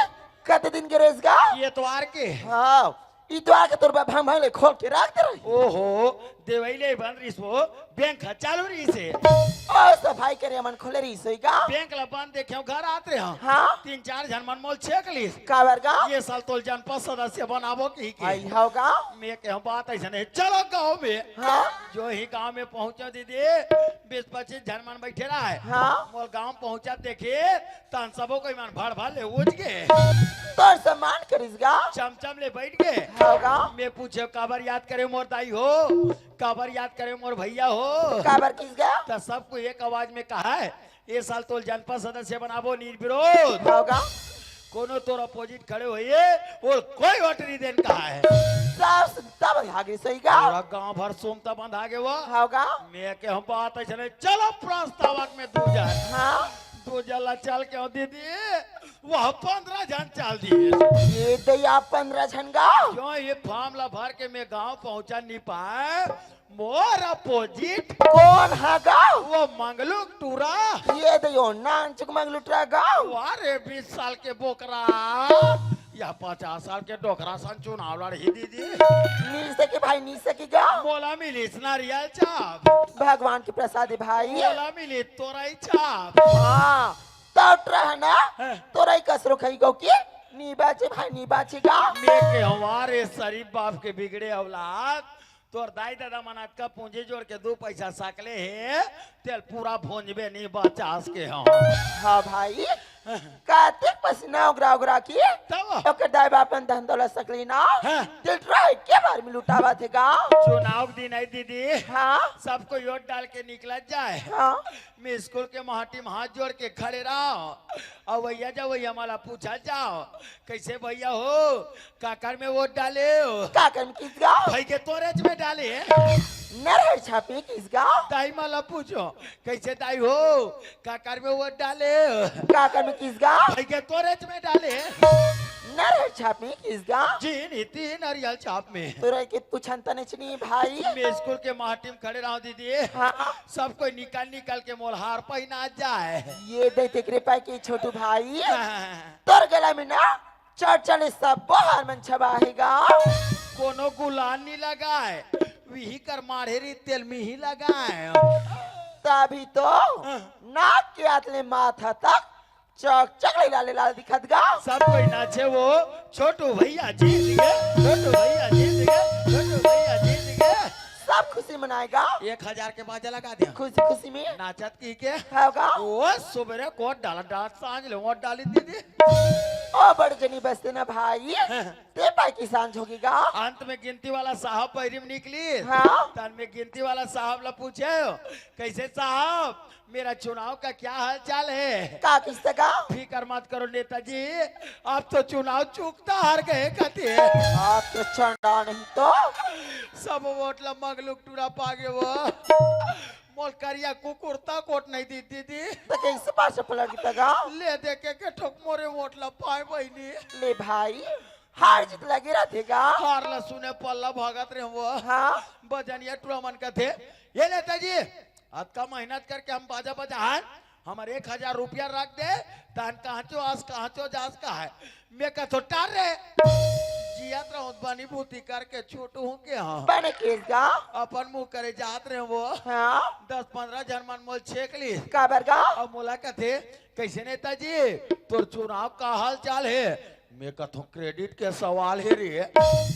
कते दिन के रेस गा? ये एतवार के। हाँ। इतवार के तोर बा भांग भांग ले खोल के रख दे रही। ओहो, देवई ले बंद रहिस वो, बैंक ह चालू रहिस हे। ओ, सफाई करे मन खोले रहिस होही गा। बैंक ला बंद देखे हंव, घर आत रहे हंव। हाँ। तीन चार झन मन मोल छेक लिस। काबर गा? ये साल तोल जनपद सदस्य बनाबो कहिके। आई हव गा। मैं कहे हंव बात अइसन हे, चलो गांव में। हाँ। जो ही गांव में पहुंचे दीदी, बीस पच्चीस झन मन बैठे रहे। हाँ। मोल गांव पहुंचा देखे, तहन सबो कोई मन भड़ भड़ ले उठ गे। तोर सम्मान करिस गा। चमचम ले बैठ गे। हव गा। मैं पूछे, काबर याद करे मोर दाई हो, काबर याद करे मोर भैया हो। काबर किस गा? त सब कोई एक आवाज में कहा हे, ये साल तोल जनपद सदस्य बनाबो निर्विरोध। हव गा। कोनो तोर अपोजिट खड़े होइए, वो कोई वोट नहीं देन कहा है। सब सुनता बंधा गे सही गा। पूरा गांव भर सुनता बंधा गे वो। हाँ गा। मैं के हम बात ऐसे नहीं, चलो प्रस्तावक में दू जन। हाँ। दू जन ला चल के आओ दीदी, वह पंद्रह जन चल दिए। ये दया पंद्रह जन गा। क्यों ये फार्म ला भर के मैं गांव पहुंचा नहीं पाए, मोर अपोजिट। कोन हा गा? वो मंगलू टूरा। ये दे यो नानचुक मंगलू टूरा गा। अरे बीस साल के बोकरा या पचास साल के डोकरा सन चुनाव लड़ही दीदी। मिल सके भाई, मिल सके गा। मोला मिलिस नारियल चाप। भगवान के प्रसाद है भाई। मोला मिलिस तोरई चाप। हाँ, तब रहा ना। हाँ। तोरई कसरो खाई गो की? नी बाचे भाई, नी बाचे गा। मैं के हमारे शरीफ बाप के बिगड़े औलाद, तोर दाई ददा मन अतका पूंजी जोड़ के दू पैसा सकले हे, तेल पूरा भोंजबे नी बचास के हम। हाँ भाई, कातिक पसीना उगरा उगरा के तब? ओकर दाई बाप मन धन दौलत सकले ना, हाँ। तेल ट्राई के बार में लुटावा थे गा। चुनाव के दिन आई दीदी, हाँ। सबको वोट डाल के निकला जाए। हाँ। मैं स्कूल के माटी में हाथ जोड़ के खड़े रहो, और भैया जा भैया मला पूछा जाओ, कैसे भैया हो, काकर में वोट डाले हो? काकर में किस गाँव? भाई के तोरेच में डाले। नरहर छापे किस गाँव? दाई मला पूछो, कैसे दाई हो, काकर में वोट डाले हो? काकर में किस गाँव? भाई के तोरेच में डाले। नरहर छापे किस गाँव? जी नीति नरियल छाप में। तोरा के पूछन तने चनी भाई। मैं स्कूल के माटी में खड़े रहो दीदी। हाँ। सब कोई निकाल निकाल के मोल हार पहना जाए। ये दे तेकरे पाए के छोटू भाई। हाँ। तोर गला में ना चढ़ चढ़े सब हार मन छबा हे गा। कोनो गुलाल नी लगाए, विही कर माढ़े री तेल मिही लगाए। तभी तो हाँ। नाक के आतले माथा तक चक चक ले लाले लाल दिखत गा। सब कोई नाचे वो, छोटू भैया जीत गए, छोटू भैया जीत गए, छोटू भैया जीत गए। सब खुशी मनाएगा। एक हजार के बाजा लगा दिया। खुशी खुशी में। नाचत की के? होगा। ओ सुबेरे कोट डाला डाल, सांझ ले वोट डाली दीदी। ओ बड़ जनी बसते ना भाई। ते पाई की सांझ होगी गा। अंत में गिनती वाला साहब पैरी में निकली। हाँ। तन में गिनती वाला साहब ला पूछे, कैसे साहब, मेरा चुनाव का क्या हाल चाल है? का किस्ता का? फिकर मत करो नेताजी, आप तो चुनाव चूकता हार गए कथे। आप तो चंडा नहीं तो। सब वोट ला मंगलू टूरा पागे वो। मोल करिया कुकुर ता कोट नहीं दी दीदी। तो कैसे पाछे पलट गई तगा? ले दे के, के ठोक मोरे वोट ला पाए बहिनी। ले भाई, हार जीत लगे रहते गा। हार ला सुने पल्ला भागत रहे वो। हाँ। बजनिया टूरा मन कथे, ये नेताजी, अतका मेहनत करके हम बाजा बजाहन, हमर एक हजार रुपया रख दे, तहन कहाँ चो आस, कहाँ चो जास का है। मैं कथो टार रे। जियत रहूं बनी भूती करके छोटू हूँ के हाँ। बने केस गा। अपन मुंह करे जात रहे वो। हाँ। दस पन्द्रह जन मन मोल छेक ली। काबर गा? अब मोला कथे, कैसे नेताजी, तोर चुनाव का हाल चाल है? मैं कथो credit के सवाल हे रे,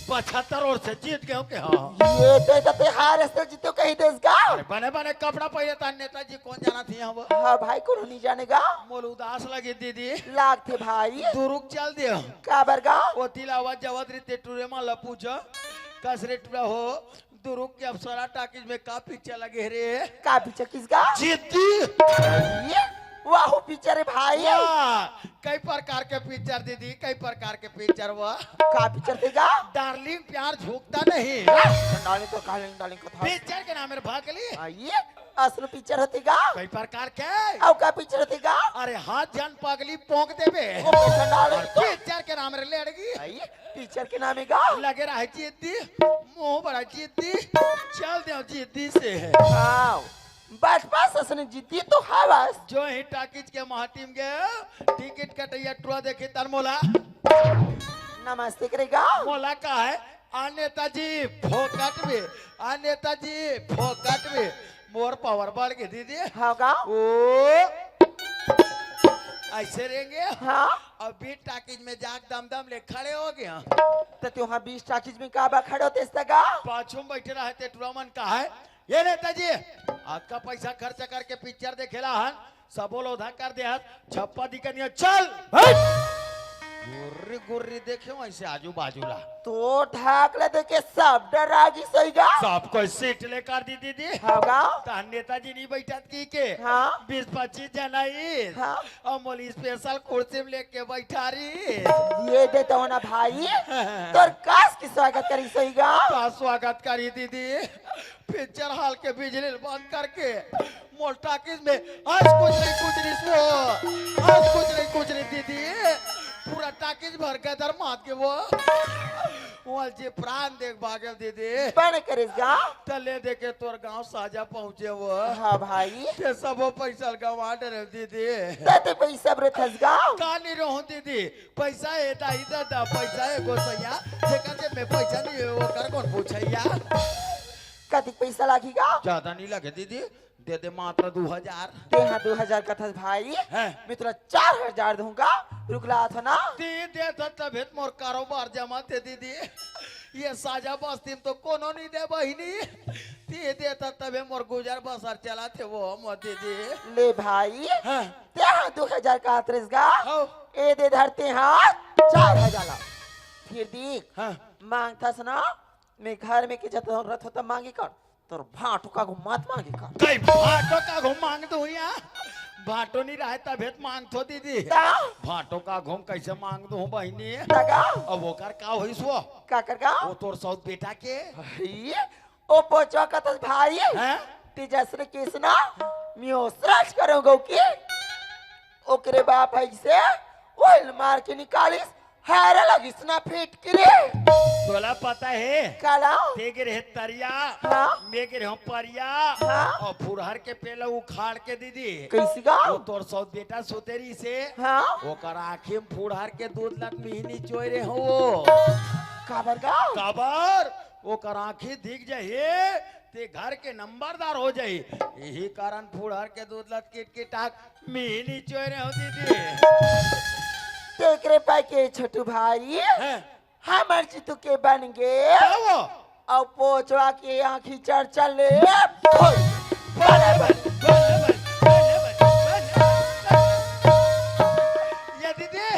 पचहत्तर ओर से जीत गयो के हाँ। ये तो इतना ते हार से जीतो कही देस गा। अरे बने बने कपड़ा पहने था नेताजी, कौन जाना थी हम? हाँ भाई, कोनो नहीं जाने गा। मोल उदास लगी दीदी। लागथे भाई। दुरुक चल दे। काबर गा? ओती ला आवाज जवत रीते टूरे मा ला पूछो, कस रे टूरा हो, दुरुक के अप्सरा टाकीज में का पिक्चर लगे हे रे? का पिक्चर किस गा? जिद्दी। ये वाहू पिक्चर है भाई। वाह, कई प्रकार के पिक्चर दीदी, कई प्रकार के पिक्चर। वाह, का पिक्चर थे गा? डार्लिंग प्यार झुकता नहीं। डार्लिंग तो डार्लिंग डार्लिंग कथा। पिक्चर के नाम है भागली। आ, ये असली पिक्चर होती गा? कई प्रकार के। अउ का पिक्चर होती गा? अरे हाथ जान पगली पोंक देबे। ओ पिक्चर डाल अउ तो। पिक्चर के नाम रे लेड़गी। आ, ये पिक्चर के नाम है गा? लगे रहा जिद्दी, मुंह बड़ा जिद्दी, चल दे जिद्दी से। आओ, बस बस असने जिद्दी तो हवस। जो ही टाकीज के महतीम गे, टिकट कटैया टुरा देखी तन मोला। नमस्ते करेगा। मोला का है? आ नेताजी फोकट में, आ नेताजी फोकट में। मोर पावर बढ़ गे दीदी। हाँ गा। ओ, ऐसे रहेंगे। हाँ। अब बीच टाकीज में जाके दम दम ले खड़े हो गया। तो तू हाँ बीच टाकीज में का बा खड़े होते इस तगा? पाछू में बैठे रहे ते टुरा मन का है, ये नेताजी, अतका पैसा खर्च करके पिक्चर देखेला हन, सबो ला उधार कर दे हस, छप्पा दिखा नहीं, चल। हट! गुर्री गुर्री देखे वैसे आजू बाजू ला। तो ढाक ले देखे सब डरा गिस होही गा। सब कोई सीट ले कर दी दीदी। हाँ गा। तहन नेताजी नहीं बैठत की के? हाँ। बीस पच्चीस जना ही। हाँ। अउ मोला स्पेशल कुर्सी में लेके बैठा रही। ये दे तो ना भाई, तोर कस के स्वागत करिस होही गा। का स्वागत करी दीदी? पिक्चर हॉल के बिजली ल बंद करके मोर टाकीज में आज कुछ नहीं कुछ नहीं सो, आज कुछ नहीं कुछ नहीं दीदी, पूरा टाकीज भर के दर मात के वो। वहाँ जे प्राण देख भागे दीदी। बन करिस गा। त ले देखे तोर गांव साजा पहुंचे वो। हाँ भाई। ते सब वो पैसा गवा डरे दीदी। ते ते पैसा रे थस गा। का नहीं रहूं दीदी, पैसा हे दाई दादा, पैसा हे गोसैया, जेकर जेब में पैसा नहीं हे, ओकर कौन पूछैया? कतिक पैसा लागही गा? ज्यादा नहीं लगे दीदी, दे दे मात्र दू हजार। ते हा दू हजार कथस भाई, हैं? मैं तोला चार हजार दूंगा, रुक ला था ना। ते दे था तभे त मोर कारोबार जमा थे दीदी, ये साजा बस्ती में तो कोनो नहीं दे बहिनी, ते दे था तभे मोर गुजर बसर चला थे वो मोर दीदी। ले भाई, हाँ। ते हा दू हजार का आतरेस गा, हाँ। ए दे धरते हा चार हजार ला। फिर देख, हाँ। मांगथस ना, मैं घर में के जत रथ होता मांगी कर, तोर भांटो का घुम मत मांगी कर। कई भांटो का घुम मांग दो या? भांटो नहीं रहे तभे त मांग थो दीदी। ता? भांटो का घुम कैसे मांग दो बहिनी? तगा? अब ओकर का होइस वो? का कर गा? वो तोर सौत बेटा के? ये? ओ पोचवा कथस भाई? हैं? ते जसरे किसना? मियो सराज करो गो की? ओकरे बाप ऐसे ओइल मार के निकालिस, हारा लगिस ना फेंट के रे। तोला पता हे? काला? ते गिरे हे तरिया, हाँ? मैं गिरे हूँ परिया, हाँ? और फुरहर के पेला उखाड़ के दीदी। कैसी गा? वो तोर सौत बेटा सुतेरी से, हाँ? ओकर आँखी में फुरहर के दूध लत मिहनी चोय रे हो। काबर गा? काबर? ओकर आँखी दिख जाही, ते घर के नंबरदार हो जाही। यही कारण फुरहर के दूध लत किटकिटाक मिहनी चोय रे हो दीदी। तेकरे पाई के छोटू भाई, हैं? हमर जीतू के बन गे। का वो? अउ पोचवा के आँखी चर चले। बले, बले, बले, बले, बले, बले। ये दीदी,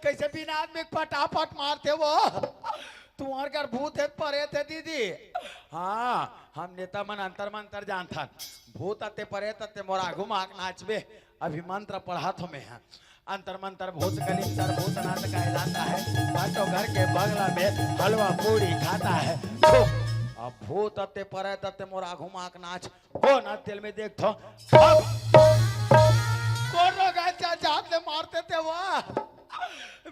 कैसे बिना आदमी के पटापट मारते वो? तुम्हार घर भूत हे, परेत हे दीदी। हाँ, हम नेता मन अंतर मंतर जानथन। भूत अते परेत अते मोर आगू माक नाचबे। अभी मंत्र पढ़त हो मैं हा। अंतर मंतर भूत कलिंतर भूतनाथ कहलाता है। बाटो घर के बगला में हलवा पूड़ी खाता है। छो। अब भूत अते परेत अते मोर आगू माक नाच। कोन तेल में देख थो। अब कोन रोगा चाचा हाथ ले मारते थे वो।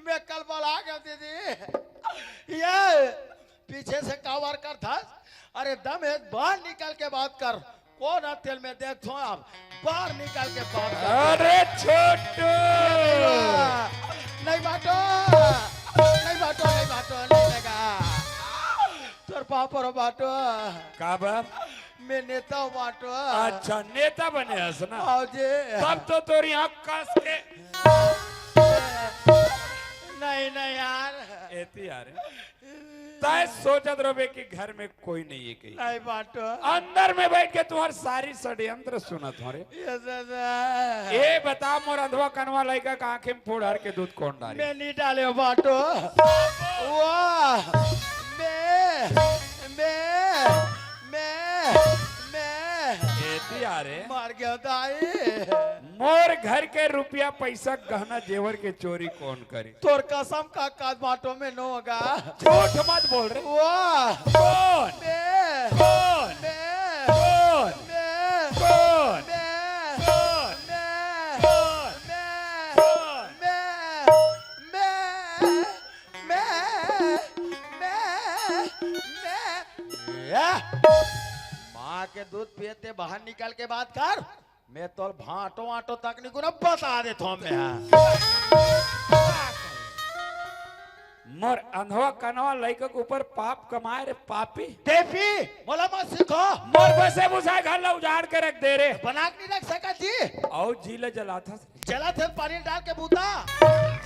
मैं कल बला गया दीदी। ये पीछे से कावर कर था। अरे दम है, बाहर निकल के बात कर। कोन तेल में देख थो आप, बाहर निकल के बात कर। अरे छोटू। नहीं बाटो, नहीं बाटो, नहीं बाटो, नहीं लेगा। तोर पापा रो बाटो। काबर? मैं नेता हूँ बाटो। अच्छा, नेता बने हस ना? हाँ जी। तब तो तोर यहाँ कस के। नहीं, नहीं यार। एती यार। तय सोचत रहे कि घर में कोई नहीं है कहीं। नहीं बाटो। अंदर में बैठ के तुम्हार सारी षड्यंत्र सुनत हो रे। ये दादा। ए बता, मोर अंधवा कनवा लइका का आँखी में फुरहर के दूध कोन डारे? मैं नहीं डाले हो बाटो। वाह। मैं, मैं, मैं, मैं। एती यार। मर गया दाई। मोर घर के रुपया पैसा गहना जेवर के चोरी कोन करी? तोर कसम का काज बाटो में नो होगा। झूठ मत बोल रे। वाह। कोन? मैं। कोन? मैं। कोन? मैं। कोन? मैं। कोन? मैं। कोन? मैं। कोन? मैं। मैं। मैं। मैं। या। माँ के दूध पिए ते बाहर निकल के बात कर। मैं तोर भांटो वांटो तक नहीं गुना बता देथो मैं, हाँ। मोर अंधवा कनवा लइका के ऊपर पाप कमाए रे पापी। देवी, मोला मत सिखो। मोर बसे बुसाए घर ला उजाड़ के रख दे रे। बना के नहीं रख सकत जी। अउ जी ला जलाथस। जलाथस पानी डाल के बूता।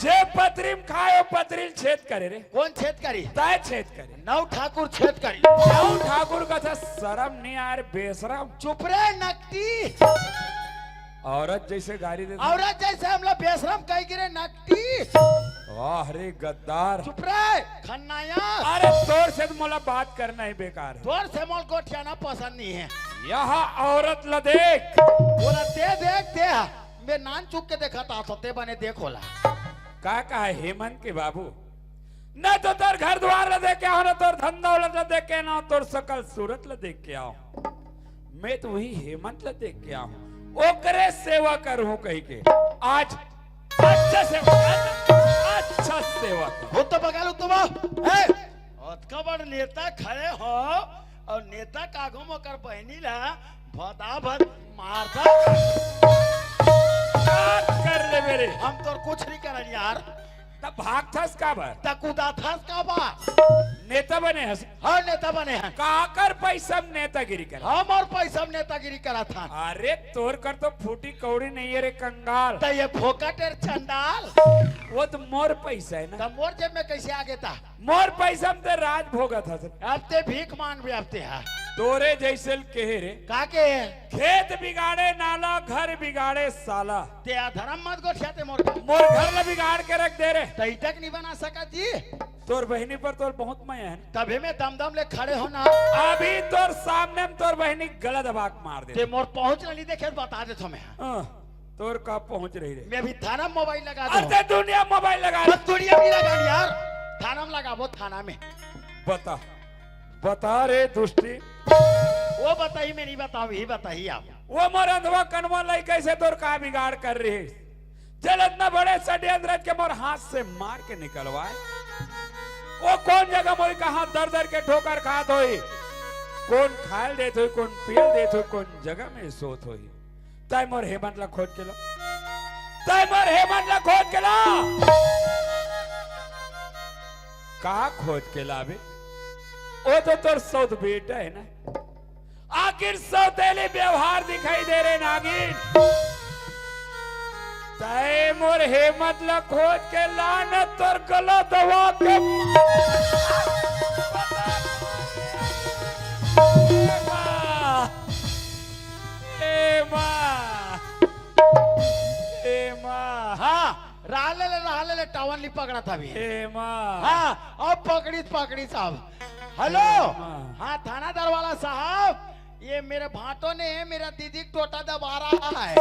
जे पतरी में खाए, ओ पतरी ल छेद करे रे। कोन छेद करी? तय छेद करे। नौ ठाकुर छेद करी। नौ ठाकुर कथे सरम नहीं आए रे बेसरम। चुप रे नकटी। औरत जइसे गारी देथे। औरत जइसे हमला बेशरम कहि गिरे, नकटी। वाह रे गद्दार। चुप रहे, खन्नायस। अरे तोर से तो मोला बात करना ही बेकार हे। तोर से मोला गोठियाना पसंद नहीं हे। यहाँ औरत ला देख। ओला ते देख, ते ह। मैं नान चुक के देखत आथों, ते बने देख ओला। का कहा हेमंत के बाबू? न तो तोर घर दुवार ला देख के आहों, न तोर धन दौलत ला देख के, न तोर सकल सूरत ला देख के आहों। मैं तो वही हेमंत ला देख के आहों, ओकरे सेवा करहूं कहि के। आज अच्छा सेवा, अच्छा सेवा कर। हो तो बगल उत्तम। ए, अतका बड़ नेता खड़े हो अउ नेता का आगू म ओकर बहिनी ला भदाभद मारता। बात कर ले मेरे। हम तोर कुछ नहीं करन यार। तब भागथस काबर? त कूदाथस काबर? नेता बने हस? हाँ, नेता बने हन। काकर पैसा म नेतागिरी कर? हमर पैसा म नेतागिरी करत हन। अरे तोर कर तो फूटी कौड़ी नहीं हे रे कंगाल। त ये फोकट हे रे चंडाल। वो तो मोर पैसा हे ना। त मोर जेब में कैसे आ गे ता? मोर पैसा म ते राज भोगत हस। अब ते भीख मांगबे अब ते हा। तोरे जइसे ल केहे रे। का केहे? खेत बिगाड़े नाला, घर बिगाड़े साला। ते अधरम मत गोठिया ते मोर घर। मोर घर ल बिगाड़ के रख दे रे। त ईटा के नहीं बना सकत जी। तोर बहिनी पर तोर बहुत मया हे ना। तभे मैं दमदम ले खड़े हों ना। अभी तोर सामने म तोर बहिनी गला दबा के मार दे। ते मोर पहुंच ल नहीं देखे, बता देथों मैं। हाँ। तोर का पहुंच रही रे? मैं अभी थाना म मोबाइल लगा दूं। अरे दुनिया म मोबाइल लगा। बस दुनिया म नहीं लगा यार, थाना म लगाबो, थाना में। बता, बता रे दुष्टी। वो बताही, मैं नहीं बताऊं, ही बताही आप। वो मोर अंधवा कनवा लइका से तोर का बिगाड़ कर रही? जेला अतना बड़े षड्यंत्र रच के मोर हाथ से मार के निकलवाए। वो कोन जगह मोर कहां दर दर के ठोकर खात होही, कोन खाय ल देत होही, कोन पिये ल देत होही, कोन जगह में सोत होही। तैं मोर हेमंत ला खोज के ला। तैं मोर हेमंत ला खोज के ला। का खोज के लाबे? वो तो तोर सौत बेटा हे ना। आखिर सौतेली व्यवहार दिखाई दे रे नागिन। तैं मोर हेमंत ला खोज के ला न, तोर गला दबा के। ए माँ, ए माँ, ए माँ। हाँ, राह ले ले, राह ले ले, टावन ली पकड़ा था भी। ए माँ। हाँ, अब पकड़ी, पकड़ी साहब। हेलो। ए माँ। हाँ, थाना दरवाला साहब, ये मेरे भांटो ने मेरा दीदी का टोटा दबा रहा है।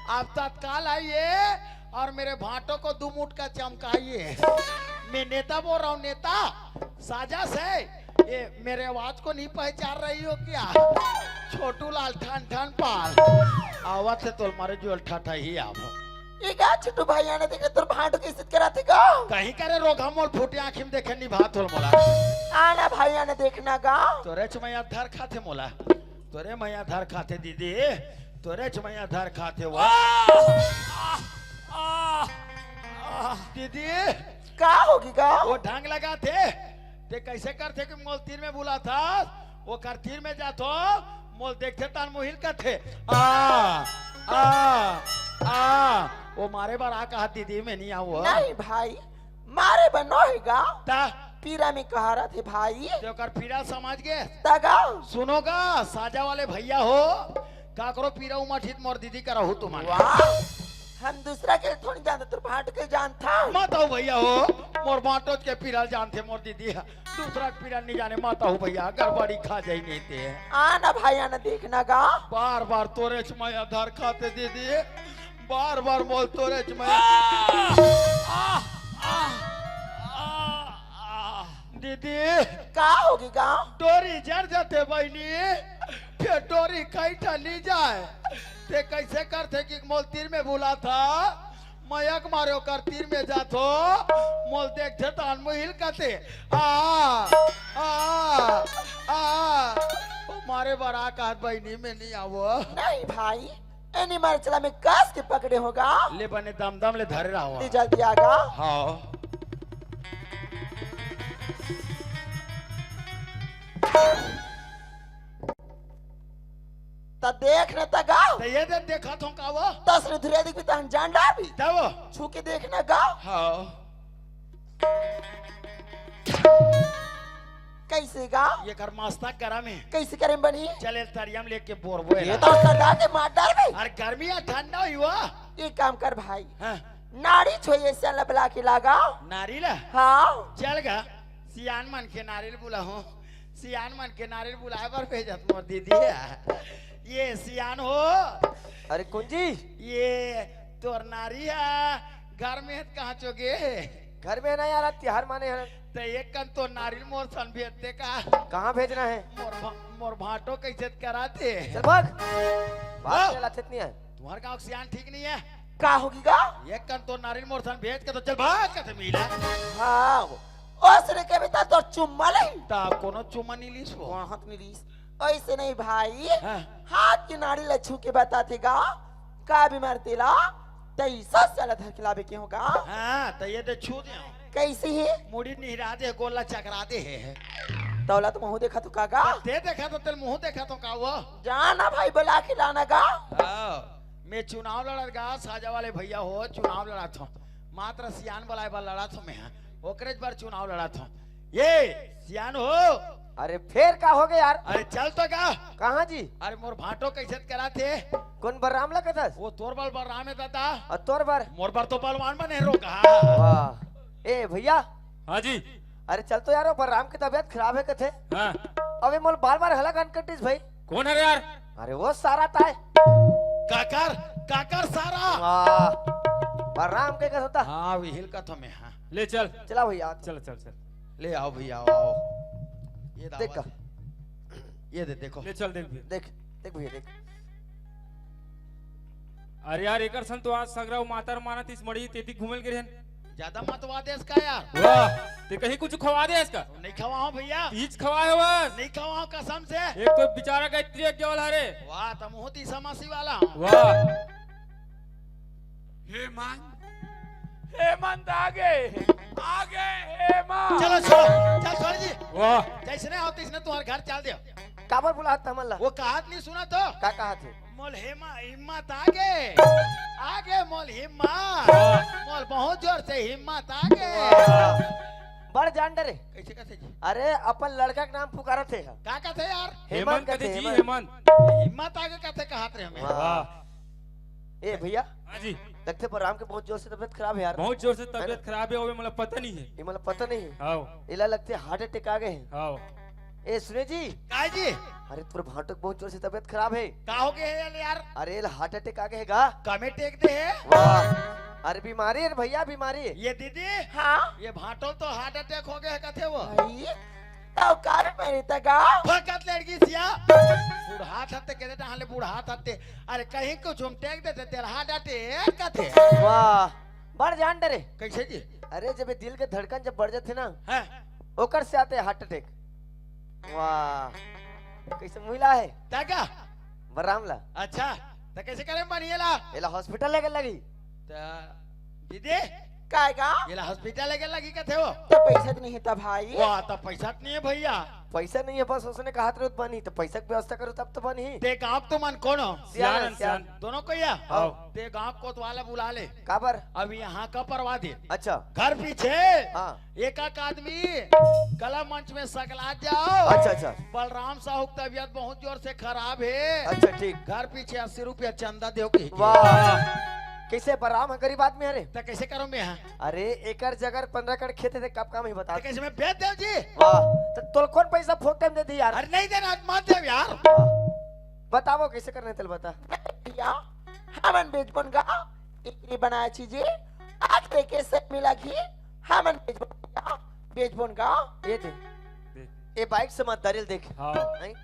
आप तत्काल आइए और मेरे भांटो को दो मुटका चमकाइए। मैं नेता बोल रहा हूँ, नेता। साजा से ये मेरे आवाज को नहीं पहचान रही हो क्या? छोटू लाल ठन ठन पाल। आवत हे तोल मारे जोल ठा ठा ही आव। ये का छोटू भैया ने देखे तोर भांटो के इज्जत कराथे का? कहीं करे रोगहा मोल फूटे आँखी में देखे निभात होल मोला। आना भैया ने देखना का? तोरे चमैया धर खाथे मोला। तोरे मैया धर खाथे दीदी। तोरे चमैया धर खाथे वो। आ, आ, आ, आ। दीदी। का होगी का? वो ढंग लगाथे। ते कैसे करथे कि मोल तीर में बुलाथस? ओकर तीर में जाथों, मोल देखथे तान मुहिल कथे। आ, आ, आ। वो मारे बर आ कहा दीदी मैं नहीं आऊँ। नहीं भाई, मारे बर नोहे गा। ता? पीरा में कहा रथे भाई। ते ओकर पीरा समझ गे? ता गा। सुनो गा, साजा वाले भैया हो, काकरो पीरा उमठित मोर दीदी करा हो तुमन। वाह। हम दूसरा के थोड़ी जानत, तोर भांटो के जानथन। मत आओ भैया हो, मोर भांटो के पीरा जानथे मोर दीदी ह। दूसरा के पीरा नहीं जाने, मत आओ भैया, गड़बड़ी खा जाई नहीं ते। आना भाई, आना देखना गा। बार बार तोरे चमैया धर खाथे दीदी, बार बार मोल तोरे चमैया। आ, आ, आ, आ, आ। दीदी। का होगी गा? डोरी जर जाथे बहिनी, फेर डोरी कई ठा ली जाए। ते कैसे करथे कि मोल तीर में बुलाथा, मयक मारे ओकर तीर में जाथों, मोल देखथे तान मुहिल कथे, आ, आ, आ, ओ मारे बर आ कहत बहिनी मैं नहीं आवो। नहीं भाई, एनी मारे चला में कस के पकड़े हों गा। ले बने दम दम ले धरे रहो। ले जल्दी आ गा। हाँ। त देख न त गा। त ये दे देखत हों का वो? तसरे धुरिया दिखबे तहन जान डारबे। त वो? छू के देख न गा। हाँ। कइसे गा? एकर मस्तक गरम हे। कइसे करे म बनही? चल, ए तरिया म लेके बोरबो ये एला। तो सरदार के मार डारबे। अरे, गर्मी हे, ठंडा होही वो। एक काम कर भाई, हाँ। नारी छोइए से लबला के लागा। नारी ला? हाँ। चल गा, सियान मन के नारी ल बुलाहूँ। सियान मन के नारी ल बुलाए बर भेजत मोर दीदी हे। ये सियान हो। अरे कुंजी। ये तोर नारी हे, घर में हे त कहाँ चो गे? घर में हे ना यार, आज तिहार माने हन। त एक कन तोर नारी ल मोर सन भेज दे का? कहाँ भेजना हे? मोर भा-, मोर भांटो कइसे त कराथे। चल भाग। भाग, हाँ। चल, अच्छे नहीं है। तुम्हार गाँव के सियान ठीक नहीं हे। का होगे गा? एक कन तोर नारी ल मोर सन भेज के तो चल भाग कथे मिला। हाँ, ओसने के भी त तोर चुम्मा लेही। त कोनो चुम्मा नहीं लीस वो। वहाँ त नहीं लीस। अइसे नहीं भाई, हाँ। हाथ के नारी ल छू के बताथे गा, का बीमार तेला, तइसा से ल धर के लाबे के हो गा। हाँ, त ये दे छू दे। कइसे हे? मुड़ी निहरा दे, गोला चकरा दे हे। तोला तो मुँह देखा तो का गा? ते देखा तो तेल मुँह देखा तो का वो? जाना भाई, बुला के लाना गा। हाँ, मैं चुनाव लड़त गा, साजा वाले भैया हो, चुनाव लड़त हो। मात्र सियान बुलाए बर लड़त हो मैं, हाँ। ओकरेच बर चुनाव लड़त हो। ये सियान हो। अरे फेर का होगे यार? अरे चल तो गा। कहाँ जी? अरे मोर भांटो कइसे त कराथे? कोन बलराम ला कथस? वो तोर बर बलराम हे दादा। अउ तोर बर? मोर बर तो बलवान बने रो गा। वाह। ए भैया। हाँ जी। अरे चल तो यार, वो बलराम के तबीयत खराब हे कथे। हाँ। अबे मोला बार-बार हला कान कटिस भाई। कोन हरे यार? अरे वो सारा ताय। काकर, काकर सारा। वाह। बलराम के कस होता। हाँ, विहिल कथो मैं, हाँ। ले चल। चला भैया। चल, चल, चल। ले आओ भैया, आओ, आओ। ये देख दावत का। ये दे, देखो। ले चल, देख भैया। देख, देख भैया, देख। अरे यार, एकर सन तो आज सगरा मातर मानत इस मड़ी तेती घूमे ल गे रहेन। ज्यादा मतवा देस का यार? वाह, ते कहीं कुछ खवा दे इसका? नहीं खवाओ भैया। तीज खवाए हो बस। नहीं खवाओ कसम से। एक तो बेचारा गायत्री एक केवल हरे। वाह, त मुँह तीसा मासी वाला। वाह। हेमंत, हेमंत आगे, आगे हेमंत। चलो छोड़, चल छोड़ जी। वाह। जइसने हो तइसने तुम्हार घर चल देव। काबर बुलात हमन ला? वो कहत नहीं सुनत हो। का कहत हे? मोल हिम्मा-, हिम्मत आगे, आगे मोल हिम्मत, मोल बहुत जोर से हिम्मत आगे। वाह। बड़ जान डरे। कइसे कथे जी? अरे अपन लड़का के नाम पुकारत हे। का कथे यार? हेमंत हेमंत कथे कथे, जी, हेमंत। हेमंत। हिम्मत आगे कथे कहत रहे हमें। वाह। वाह। ए भैया। हाँ जी। लगथे बलराम के बहुत जोर से तबीयत खराब हे यार। बहुत जोर से है ना? तबीयत खराब हे, अबे मोला पता नहीं हे। ये मोला पता नहीं हे। हाँ। एला लगथे heart attack आ गे हे। हाँ। ए सुने जी। काय जी? अरे तोर भांटो के बहुत जोर से तबीयत खराब हे। का होगे हे यार? अरे एला heart attack आ गे हे गा। कमे टेक दे हे? वाह। अरे बीमारी हे भैया, बीमारी। ये दीदी। हाँ? ये भांटो ल तो heart attack होगे हे कथे वो। भाई, तो कर मेरी तगा। फकत लड़की सिया। बुढ़ात हते, केते डहान ले बुढ़ात हते। अरे कहीं कुछ हम टेक देते, तेला heart attack कथे। वाह, बड़ जान डरे। कइसे जी? अरे जब ये दिल के धड़कन जब बढ़ जाथे ना, हाँ। ओकर से आथे heart attack। वाह, कइसे मुहिला हे? तगा? बलराम ला। अच्छा, त कइसे करे म बनी एला? एला hospital लेगे लगही। त दीदी, काय गा? एला hospital लेगे लगही कथे वो। त पइसा त नहीं हे त भाई। वाह, त पइसा त नहीं हे भैया। पइसा नहीं हे, बस ओसने कहत रहे त बनही, त पइसा के व्यवस्था करो तब त बनही। ते गाँव के तुमन कोन हो? सियान, सियान, सियान। सियान। दोनों कोई हे? हाँ। ते गाँव कोतवाल ला बुला ले। काबर? अब यहाँ का परवा दे। अच्छा। घर पीछे। हाँ। एक एक आदमी कला मंच में सकलात जाओ। अच्छा, अच्छा। बलराम साहू की तबीयत बहुत जोर से खराब हे। अच्छा, ठीक। घर पीछे अस्सी रुपया चंदा देव कहि के। वाह। कइसे बलराम हे, गरीब आदमी हरे? त कइसे करो मैं, हाँ? अरे, एकर जगह पंद्रह एकड़ खेत हे, कब काम ही बता। त कइसे मैं बेच देव जी? वाह। त तोल कोन पइसा फोकट में दे दी यार? अरे नहीं देना, मत देव यार। वाह। बतावो कइसे करना हे तेला बता। भैया, हमन बेचबोन गा, एकरी बनाए चीजे, आज लेके से मिला घी, हमन बेचबोन गा, बेचबोन गा। ये दे। दे। ये बाइक समझदारी ल देख। हाँ। नहीं?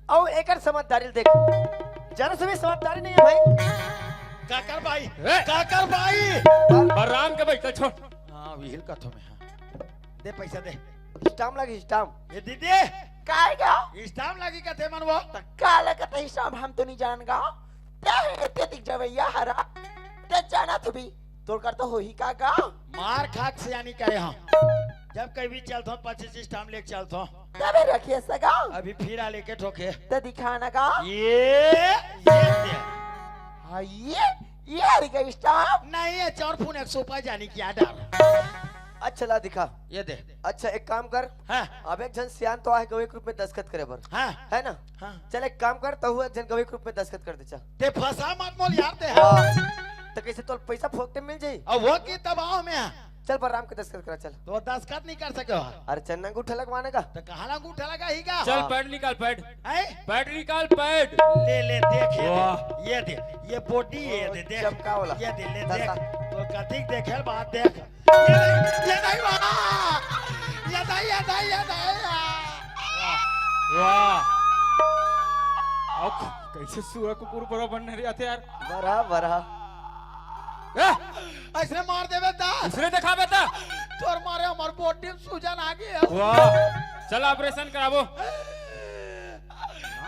अउ एकर समझदारी ल देख। जरा से भी समझदारी नहीं हे भाई। काकर भाई, ए! काकर भाई। बलराम के भाई, चल छोड़। हाँ, विहिल कथो मैं, हाँ। दे पइसा दे। Stamp लगी, stamp। ये दीदी। काय गा? Stamp लगी कथे मन वो। त का लगत हे stamp, हम तो नहीं जान गा। ते हे एतिक जवैया हरा। ते जानत होबे। तोर कर तो होही का गा? मार खा के सियानी करे हम। जब कहीं भी चलथो, पच्चीस stamp लेके चलथो। तबे रखे सगा। अभी फिर आ लेके ठोके। त दिखा ना गा। ये, ये दे। हाँ, ये, ये हरी का stamp। नहीं, ये चार फुन एक सौ पाँच जानी क्या डर। अच्छा ला दिखा। ये दे। अच्छा, एक काम कर। हाँ। अब एक झन सियान तो आहे गवाही के रूप में दस्तखत करे बर। हाँ। है ना? हाँ। चल, एक काम कर, तहू एक झन गवाही के रूप में दस्तखत कर दे, चल। ते फंसा मत मोल यार, ते। हाँ। तो कैसे तोल पैसा फोकटे मिल जाई? अब वो की तब आओ मैं। चल, बलराम के दस्तखत करा, चल। तो दस्तखत नहीं कर सके हो। अरे, चल ना अंगूठा लगवाने का। तो कहाँ ला अंगूठा लगा ही का? चल, हाँ। Pad निकाल, pad। हैं? Pad निकाल, pad। ले, ले, देख, ये वाह। दे, ये दे, ये body, ये ओ, दे, देख। चमका वाला। ये दे, ले, दसा। देख। तो कतिक देखे बात देख। ये नहीं, ये नहीं, वाह। ये नहीं, ये नहीं, ये नहीं, यार। वाह। अउ कैसे सुआ कुकुर बड़ा बनने रहे थे यार। बरा, बरा। ए! ऐसने मार देबे ता। इसने दिखाबे ता। तोर मारे हमर body में सूजन आ गया। वाह। चल operation कराबो।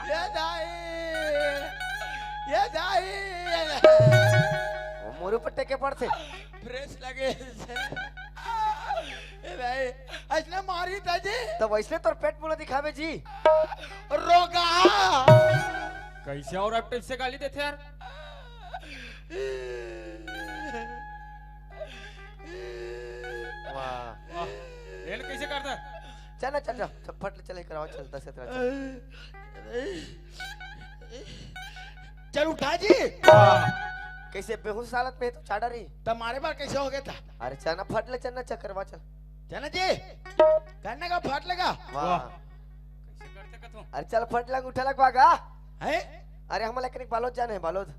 ये दाई, ये दाई, ये दाई। वो मोर ऊपर टेके पड़थे। Press लगे। ए भाई, ऐसने मारी ता जी। तब ऐसने तोर पेट मुड़ा दिखाबे जी। रोगा। कैसे और अब से गाली देथे यार? वाह। वाह। एन कैसे करता? चल ना, चल, चल, चल, फट ले, चल, करावा, चल, दस सत्रह, चल। चल उठा जी। वाह। कैसे बेहोश हालत में है तो चाडा रही? तब मारे बार कैसे हो गया था? अरे चल ना, फट ले, चल ना, चक्कर वा, चल। चल ना जी। करने का फट लगा। वाह। वाह। कैसे कर सकत हो? अरे चल, फट लग, उठा लग भागा। हैं? अरे हम लेकिन एक बालोद जाने हैं, बालोद।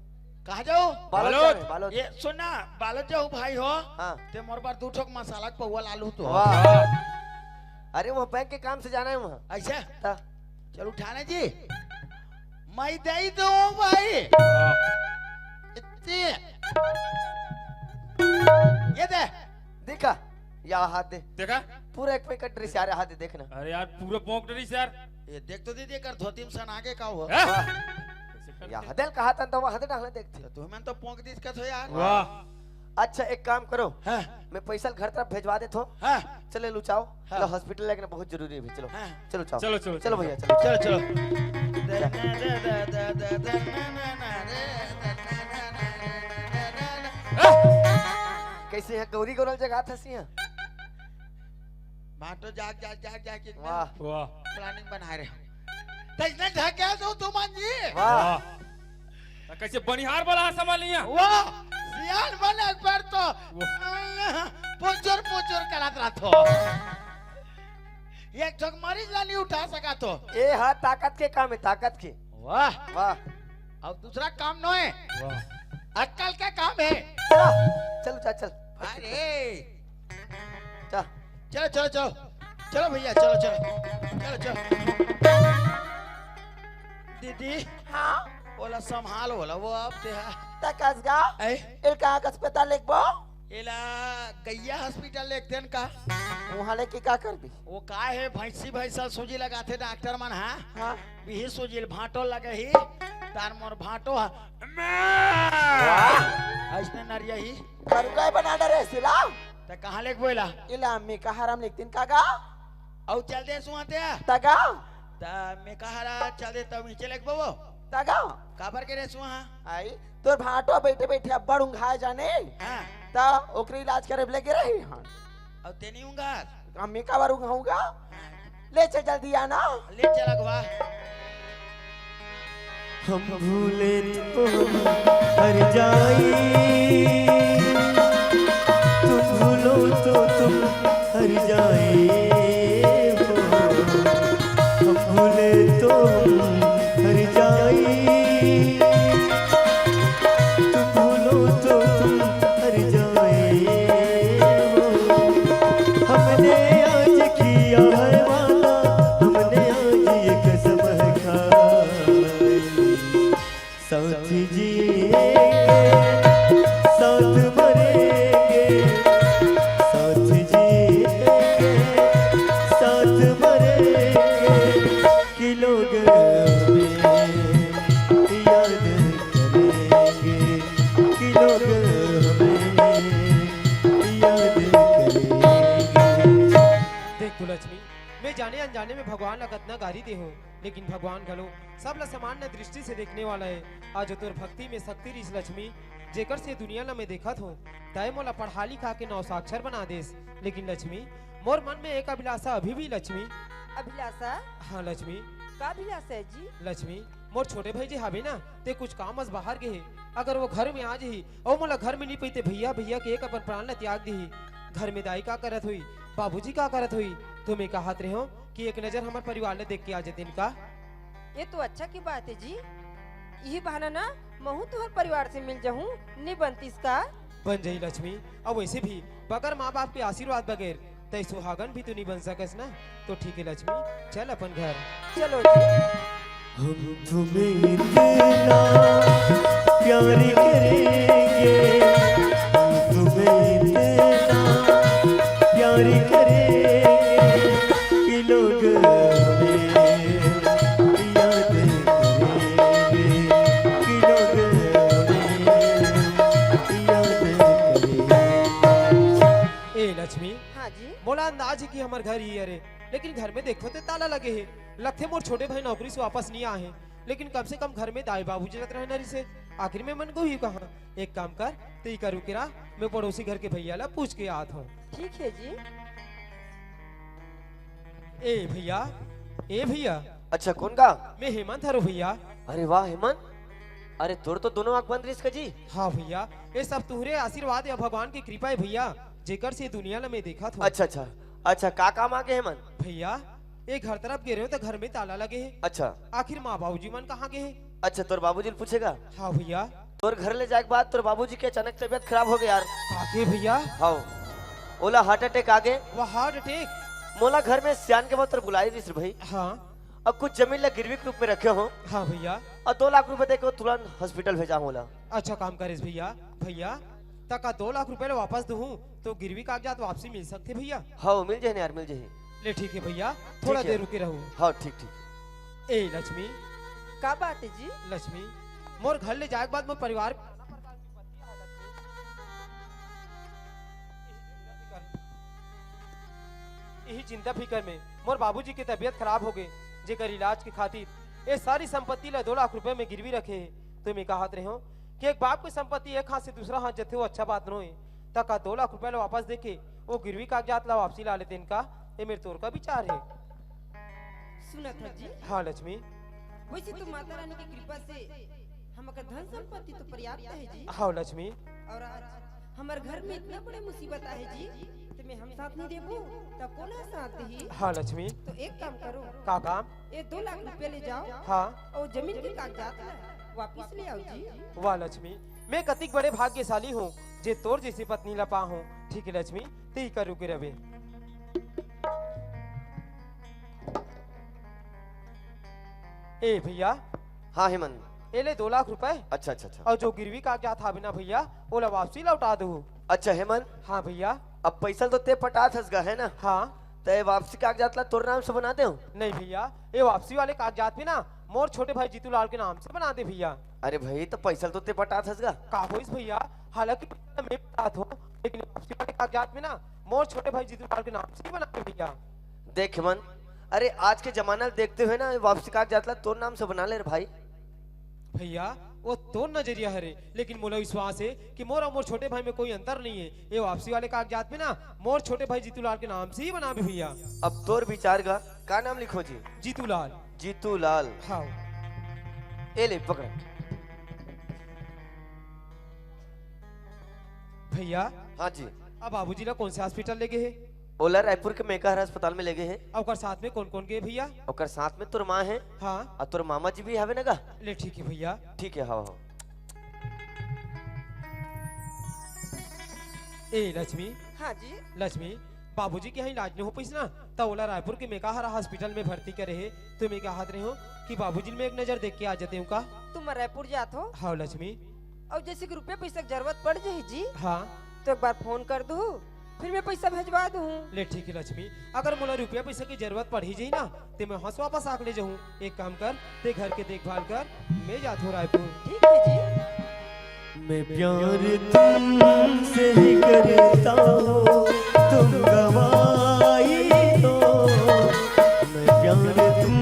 कहाँ जाओ? बालोद बालोद। जाने हैं, बालोद। ये सुन ना, बालोद जाओ भाई हो। हाँ। ते मोर बार दू ठोक मसाला के पौवा लालू तो। वाह। अरे वो बैंक के काम से जाना है वहाँ। ऐसा? ता। चल उठाना जी। मैं दे दूं भाई। वाह। इतनी। ये दे। देखा, या हाथ दे। देखा? पूरा एक पैकेट ड्रेस यार, हाथ दे, देखना। अरे यार, पूरा पोंक ड्रेस यार। ये देख तो दीदी, कर धोती में सन आगे का हो। हैं? वाह। कैसे करते? या हदल कहा तन तो वो हद डालना देखते। तो तुम्हें तो पोंक दिस का थो यार। वाह। अच्छा, एक काम करो। हाँ। मैं पैसा घर तरफ भेजवा देता हूँ। हाँ। चले लुचाओ। हाँ। लो, hospital लेके ना बहुत जरूरी है, चलो। हाँ। चलो, चाओ। चलो, चलो, चलो चलो। भैया, चलो। चलो, चलो। कैसे है गौरी गौरल जगह था सिया? भाटो जाग, जाग, जाग, जाग, कितना वाह। वाह। Planning बना रहे हो। तो इसने ढके दो तुम जी। वाह। वाह। तो कैसे बनिहार वाला हाथ संभाल लिया? वाह। सियान बने एक बार तो वाह। पुचुर पुचुर करत रहत हो। एक ठोक मरीज ला नहीं उठा सका तो। ए हा ताकत के काम है, ताकत के। वाह। वाह। अब दूसरा काम नो है। वाह। अक्कल का काम है। चलो, चलो, चल, चल। अरे। चल। चलो, चलो, चलो। चलो भैया, चलो, चलो। चलो, चलो। दीदी। हाँ? ओला संभाल, ओला, वो अब ते हा। तकस गा? ऐ? एल कहाँ का अस्पताल लेकबो? एला गैया hospital लेक देन का? वहाँ लेके का करबी? वो का है, भैंसी भैंसा सूजी लगाथे डॉक्टर मन, हाँ? हाँ। बिही सूजी ल भांटो लगे ही, तार मोर भांटो हा। वाह। ऐसने नरिया ही। करू काय बना डरे सिला? त कहाँ लेक बोला? इला अम्मी का हराम लेक दिन का गा? औ चल दे सुआते। तगा? त मैं कहा रहा, चल दे, तब नीचे लेक बो। तगा? काबर के रे सुआ? आई, तोर भांटो बैठे बैठे अब्बड़ उंघाए जाने। हाँ। त ओकरे इलाज करे लेके रही हन। अब तेनी उंघा? हम मैं काबर उंघाऊंगा? हाँ। ले चल जल्दी आना। ले चल अगवा। हम भूले तो हम हर जाए, तुम भूलो तो तुम हर जाए हो। हम भूले तो हम हर जाए, तुम भूलो तो तुम हर जाए हो। हमने आज किया है वादा, हमने आज ये कसम है खाई। साथ जिएंगे, साथ मरेंगे, साथ जिएंगे, साथ मरेंगे, कि लोग हमें याद करेंगे, कि लोग हमें याद करेंगे। देख तो लक्ष्मी, मैं जाने अनजाने में भगवान ला कतना जानकारी दे हो, लेकिन भगवान घलो सब ला समान दृष्टि से देखने वाला हे। आज तोर भक्ति में शक्ति रिहिस लक्ष्मी, जेकर से दुनिया ला मैं देखत हों, तय मोला पढ़ा लिखा के नौ साक्षर बना देस। लेकिन लक्ष्मी, मोर मन में एक अभिलाषा अभी भी लक्ष्मी। अभिलाषा? हाँ लक्ष्मी। का अभिलाषा हे जी? लक्ष्मी, मोर छोटे भाई जी हावे ना, ते कुछ काम अस बाहर गे हे। अगर वो घर में आ जाही अउ मोला घर में नहीं पइते भैया भैया के एक अपन प्राण ला त्याग दिही। घर में दाई का करत होही, बाबूजी का करत होही, तो मैं कहत रहे हों कि एक नजर हमर परिवार ला देख के आ जतिन का। ये तो अच्छा की बात हे जी। इही बहाना ना महूँ तुहर परिवार से मिल जाहूँ, नहीं बनतिस का? बन जाही लक्ष्मी। अउ वैसे भी बगर माँ बाप के आशीर्वाद बगैर तय सुहागन भी तो नहीं बन सकस ना। तो ठीक हे लक्ष्मी, चल अपन घर। चलो जी। हम तुम्हें इतना प्यार करेंगे, हम तुम्हें इतना प्यार करेंगे कि लोग हमें याद करेंगे, कि लोग हमें याद करेंगे। ए लक्ष्मी, हाँ जी। मोला अंदाज हे कि हमर घर ही हरे, लेकिन घर में देखो ते ताला लगे हे। लगथे मोर छोटे भाई नौकरी से वापस नहीं आए हे, लेकिन कम से कम घर में दाई बाबूजी रहत रहे न रिसे। आखिर में मन को ही कहा, एक काम कर, ते इकर रुके रहा, मैं पड़ोसी घर के भैया ला पूछ के आत हों। ठीक हे जी। ए भैया, ए भैया। अच्छा, कोन का? मैं हेमंत हरों भैया। अरे वाह हेमंत, अरे तोर तो दोनों आँख बंद रिहिस का जी। हाँ भैया, ये सब तुहरे आशीर्वाद या भगवान की कृपा हे भैया, जेकर से दुनिया ला मैं देखत हों। अच्छा अच्छा, अच्छा का काम आगे हेमंत? भैया, ये घर तरफ गे रहे हों तो घर में ताला लगे हे। अच्छा। आखिर माँ बाबूजी मन कहाँ गे हे? अच्छा, तोर बाबूजी ल पूछे का? हाँ भैया। तोर घर ले जाए के बाद तोर बाबूजी के अचानक तबीयत खराब हो गे यार। का के भैया? हाँ, ओला heart attack आगे। वाह, heart attack? मोला घर में सियान के बाद तोर बुलाए रिहिस रे भाई। हाँ। अब कुछ जमीन ला गिरवी के रूप में रखे हों। हाँ भैया। अउ दो लाख रुपए दे के वो तुरंत hospital भेजा हों ओला। अच्छा काम करेस भैया। भैया, त का दो लाख रुपए ला वापस दूहूँ तो गिरवी कागजात वापसी मिल सकथे भैया? हाँ, मिल जाही न यार, मिल जाही। ले ठीक हे भैया, थोड़ा ठीक हे। देर रुके रहू। हाँ, ठीक, ठीक। ए लक्ष्मी। का बात हे जी? लक्ष्मी, मोर घर ले जाए के बाद मोर परिवार इही चिंता फिकर में मोर बाबूजी के तबीयत खराब हो गे, जेकर इलाज के खातिर ये सारी संपत्ति ला दो लाख रुपए में गिरवी रखे हे। तो मैं कहत रहे हों कि एक बाप के संपत्ति एक हाथ से दूसरा हाथ जथे, वो अच्छा बात नोहे। त का दो लाख रुपए ला वापस देके वो गिरवी कागजात ला वापसी ला लेतेन का? ये मेर तोर का विचार हे? सुनत हस जी? हाँ लक्ष्मी। वैसे तो माता रानी की कृपा से हमर धन संपत्ति तो पर्याप्त हे जी। हाँ लक्ष्मी। अउ आज हमर घर में इतना बड़े मुसीबत आहे जी, त मैं हम साथ नहीं देबो, त कोन ह साथ देही? हाँ लक्ष्मी। तो एक काम करो। का काम? ये दो लाख रुपया ले जाओ। हाँ। अउ जमीन के कागजात ला वापिस ले आओ जी। वाह लक्ष्मी, मैं कतिक बड़े भाग्यशाली हों, जे तोर जैसी पत्नी ला पा हों। ठीक हे लक्ष्मी, ते इकर रुके रहे। ए भैया। हाँ हेमंत। ए ले दो लाख रुपए। अच्छा, अच्छा, अच्छा। अउ जो गिरवी कागजात हावे ना भैया, ओला वापसी लौटा दो। अच्छा हेमंत। हाँ भैया। अब पैसा तो ते पटात हस गा, है ना? हाँ। त ये वापसी कागजात ला तोर नाम से बना देहूँ? नहीं भैया, ये वापसी वाले कागजात भी ना मोर छोटे भाई जीतू लाल के नाम से बना दे भैया। अरे भाई, त पैसा तो ते पटात हस गा। का होइस भैया, हालांकि पैसा मैं पटात हों, लेकिन वापसी वाले कागजात में ना मोर छोटे भाई जीतू लाल के नाम से ही बना दे भैया। देख हेमंत, अरे आज के जमाना ल देखते हुए ना, ये वापसी कागजात ला तोर नाम से बना ले रे भाई। भैया, वो तोर नजरिया हरे, लेकिन मोला विश्वास हे कि मोर अउ मोर छोटे भाई में कोई अंतर नहीं हे। ये वापसी वाले कागजात में ना मोर छोटे भाई जीतू लाल के नाम से ही बनाबे भैया। अब तोर विचार गा, का नाम लिखों जी? जीतू लाल। जीतू लाल। हाँ। ए ले पकड़। भैया। हाँ जी। अब बाबूजी ला कौन से hospital ले गे हे? ओला रायपुर के मेकाहारा अस्पताल में ले गे हे। अउ ओकर साथ में कौन-कौन गे भैया? ओकर साथ में तोर माँ हे। हाँ। अउ तोर मामा जी भी हवे ना गा? ले ठीक हे भैया। ठीक हे, हाँ, हाँ। ए लक्ष्मी। हाँ जी। लक्ष्मी, बाबूजी के यहाँ इलाज नहीं हो पाइस ना, त ओला रायपुर के मेकाहारा hospital में भर्ती करे हे। तो मैं कहत रहे हों कि बाबूजी में एक नजर देख के आ जाते हूँ का? तुम रायपुर जात हो? हाँ लक्ष्मी। अउ जैसे कि रुपया पैसा के जरूरत पड़ जाही जी, हाँ। तो एक बार फोन कर दू, फिर मैं पैसा भेजवा दूँ। ले ठीक हे लक्ष्मी, अगर मोला रुपया पैसा की जरूरत पड़ही जाही ना, ते मैं हंस वापस आके ले जाहूँ। एक काम कर, ते घर के देखभाल कर, मैं जात हों रायपुर। ठीक हे जी। मैं प्यार तुमसे ही करता हूँ, तुम गवाही दो। मैं प्यार तुम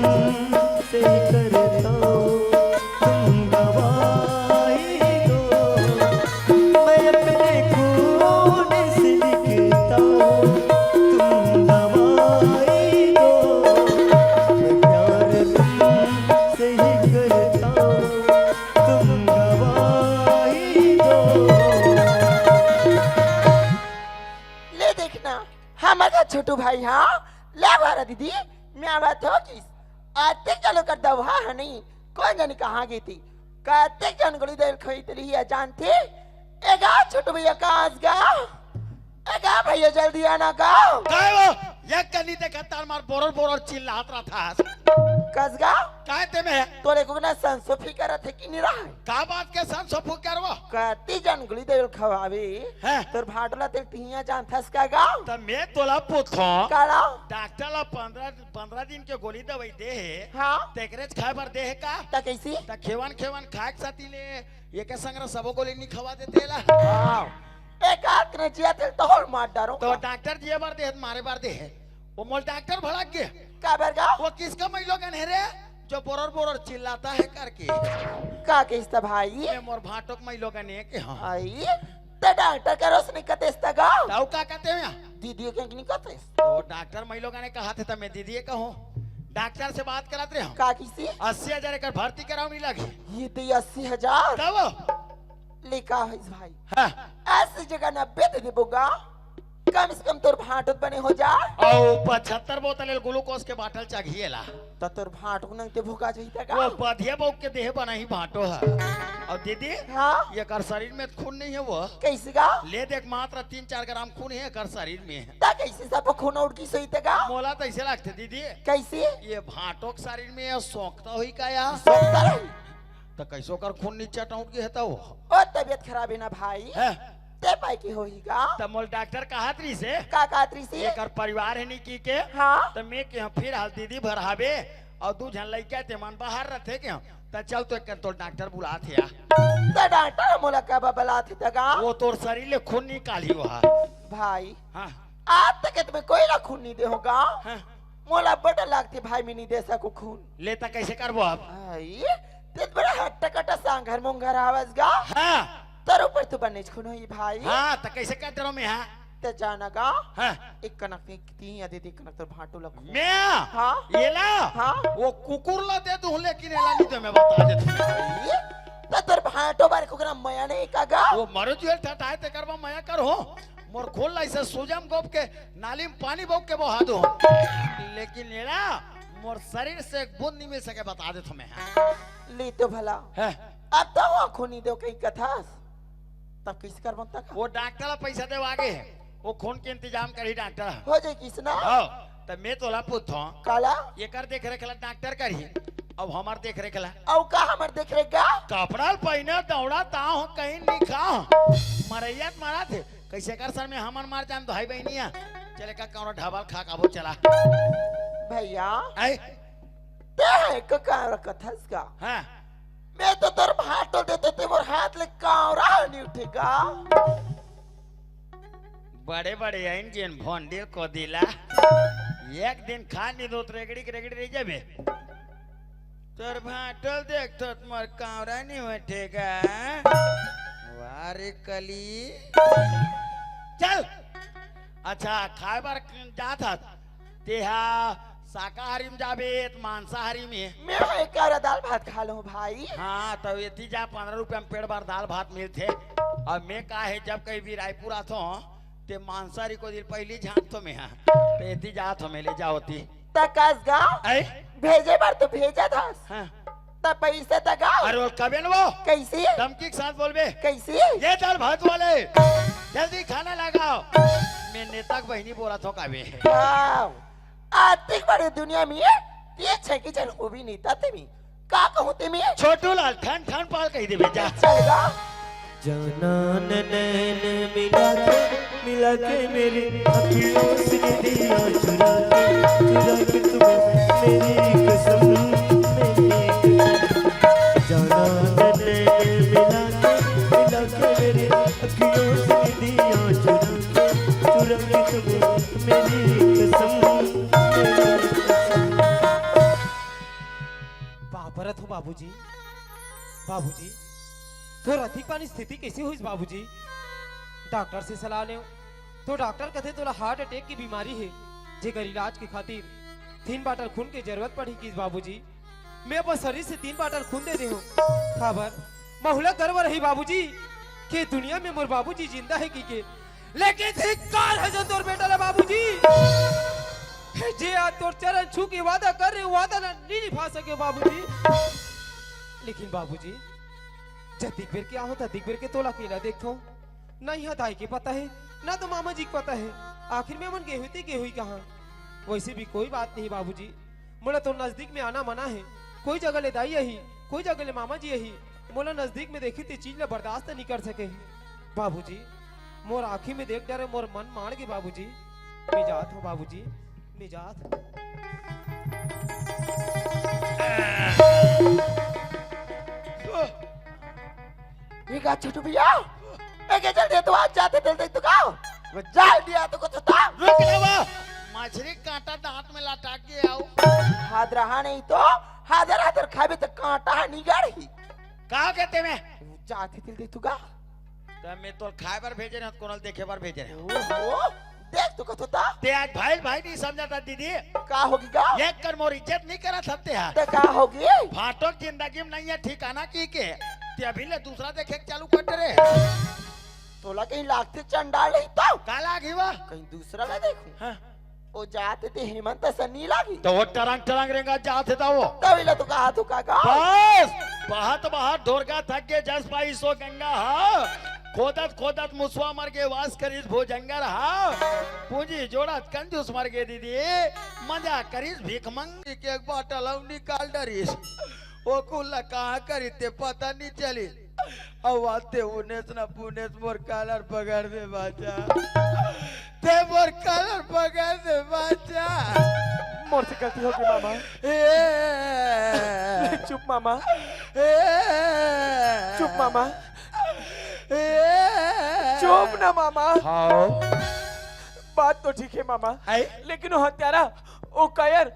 त दीदी, मैं आवत हो किस? अतेक जन ओकर दवहा ह नहीं, कोन जनी कहाँ गे थे? कतेक जन गोली देल खई तेली ही जानथे? ए गा छोटू भैया, कास गा? ए गा भैया, जल्दी आना गा। काय वो? एक कनी ते खत्तार मार बोरर बोरर चिल्लात रहा था। कस गा? काय ते में? तोरे को ना संसो फिकर थे कि नहीं रहा? का बात के संसो फिकर वो? कती जन गोली देल खवावे? हैं? तोर भाटो ला तेल तिहिया जानथस का गा? त मैं तोला पूछो। काला? डॉक्टर ला पंद्रह, पंद्रह दिन के गोली दवाई दे हे। हाँ। तेकरेच खाए बर दे हे का? त कैसी? त खेवन खेवन खाए के साथी ले, एके संग सबो गोली नहीं खवा देते ला। हाँ। एक आध ने जिया तेल तो होल मार डारो तो का? डॉक्टर जिए बर दे हे, मारे बर दे हे। वो मोल डॉक्टर भड़क गे। का बर गा? वो किसका मइलोगन हे रे, जो बोरर बोरर चिल्लाता है करके? का कहिस त भाई? ये मोर भाटो के मइलोगन हे के हाँ। आई, त डॉक्टर करोस नहीं कतेस त गा? ताऊ का कहते हैं यहाँ? दीदी के नहीं कतेस? तो डॉक्टर मइलोगन हे कहा थे, त मैं दीदी कहूँ। डॉक्टर से बात करत रहे हम। का किसी? अस्सी हजार एकर भर्ती कराओ नहीं लगी। ये दे अस्सी हजार? तब? ले का होइस भाई? हाँ। अस्सी जगह नब्बे दे देबो गा, कम से कम तोर भांटो त बने हो जा। अउ पचहत्तर बोतल ग्लूकोज के बाटल चघिए ला। त तोर भांटो नंग ते भुका जही त का? वो बधिया बउक के देह बना ही भांटो है। अउ दीदी, हाँ? एकर शरीर में खून नहीं है वो। कैसे गा? ले देख, मात्र तीन चार ग्राम खून है एकर शरीर में। त कैसे सब खून उड़ गिस होही त गा? मोला त ऐसे लगते दीदी। कैसे? ये भांटो के शरीर में ये सोंकता होही का या? सोंकता रही। त कैसे ओकर खून नीचे टूट गे हे त वो? ओ, तबीयत खराब है ना भाई। हैं? ते पाई के होही गा? त मोल डॉक्टर कहत रहिस हे। का कहत रहिस हे? एकर परिवार हे नहीं की के। हाँ। त मैं के फिर हाल दीदी भर हावे अउ दू झन लइका ते मन बाहर रथे के। त चल तो एक तोर डॉक्टर बुलात हे या। त डॉक्टर मोला का बलात हे त गा? वो तोर शरीर ले खून निकाली वो हा। भाई। हाँ। आज तक तुम्हें कोई ला खून नहीं दे हो गा। हाँ। मोला बड़ा लागथे भाई, मैं नहीं दे सकूं खून। ले त कैसे करबो अब? भाई, ते बड़ा हट्टा कट्टा सांघर मोंघर आवाज गा। हाँ। तोर ऊपर तो बनेच खून होही भाई। हाँ, त कैसे कर दे रहा मैं, हाँ? ते जाना गा। हाँ। एक कनक एक तीन या दे दे कनक तोर भांटो ला खून। मैं? हाँ। ये ला? हाँ। वो कुकुर ला दे दूं, लेकिन एला नहीं दे, मैं बता देता हूँ। भाई, त तोर भांटो बारे कुकरा मया नहीं का गा? वो मरो जुएल ठटाए ते करबा मया कर हो। मोर खून ला इसे सूजम गोप के नाली में पानी बोक के बहा दो। लेकिन एला मोर शरीर से एक बूंद नहीं मिल सके, बता देत हो मैं। ले तो भला। हैं? अब तो वो खून नहीं दो कहीं कथास। तब कैसे कर बनता का? वो डॉक्टर ला पैसा देवा गे हे। वो खून के इंतजाम करही डॉक्टर। हो जाए किस ना? हाँ, त मैं तोला पूछथों। काला? एकर देख रेख ला डॉक्टर करही। अब हमार देख रेख ला। अउ का हमार देख रेख गा? कपड़ा ल पहिने दौड़ा ताव कहीं नहीं खा। मरैया त मरा थे। कैसे कर सर में हमन मार जान भाई बहनिया। चले का कौनो ढाबा ल खा काबो चला। भैया। आए? ते है को का रखत हस का? हाँ। मैं तो तोर भाटो देते ते मोर हाथ ले कावरा नहीं उठेगा। बड़े बड़े आइन जेन भोंडिल को दिला। एक दिन खा नहीं दो तो रेगड़ी के रेगड़ी रह जाबे। तोर भाटो देख तो मोर कावरा नहीं उठेगा। वारे कली। चल। अच्छा, खाए बर जात हस। तेहा शाकाहारी में जाबे त मांसाहारी में? मैं एक करा दाल भात खा लूं भाई। हाँ, तो एती जा, पंद्रह रुपया में पेट भर दाल भात मिलथे। अब मैं का हे, जब कहीं भी रायपुर आथो, ते मांसाहारी को दिल पहली झांक तो मैं, हाँ, तो एती जात हो, मैं ले जाओ ती। त कस गा? ऐ? भेजे बर तो भेजत हस। हाँ। त पैसा त गा? अरे बोल, कबे न वो? कैसे? धमकी के साथ बोलबे। कैसे? ये दाल भात वाले, जल्दी खाना लगाओ। मैं नेता के बहिनी बोलत हो कबे। वाह। आतिक बड़े दुनिया में ये छेकी जन उभी नेता ते में। का कहूं ते में? छोटू लाल ठन ठन पाल कही देबे जा। चल गा। जाना न नैन मिला के, मिला के मेरी अखियों से दिया चुरा के, चुरा के तुम्हें मेरी कसम, मेरी कसम। जाना न नैन मिला के, मिला के मेरी अखियों से दिया चुरा के, चुरा के तुम्हें मेरी कसम, मेरी कसम। बापरत हो बाबूजी, बाबूजी, तोर अधिक पानी स्थिति कैसे होइस बाबूजी? डॉक्टर से सलाह लेव, तो डॉक्टर कथे तोला हार्ट अटैक की बीमारी हे, जेकर इलाज के खातिर तीन बाटल खून के जरूरत पड़ही किस बाबूजी। मैं अपन शरीर से तीन बाटल खून दे दे हूँ। काबर? महुला गर्व रही बाबूजी, के दुनिया में मोर बाबूजी जिंदा हे की के। लेकिन धिक्कार हे जो तोर बेटा ला बाबूजी। जे आज तोर चरण छू के वादा करे रहेंव, वादा ला नइ निभा सकेंव बाबूजी। लेकिन बाबूजी, जतिक बेर के आहूं, ततिक बेर के तोला अकेला देखथंव। ना इहां दाई के पता हे, ना तो मामा जी के पता हे। आखिर में मन गे होही ते गे होही कहां? वइसे भी कोई बात नहीं बाबूजी, मोला तो नजदीक में आना मना हे। कोई जगह ले दाई आही, कोई जगह ले मामा जी आही, मोला नजदीक में देखही ते चीज ला बर्दाश्त नइ कर सके। बाबूजी, मोर आँखी में देख डरे, मोर मन माड़ गे बाबूजी। मैं जात हंव बाबूजी, मैं जात हंव। ये का छोटू भैया, ए के चल दे तो आज जाते चल दे तो का? वो जाल दिया तो कुछ होता। रुक रे बा, मछरी कांटा दांत में लटक गे आऊ। हाथ रहा नहीं तो हादर हादर खाबे तो कांटा निगड़ही। का कहते में? जाते चल दे तो का? त मैं तोला खाए बर भेजे रहेंव, कोनो ल देखे बर भेजे रहेंव। ओहो, देख तो कथो ता। ते आज भाई ल भाई नहीं समझा था दीदी। का होगे गा? एक कर मोर इज्जत नहीं करत हस ते हा। ते का होगे? भांटो के जिंदगी में नहीं हे ठिकाना कहिके। ते अभी ले दूसरा देखे के चालू कर डरे। तोला कहीं लागथे चंडाल नहीं तो? का लागही वा? कहीं दूसरा ला देखूं। हाँ। ओ जात हे ते हेमंत असन नइ लागही। त ओ टरंग टरंग रेंगत जात हे त ओ। तभी ला तो कहा तू काका। बस, बहत बहत ढोरगा थक गे जस पाइस ओ गंगा हा। खोदत खोदत मुसवा मर गे वास करिस भुजंगा हा। पूंजी जोड़त कंजूस मर गे दीदी। मजा करिस भीख मंगी के एक बाटल अउ निकाल डरिस। ओ कुल ला कहाँ करी ते पता नइ चलिस। अउ आते उनेस न पुनेस मोर कालर पकड़ दे बाचा। ते मोर कालर पकड़ दे बाचा। मोर से गलती होगे मामा। ए। चुप मामा। ए। चुप मामा। ए। चुप ना मामा। हाँ। बात तो ठीक हे मामा। आए? लेकिन ओ हत्यारा, ओ कायर,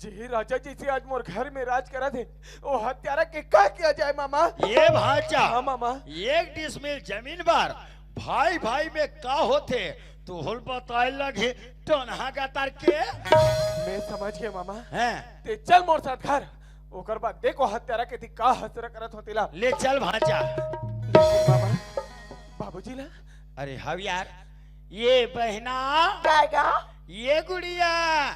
जे राजा जइसे आज मोर घर में राज करत हे, ओ हत्यारा के का किया जाए मामा? ए भांचा, हाँ मामा। एक डिसमिल जमीन बर भाई भाई में का होथे, तोला बताए लगही टोनहा गतर के। मैं समझ गेंव मामा। हैं? ते चल मोर साथ घर, ओकर बाद देख ओ हत्यारा के दिख का हसरत करत हों तेला। ले चल भांचा। लेकिन मामा, बाबूजी ला? अरे हव यार, ए बहिना। काय गा? ए गुड़िया।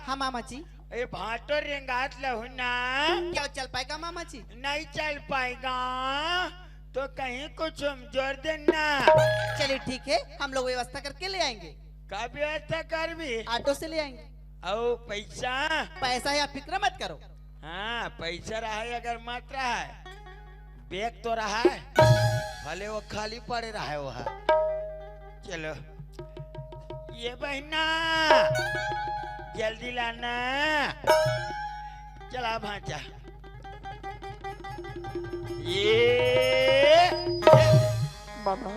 हाँ मामा जी। ए भांटो रेंगात लहू ना। क्या चल पाएगा मामा जी? नहीं चल पाएगा तो कहीं कुछ हम जोर देना। चलिए ठीक है, हम लोग व्यवस्था करके ले आएंगे। का व्यवस्था करबे? ऑटो से ले आएंगे। अउ पैसा? पैसा या फिक्र मत करो। हाँ, पैसा रहे अगर मत रहे, बैग तो रहे, भले वो खाली पड़े रहे वो है। चलो, ए बहिना, जल्दी लाना। चला भांचा। ए मामा,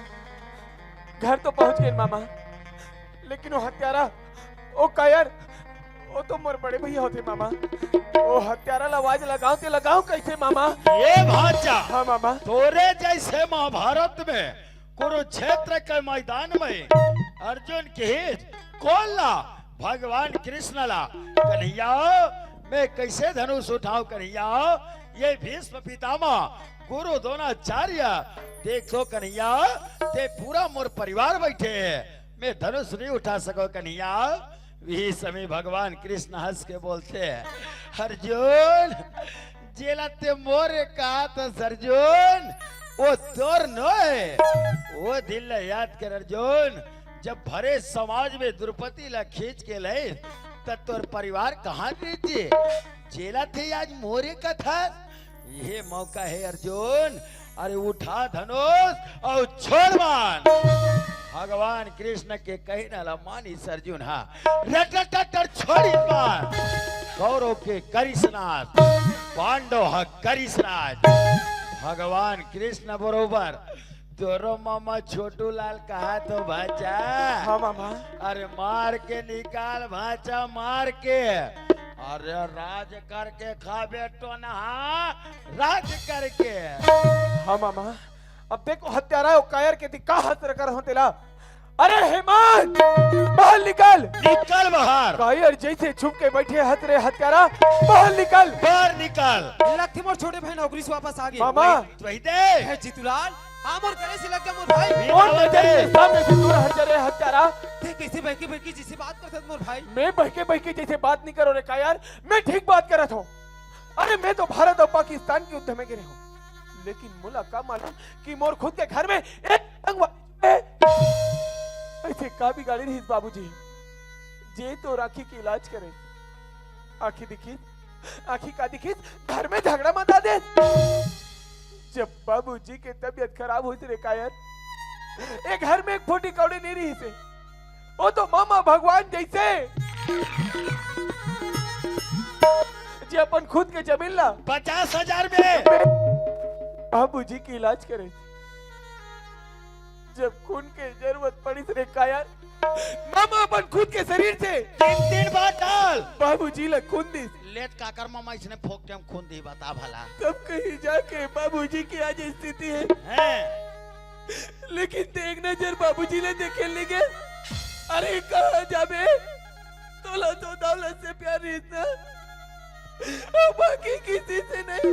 घर तो पहुंच गेन मामा, लेकिन ओ हत्यारा, ओ कायर, ओ तो मोर बड़े भैया होथे मामा। ओ हत्यारा ला आवाज लगावं ते लगावं कइसे मामा? ए भांचा, हाँ मामा। तोरे जइसे महाभारत में कुरुक्षेत्र के मैदान में अर्जुन किहिस कोन ला? भगवान कृष्ण ला। कन्हैया, मैं कइसे धनुष उठावं कन्हैया? ए भीष्म पितामह, गुरु द्रोणाचार्य, देखो कन्हैया, ते पूरा मोर परिवार बइठे हे, मैं धनुष नइ उठा सकंव कन्हैया। इही समय भगवान कृष्ण हंस के बोलथे, अर्जुन, जेला ते मोर कहत हस अर्जुन, ओ तोर नोहे। ओ दिन ला याद कर अर्जुन, जब भरे समाज में द्रौपदी ला खींच के लइस, त तोर परिवार कहाँ रहितिस? जेला ते आज मोर कहत हस, ए मौका हे अर्जुन, अरे उठा धनुष अउ छोड़ बाण। भगवान कृष्ण के कहना ला मानिस अर्जुन हा, रटरटर छोड़िस बाण। कौरव के करिस नाश, पांडव हा करिस राज। भगवान कृष्ण बरोबर तोरो मामा छोटू लाल कहत हों भांचा। हाँ मामा। अरे मार के निकाल भांचा, मार के। अरे राज करके खाबे टोनहा, राज करके। हाँ मामा, अब देख ओ हत्यारा ओ कायर के दिख का हसरत करत हों तेला। अरे हेमंत, बाहर निकल। निकल बाहर। कायर जइसे छुप के बइठे हस रे हत्यारा, बाहर निकल। बाहर निकल। लगथे मोर छोटे भाई नौकरी से वापस आ गे। मामा। वही, वही दे। हे जीतूलाल, हाँ, मोर गले से लग जा मोर भाई। मोर नजर के सामने से दूर हट जा रे हत्यारा। ते कैसे बहके बहके जैसे बात करत मोर भाई? मैं बहके बहके जैसे बात नहीं करो रे कायर, मैं ठीक बात करत हूँ। अरे मैं तो भारत और पाकिस्तान के युद्ध में गिरे हूँ, लेकिन मोला का मालूम कि मोर खुद के घर में एक आतंकवादी है। ऐसे का बिगाड़ी रहिस बाबूजी, जे तो राखी के इलाज करे। आखी दिखिस, आखी का दिखिस, घर में झगड़ा मचा दे। जब बाबूजी के तबीयत खराब होइस रे कायर, ए घर में एक फूटी कौड़ी नहीं रहिसे। वो तो मामा भगवान जैसे, जे अपन खुद के जमीन ला पचास हजार में बाबूजी के इलाज करे। जब खून के जरूरत पड़िस रे कायर, मामा अपन खुद के शरीर से तीन तीन बार डाल। बाबूजी ला खून दिस। लेत काकर मामा इसने फोकटे म खून दी, बता भला। तब कहीं जाके बाबूजी की आज स्थिति है। हैं? लेकिन ते एक नजर बाबूजी ले देखे लेगे। अरे कहाँ जाबे? तोला तो दौलत से प्यार रहिस ना, और बाकी किसी से नहीं।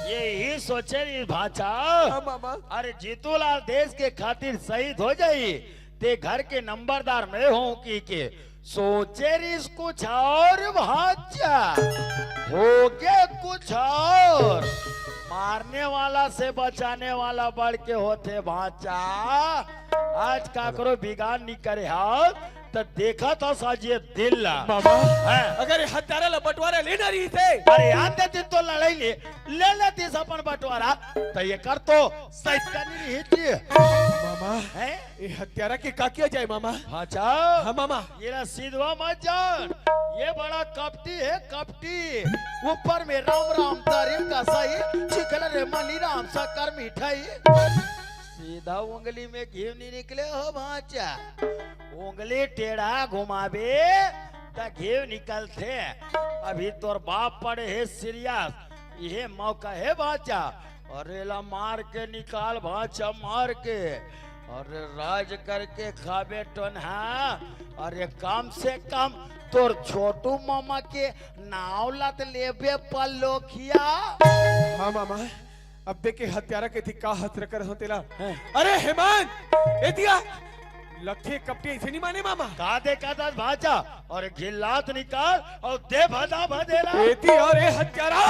यही सोचे रहिस भांचा। हाँ मामा। अरे जीतूलाल देश के खातिर शहीद हो जाई, ते घर के नंबरदार मैं हूँ कहिके। सोचे रहिस कुछ और भांचा, होगे कुछ और। मारने वाला से बचाने वाला बढ़ के होथे भांचा। आज काकरो बिगाड़ नहीं करे हव, त देखत हस आज ये दिल ला। मामा, हैं? अगर ये हत्यारा ला बंटवारा लेना रहिसे, अरे आन देतिस तो लड़ाई ले, ले लेतिस अपन बंटवारा, त एकर तो सही नहीं रहिस। मामा, हैं? ये हत्यारा के का किया जाए मामा? भांचा। हाँ मामा। ये रसीदवा मत जान, ये बड़ा कपटी है, कपटी। ऊपर में राम राम तारीफ का सही, चिखल रे मनी राम शक्कर मिठाई। सीधा उंगली में घी नहीं निकले हो भांचा, उंगली टेढ़ा घुमाबे त घी निकलथे। अभी तोर बाप पड़े हे सीरियस, इहे मौका हे भांचा। अरे ला मार के निकाल भांचा, मार के। अरे राज करके खाबे टोनहा। अरे कम से कम तोर छोटू मामा के नाव ला त लेबे पल्लोखिया। हाँ मामा, अब देखे हत्यारा के थी का हसरकर हो तेला। हैं। अरे हेमंत, एतिया लखे कपटी ऐसे नहीं माने मामा। का देखत हस भांचा, और घी ला त निकाल और दे भदा भदेला। एती और ए हत्यारा।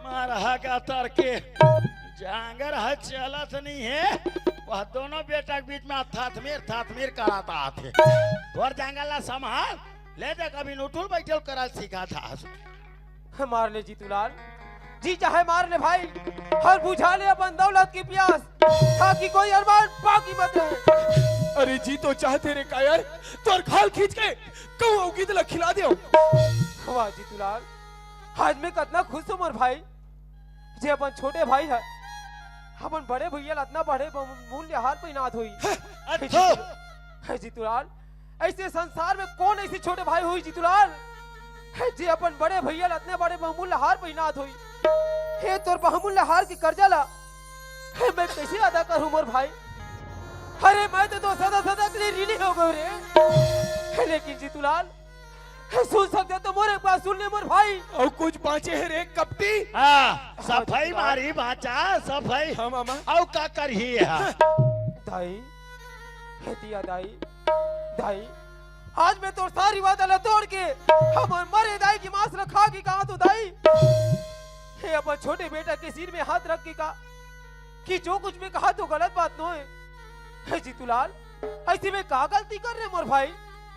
मार हागा तर के जांगर ह चलत नहीं है, वह दोनों बेटा के बीच में थाथमेर थाथमेर करात आथे। तोर जांगर ला संभाल, ले देख अभी नुटुल बैठल करल सीखा था। मार ले जीतूलाल, जी चाहे मार ले भाई, हर बुझा ले अपन दौलत की प्यास, ताकि कोई अरमान बाकी मत रहे। अरे जी तो चाहते रे कायर, तोर खाल खींच के कहूँ अउ गिद्ध ला खिला देव। वाह जीतूलाल, आज मैं कतना खुश हूँ मोर भाई, जे अपन छोटे भाई ह अपन बड़े भैया ला अतना बड़े बहुमूल्य हार पहिनात होही। हे जीतूलाल, ऐसे संसार में कौन ऐसे छोटे भाई होही जीतूलाल, हे जे अपन बड़े भैया ला अतने बड़े बहुमूल्य हार पहिनात होही। हे तोर बहुमूल्य हार के कर्जा ला, हे मैं कैसे अदा करूं मोर भाई? अरे मैं तो, तो सदा सदा के लिए ऋणी हो गयो रे। हे लेकिन जीतूलाल, सुन सकते तो मोर एक बात सुन ले मोर भाई। अउ कुछ बांचे हे रे कपटी? हाँ, सफाई मारी बांचा, सफाई। हाँ मामा। अउ का करही हा? दाई, हे दिया दाई, दाई, आज मैं तोर सारी वादा ला तोड़ के हमर मरे दाई की मांस ला खा के कहा तो दाई, हे अपन छोटे बेटा के सिर में हाथ रख के कहा कि जो कुछ मैं कहा तो गलत बात नो है। हे जीतूलाल, ऐसे में का गलती कर रहे मोर भाई,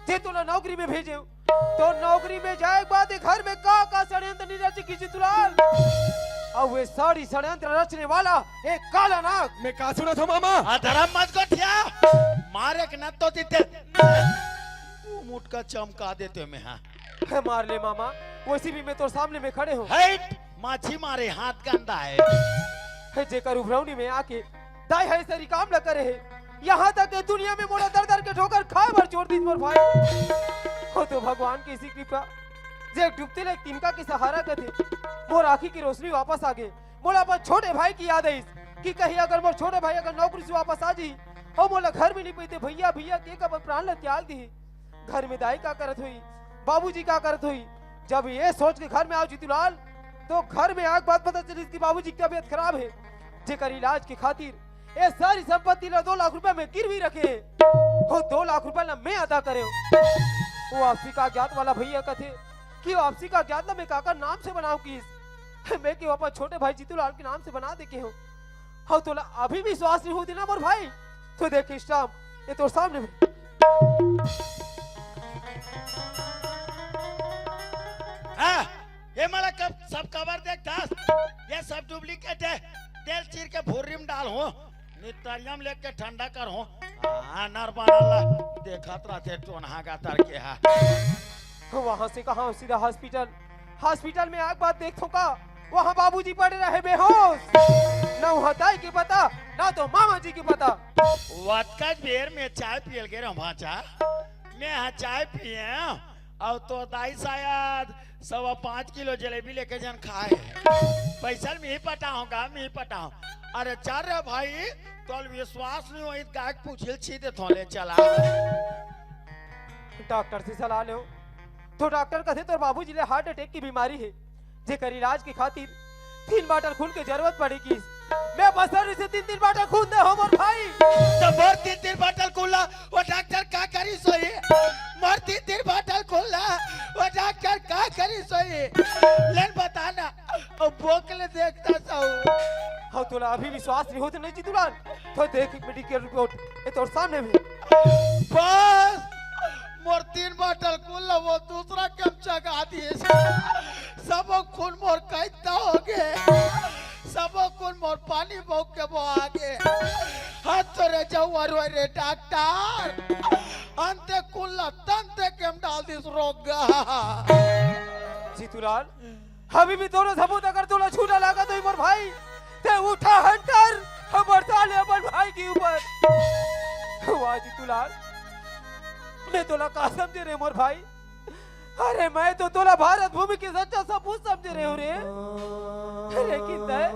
जे तोला नौकरी में भेजे? तो नौकरी में जाए के बाद ये घर में का का षड्यंत्र नहीं रचे की जीतूलाल? अब वे सारी षड्यंत्र रचने वाला एक काला नाग। मैं का सुना था मामा? अधरम मत गोठिया, मारे के न तो जीते, मुंह मुटका चमका देते मैं, हाँ। हे मार ले मामा, वैसे भी मैं तोर सामने में खड़े हूँ। हट, माछी मारे हाथ गंदा है। हे जेकर उभरौनी में आके दाई हे सरी काम ल करे हे, यहाँ तक के दुनिया में मोला दर दर के ठोकर खाए बर छोड़ दीस मोर भाई। हो तो भगवान के ऐसी कृपा, जे डूबते ले तिनका के सहारा कथे, मोर आँखी की रोशनी वापस आ गे। मोला अपन छोटे भाई की याद आइस। कि कहीं अगर मोर छोटे भाई अगर नौकरी से वापस आ जाही अउ मोला घर में नहीं पाही त भैया, भैया कहिके अपन प्राण ला त्याग दिही। घर में दाई का करत होही, बाबूजी का करत होही। जब ये सोच के घर में आव जीतूलाल, त घर में आय के बाद पता चलिस कि बाबूजी की तबीयत खराब हे, जेकर इलाज के खातिर ये सारी संपत्ति ला दो लाख रुपया में गिरवी रखे हे। वो दो लाख रुपया ला मैं अदा करेंव। वो आपसी कागजात वाला भैया कथे कि वो आपसी कागजात ला मैं काकर नाम से बनाव किहिस। मैं के अपन छोटे भाई जीतूलाल के नाम से बना दे के हों। हव तोला अभी विश्वास नहीं होत हे ना मोर भाई, त देख स्टाम्प ये तोर सामने में। हाँ, ये मला कब सब कबर देखथस, ये सब डुप्लीकेट हे। तेल चीर के भुर्री में डालहूँ, नितरिया में लेके ठंडा करहूँ। हाँ, नर बनल ला देखत रहिथे टोनहा गतर के हा। वहाँ से कहाँ सीधा हॉस्पिटल, हॉस्पिटल में आय के बाद देखथों का, वहाँ बाबूजी पड़े रहे बेहोश, न वहाँ दाई के पता, न तो मामा जी के पता। वतकच बेर में चाय पियल गे रहूँ भांचा, मैं हा चाय पिए अउ तोर दाई शायद सवा पाँच किलो जलेबी लेके झन खाए हे। पैसा ल मिही पटाहूँ गा, मिही पटाहूँ। अरे चल रे भाई, तोला विश्वास नहीं होही त गाय के पूछी ल छींच देथों, ले चला। डॉक्टर से सलाह लेव, त डॉक्टर कथे तोर बाबूजी ला हार्ट अटैक के बीमारी हे, जेकर इलाज के खातिर तीन बाटल खून के जरूरत पड़ही किहिस। मैं बस से तीन तीन बाटल खून दे हों मोर भाई। त मोर तीन तीन बाटल खून ला वो डॉक्टर का करिस होही? मोर तीन तीन बाटल खून ला वो डॉक्टर का करिस होही? ले न बता ना, अब बोक ले देखथस। हव तोला अभी विश्वास नहीं होत हे ना जीतूलाल, त देख मेडिकल रिपोर्ट, ये तोर सामने में। बस, मोर तीन बाटल खून ला वो दूसरा के म चघा दिस। सबो खून मोर कैंता होगे, सबो खून मोर पानी बहू के बोहा गे। हाथ तो रे जौहर होय रे डॉक्टर, अंते खून ला तंते के म डाल दिस रोग। जीतूलाल, अभी भी तोरो सबूत अगर तोला झूठा लागत होही मोर भाई, त उठा हंटर, हमर साले अपन भाई के ऊपर। वाह जीतूलाल, मैं तोला का समझे रहेंव मोर भाई? अरे मैं तो तोला भारत भूमि के सच्चा सपूत समझे रहेंव रे। लेकिन तैं,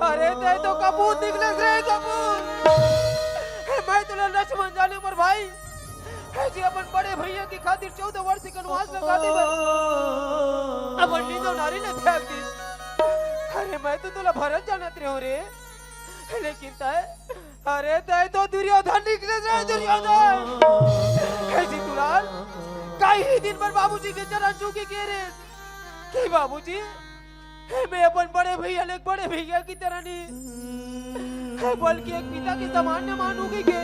अरे तैं तो कपूत निकलेस रे कपूत। मैं तोला लक्ष्मण जानेंव मोर भाई। हे जी, अपन बड़े भैया के खातिर चौदह वर्ष के वनवास लगा दे बर अपन निंदो नारी ला त्याग दिस। अरे मैं तो तोला भरत जानत रहेंव रे, लेकिन तैं, अरे तैं तो दुर्योधन निकलेस रे दुर्योधन। हे जीतूलाल, कई ही दिन बर बाबूजी के चरण छू के कहे रहेस कि बाबूजी, हे मैं अपन बड़े भैया ले बड़े भैया की तरह नहीं, हे बल्कि एक पिता के समान न मानहूं कहिके।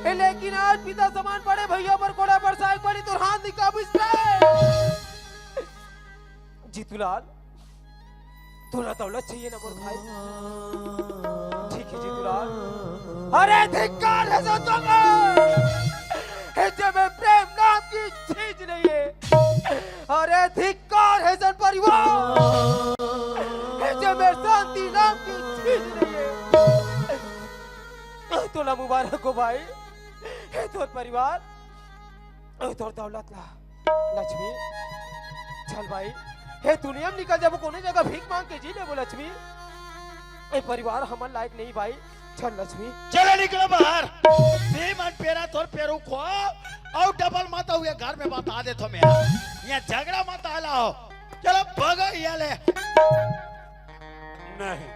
हे लेकिन आज पिता समान बड़े भैया पर कोड़ा बरसाय के पड़े तोर हाथ निकाबिस रे। जीतूलाल, तोला दौलत चाहिए ना मोर भाई? ठीक है जीतूलाल। अरे धिक्कार हे संतों पर, हे जे में प्रेम नाम की चीज नहीं है। अरे धिक्कार हे जन परिवार, हे जे में शांति नाम की चीज नहीं है। तोला मुबारक हो भाई, हे तोर परिवार, हे तोर दौलत ला। लक्ष्मी, चल भाई, हे दुनिया में निकल जाबो, कोनो जगह भीख मांग के जी लेबो लक्ष्मी। ए परिवार हमर लायक नहीं भाई, चल लक्ष्मी। चल निकलो बाहर। भीम अन पेरा तोर पेरू खो, अउ डबल मत हुए घर में बता देथों मैं। यहाँ झगड़ा मत आलाओ। चलो भगो यहाँ ले। नहीं,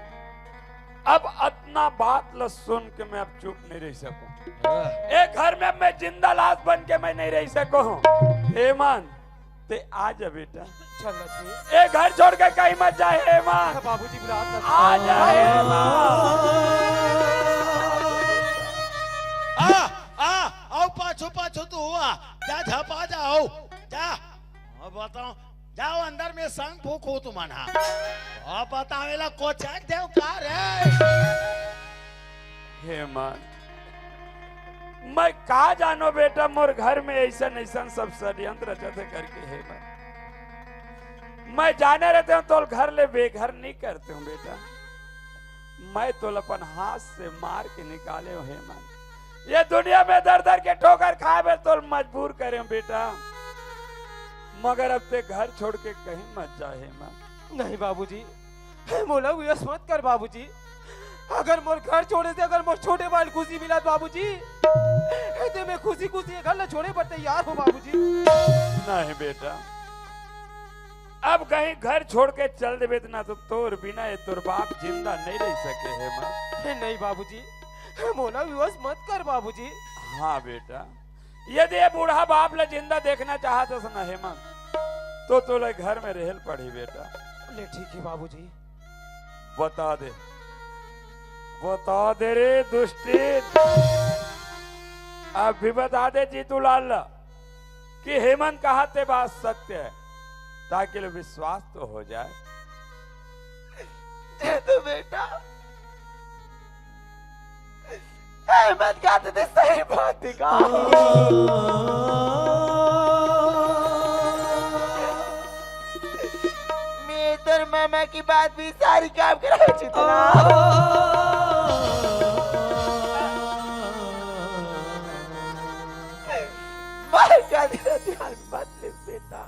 अब अतना बात ल सुन के मैं अब चुप नहीं रह सकूं। हाँ। ए घर में मैं जिंदा लाश बन के मैं नहीं रह सकूं। हेमंत, ते आ जा बेटा। चल लक्ष्मी। ए घर छोड़ के कहीं मत जा हेमंत। बाबूजी बुलात हे। आ जा हेमंत। आ, आ, आओ पाछू पाछू तू हुआ। जा झपा जा, आओ। जा। अब बताओ, जाओ अंदर में संग फूको तुमन हा। अब बतावेला कोचक देव का रे? हेमंत, मैं का जानो बेटा, मोर घर में ऐसन ऐसन सब षड्यंत्र रचत हे करके हेमंत। मैं जाने रहते हूँ तोल घर ले बेघर नहीं करते हूँ बेटा। मैं तोल अपन हाथ से मार के निकाले हूँ हेमंत। ये दुनिया में दर दर के ठोकर खाए बर तोल मजबूर करे हूँ बेटा। मगर अब ते घर छोड़ के कहीं मत जा हेमंत। नहीं बाबूजी, हे मोला विवश मत कर बाबूजी। अगर मोर घर छोड़े से अगर मोर छोटे भाई ल खुशी मिलत बाबूजी, ते मैं खुशी खुशी ये घर ला छोड़े बर तैयार हो बाबूजी। नहीं बेटा, अब कहीं घर छोड़ के चल देबे त ना तो तोर बिना ये तोर बाप जिंदा नहीं रह सके हे माँ। नहीं बाबूजी, मोला विवश मत कर बाबूजी। हाँ बेटा, यदि ये बूढ़ा बाप ला जिंदा देखना चाहत हस ना हेमंत, तो तोला घर में रहल पड़ी बेटा। ले ठीक है बाबूजी। बता दे, बता दे रे दुष्टिन, अब भी बता दे जीतूलाल ला कि हेमंत कहा ते बात सत्य है, ताकि लो विश्वास तो हो जाए। जीतू बेटा, हेमंत कहा ते सही बात है का? मैं तोर मामा की बात भी सारी काम करा चुका। मार का दिला ध्यान मत ले बेटा।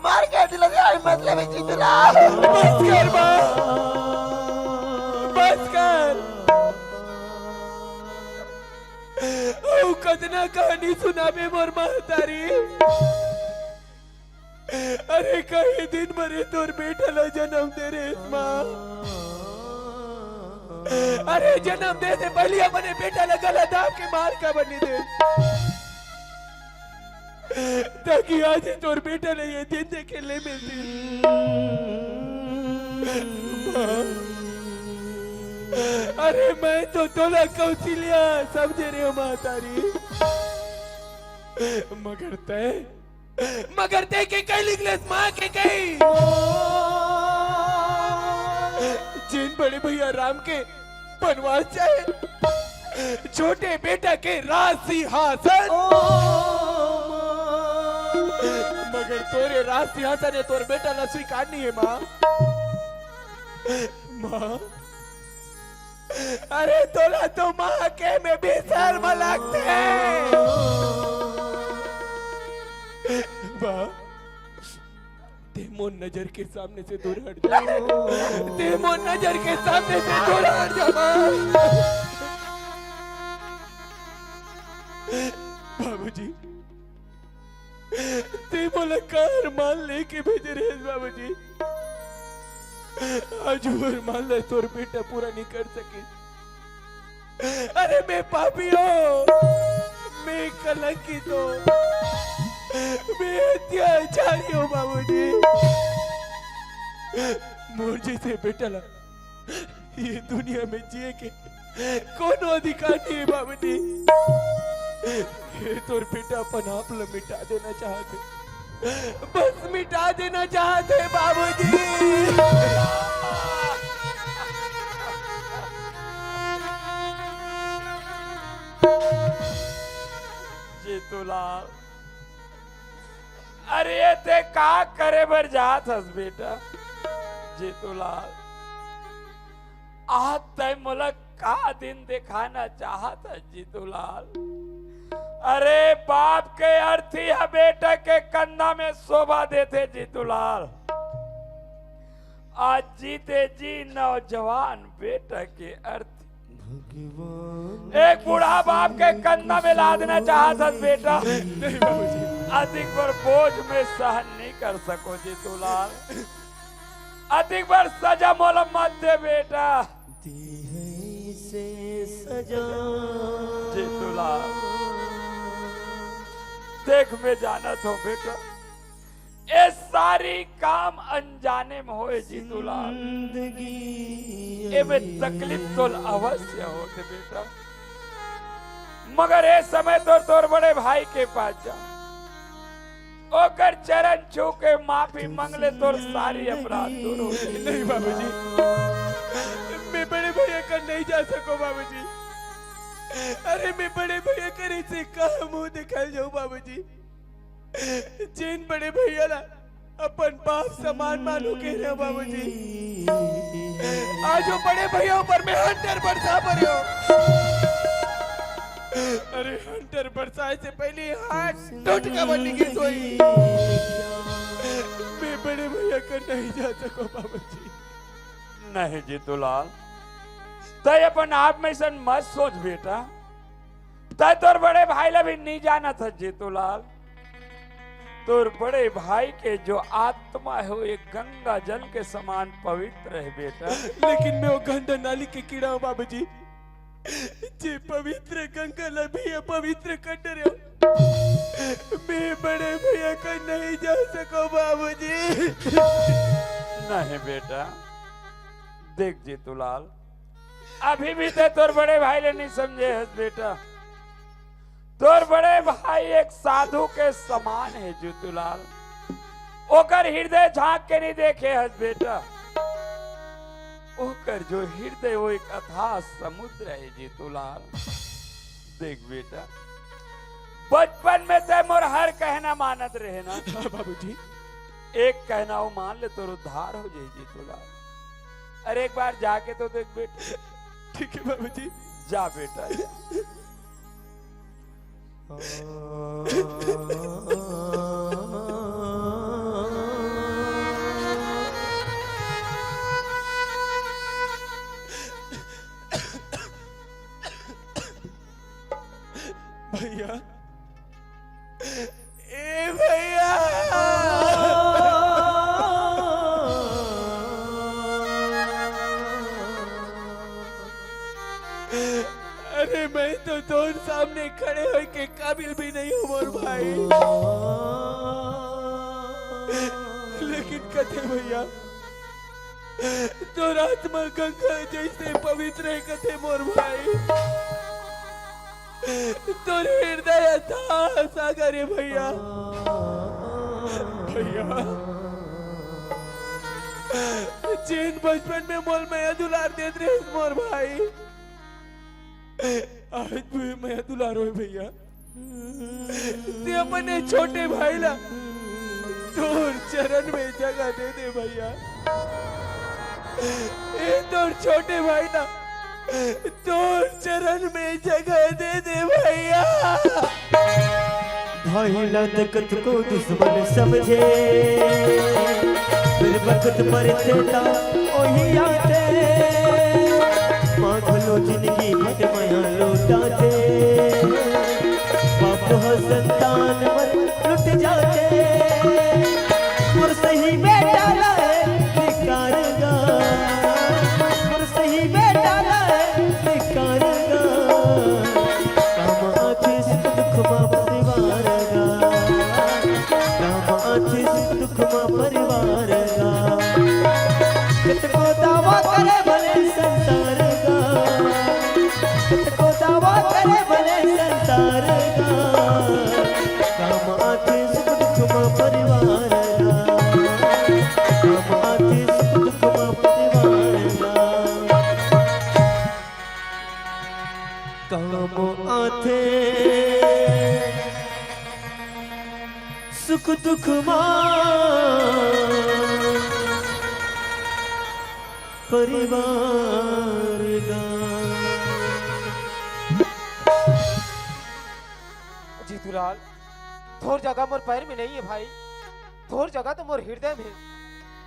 मार के दिला यार, मतलब है जीतूलाल। बस कर बा, बस कर। अउ कतना कहानी सुनाबे मोर महतारी। अरे कई दिन बरे तोर बेटा ला जन्म दे रे माँ। अरे जन्म दे से पहले अपने बेटा ला गला दाब के मार का बनी दे। ताकि आज ही तोर बेटा ने ये दिन देखे ले मिलती। माँ, अरे मैं तो तोला कौशल्या समझे रे महतारी, मगर तय, मगर तय के कई लिख लेस माँ के कई। जिन बड़े भैया राम के बनवास जाए, छोटे बेटा के राज सिंहासन। मगर तोरे राज सिंहासन ये तोर बेटा ला स्वीकार नहीं है माँ। माँ, अरे तोला तो माँ के में भी शर्म लगते हैं। माँ, ते मोर नजर के सामने से दूर हट जा। ते मोर नजर के सामने से दूर हट जा माँ। बाबूजी, ते मोला का अरमान लेके भेजे रहे बाबूजी। आज वो अरमान ला तोर बेटा पूरा नहीं कर सके। अरे मैं पापी हूँ, मैं कलंकित हूँ, मैं अत्याचारी हूँ बाबूजी। मोर जैसे बेटा ला ये दुनिया में जिए के कोनो अधिकार नहीं है बाबूजी। ये तोर बेटा अपन आप ला मिटा देना चाहते। बस मिटा देना चाहते बाबूजी। जीतूलाल, अरे ते का करे बर जात हस बेटा? जीतूलाल, आज तय मोला का दिन दिखाना चाहत हस जीतूलाल? अरे बाप के अर्थी ह बेटा के कंधा में शोभा देथे जीतूलाल। आज जीते जी नौजवान बेटा के अर्थी एक बूढ़ा बाप के कंधा में लादना चाहत हस बेटा। नहीं बाबूजी। अधिक बर बोझ में सहन नहीं कर सको जीतूलाल। अधिक बर सजा मोला मत दे बेटा। दी है इसे सजा। जीतूलाल, देख मैं जानत हूँ बेटा, ये सारी काम अनजाने में होए जीतूलाल। जिंदगी एमे तकलीफ तो अवश्य होथे बेटा, मगर ये समय तो तोर बड़े भाई के पास जा, ओकर चरण छू के माफी मांग ले, तोर सारी अपराध दूर हो जाए। नहीं बाबूजी, मैं बड़े भैया कर नहीं जा सको बाबूजी। अरे मैं बड़े भैया कर इसे कहा मुंह दिखाई जाऊं बाबूजी। जेन बड़े भैया ला अपन बाप समान मानू के रहे बाबूजी, आज वो बड़े भैया ऊपर में हंटर बरसा पड़े हो। अरे हंटर बरसाए से पहले हाथ टूट का बनी की सोई। मैं बड़े भैया का नहीं जा सको बाबूजी। नहीं जीतूलाल, तय अपन आप में सन मत सोच बेटा। तय तोर बड़े भाई ला भी नहीं जानत हस जीतूलाल। तोर बड़े भाई के जो आत्मा है वो एक गंगा जल के समान पवित्र है बेटा। लेकिन मैं वो गंदा नाली के कीड़ा हूँ बाबूजी, जे पवित्र गंगा ला भी अपवित्र कर डरे। मैं बड़े भैया का नहीं जा सको बाबूजी। नहीं बेटा, देख जीतूलाल, अभी भी ते तोर बड़े भाई ले नहीं समझे हस बेटा। तोर बड़े भाई एक साधु के समान है जीतूलाल। ओकर हृदय झांक के नहीं देखे हस बेटा। ओकर जो हृदय वो एक अथाह समुद्र है जीतूलाल। देख बेटा, बचपन में ते मोर हर कहना मानत रहे ना। हाँ बाबूजी। एक कहना वो मान ले, तोर उद्धार हो जाए जीतूलाल। अरे एक बार जाके तो देख बेटा। ठीक है बाबूजी। जा बेटा, जा। भैया, ए भैया। अरे मैं तो तोर सामने खड़े होए के काबिल भी नहीं हूँ मोर भाई। लेकिन कथे भैया, तोर आत्मा गंगा जैसे पवित्र है कथे मोर भाई। तोर हृदय अथाह सागर है भैया। भैया, जेन बचपन में मोल मया दुलार देत रहे मोर भाई, आज भी मया दुलार होए भैया। ते अपने छोटे भाई ला तोर चरण में जगह दे दे भैया। ए तोर छोटे भाई ला तोर चरण में जगह दे दे भैया। भाई ला त कतको दुश्मन समझे, फिर वक्त पर थे ता ओही आते। माँ घलो जिंदगी भर मया लौटाते, पाप ह संतान मर लुट जाते। मोर सही बेटा ला धिक्कार गा, मोर सही बेटा ला धिक्कार गा। काम आथे सुख दुख मा परिवार गा, काम आथे सुख दुख मा परिवार गा। कतको दावा करे भले संसार गा, कतको दावा करे भले संसार गा। काम आथे सुख दुख मा परिवार गा, काम आथे सुख दुख मा परिवार गा। काम आथे सुख दुख मा परिवार गा। जीतूलाल, तोर जगह मोर पैर में नहीं है भाई, तोर जगह तो मोर हृदय में।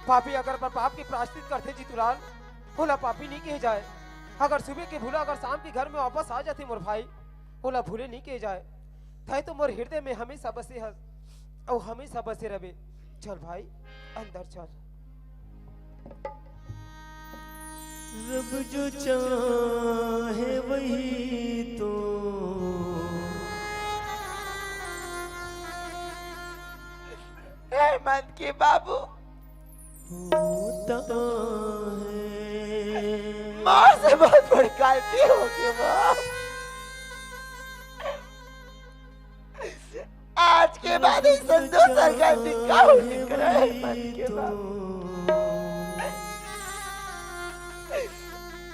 पापी अगर अपन पाप के प्रायश्चित करथे जीतूलाल, ओला पापी नहीं कहे जाए। अगर सुबह के भूला अगर शाम के घर में वापस आ जाथे मोर भाई, ओला भूले नहीं कहे जाए। तैं तो मोर हृदय में हमेशा बसे हस, अउ हमेशा बसे रहे। चल भाई, अंदर चल। रब जो चाहे वही तो ए मन के बाबू, होता है। माँ से बहुत बड़ी गलती हो गई माँ। आज के बाद इस संतोष सरकार ने क्या होने करा है मन के बाबू।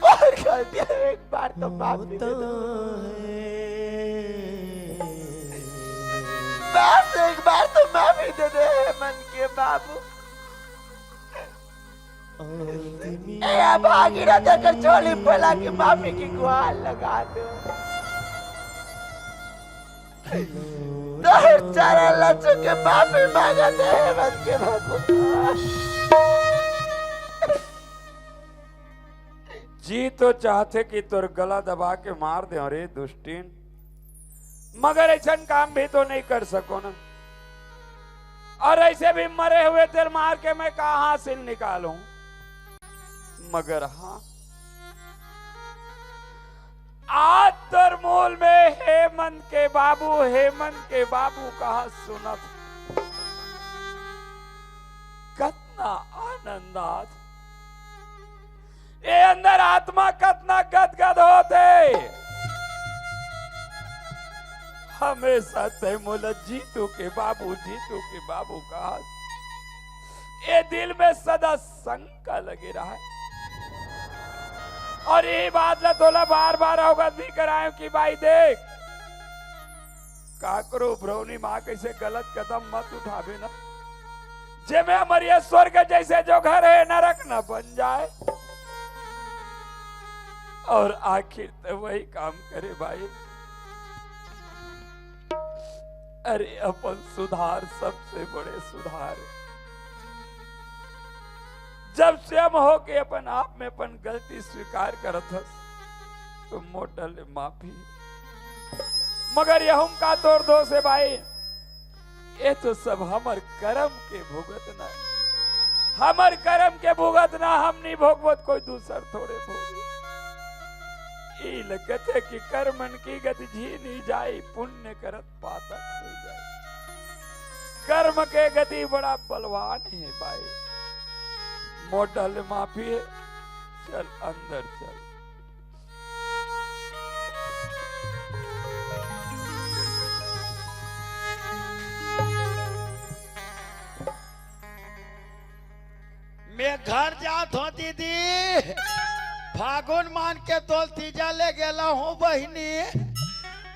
बहुत गलती है, एक बार तो माफी दे दो। बस एक बार तो माफी दे दे मन के बाबू। ए भागीरथ, अगर चोली फैला के माफी की गुहार लगा दो। तो चारा लच्चू के माफी मांगा दे मन के बाबू। जी तो चाहथे कि तोर गला दबा के मार दे रे दुष्टिन, मगर ऐसन काम भी तो नहीं कर सको ना। और ऐसे भी मरे हुए तेर मार के मैं का हासिल निकालूं? मगर हाँ, आज तोर मुंह में हे मन के बाबू, हे मन के बाबू कहा सुनत, कतना आनंद आत। ये अंदर आत्मा कतना गदगद होथे। हमेशा तै मोला जीतू के बाबू, जीतू के बाबू कहा, ये दिल में सदा शंका लगे रहा। और यही बात ला तोला बार बार अवगत भी कराए कि भाई देख, काकरो भ्रौनी माँ कैसे गलत कदम मत उठावे ना, जेमे हमर ये स्वर्ग जैसे जो घर है नरक न बन जाए। और आखिर तो वही काम करे भाई। अरे अपन सुधार सबसे बड़े सुधार है। जब स्वयं हो के अपन आप में अपन गलती स्वीकार करत हस, तो मोटल माफी। मगर यहूं का तोर दोष है भाई, ये तो सब हमर कर्म के भुगतना है। हमर कर्म के भुगतना हम नहीं भोगबत, कोई दूसर थोड़े भोगे। ई लगत है कि कर्मन की गति जी नहीं जाई, पुण्य करत पातक हो जाए। कर्म के गति बड़ा बलवान है भाई। मोटल माफी है, चल अंदर चल। मैं घर जात हो दीदी, फागुन मान के तोल तीजा ले गेला हूँ बहिनी,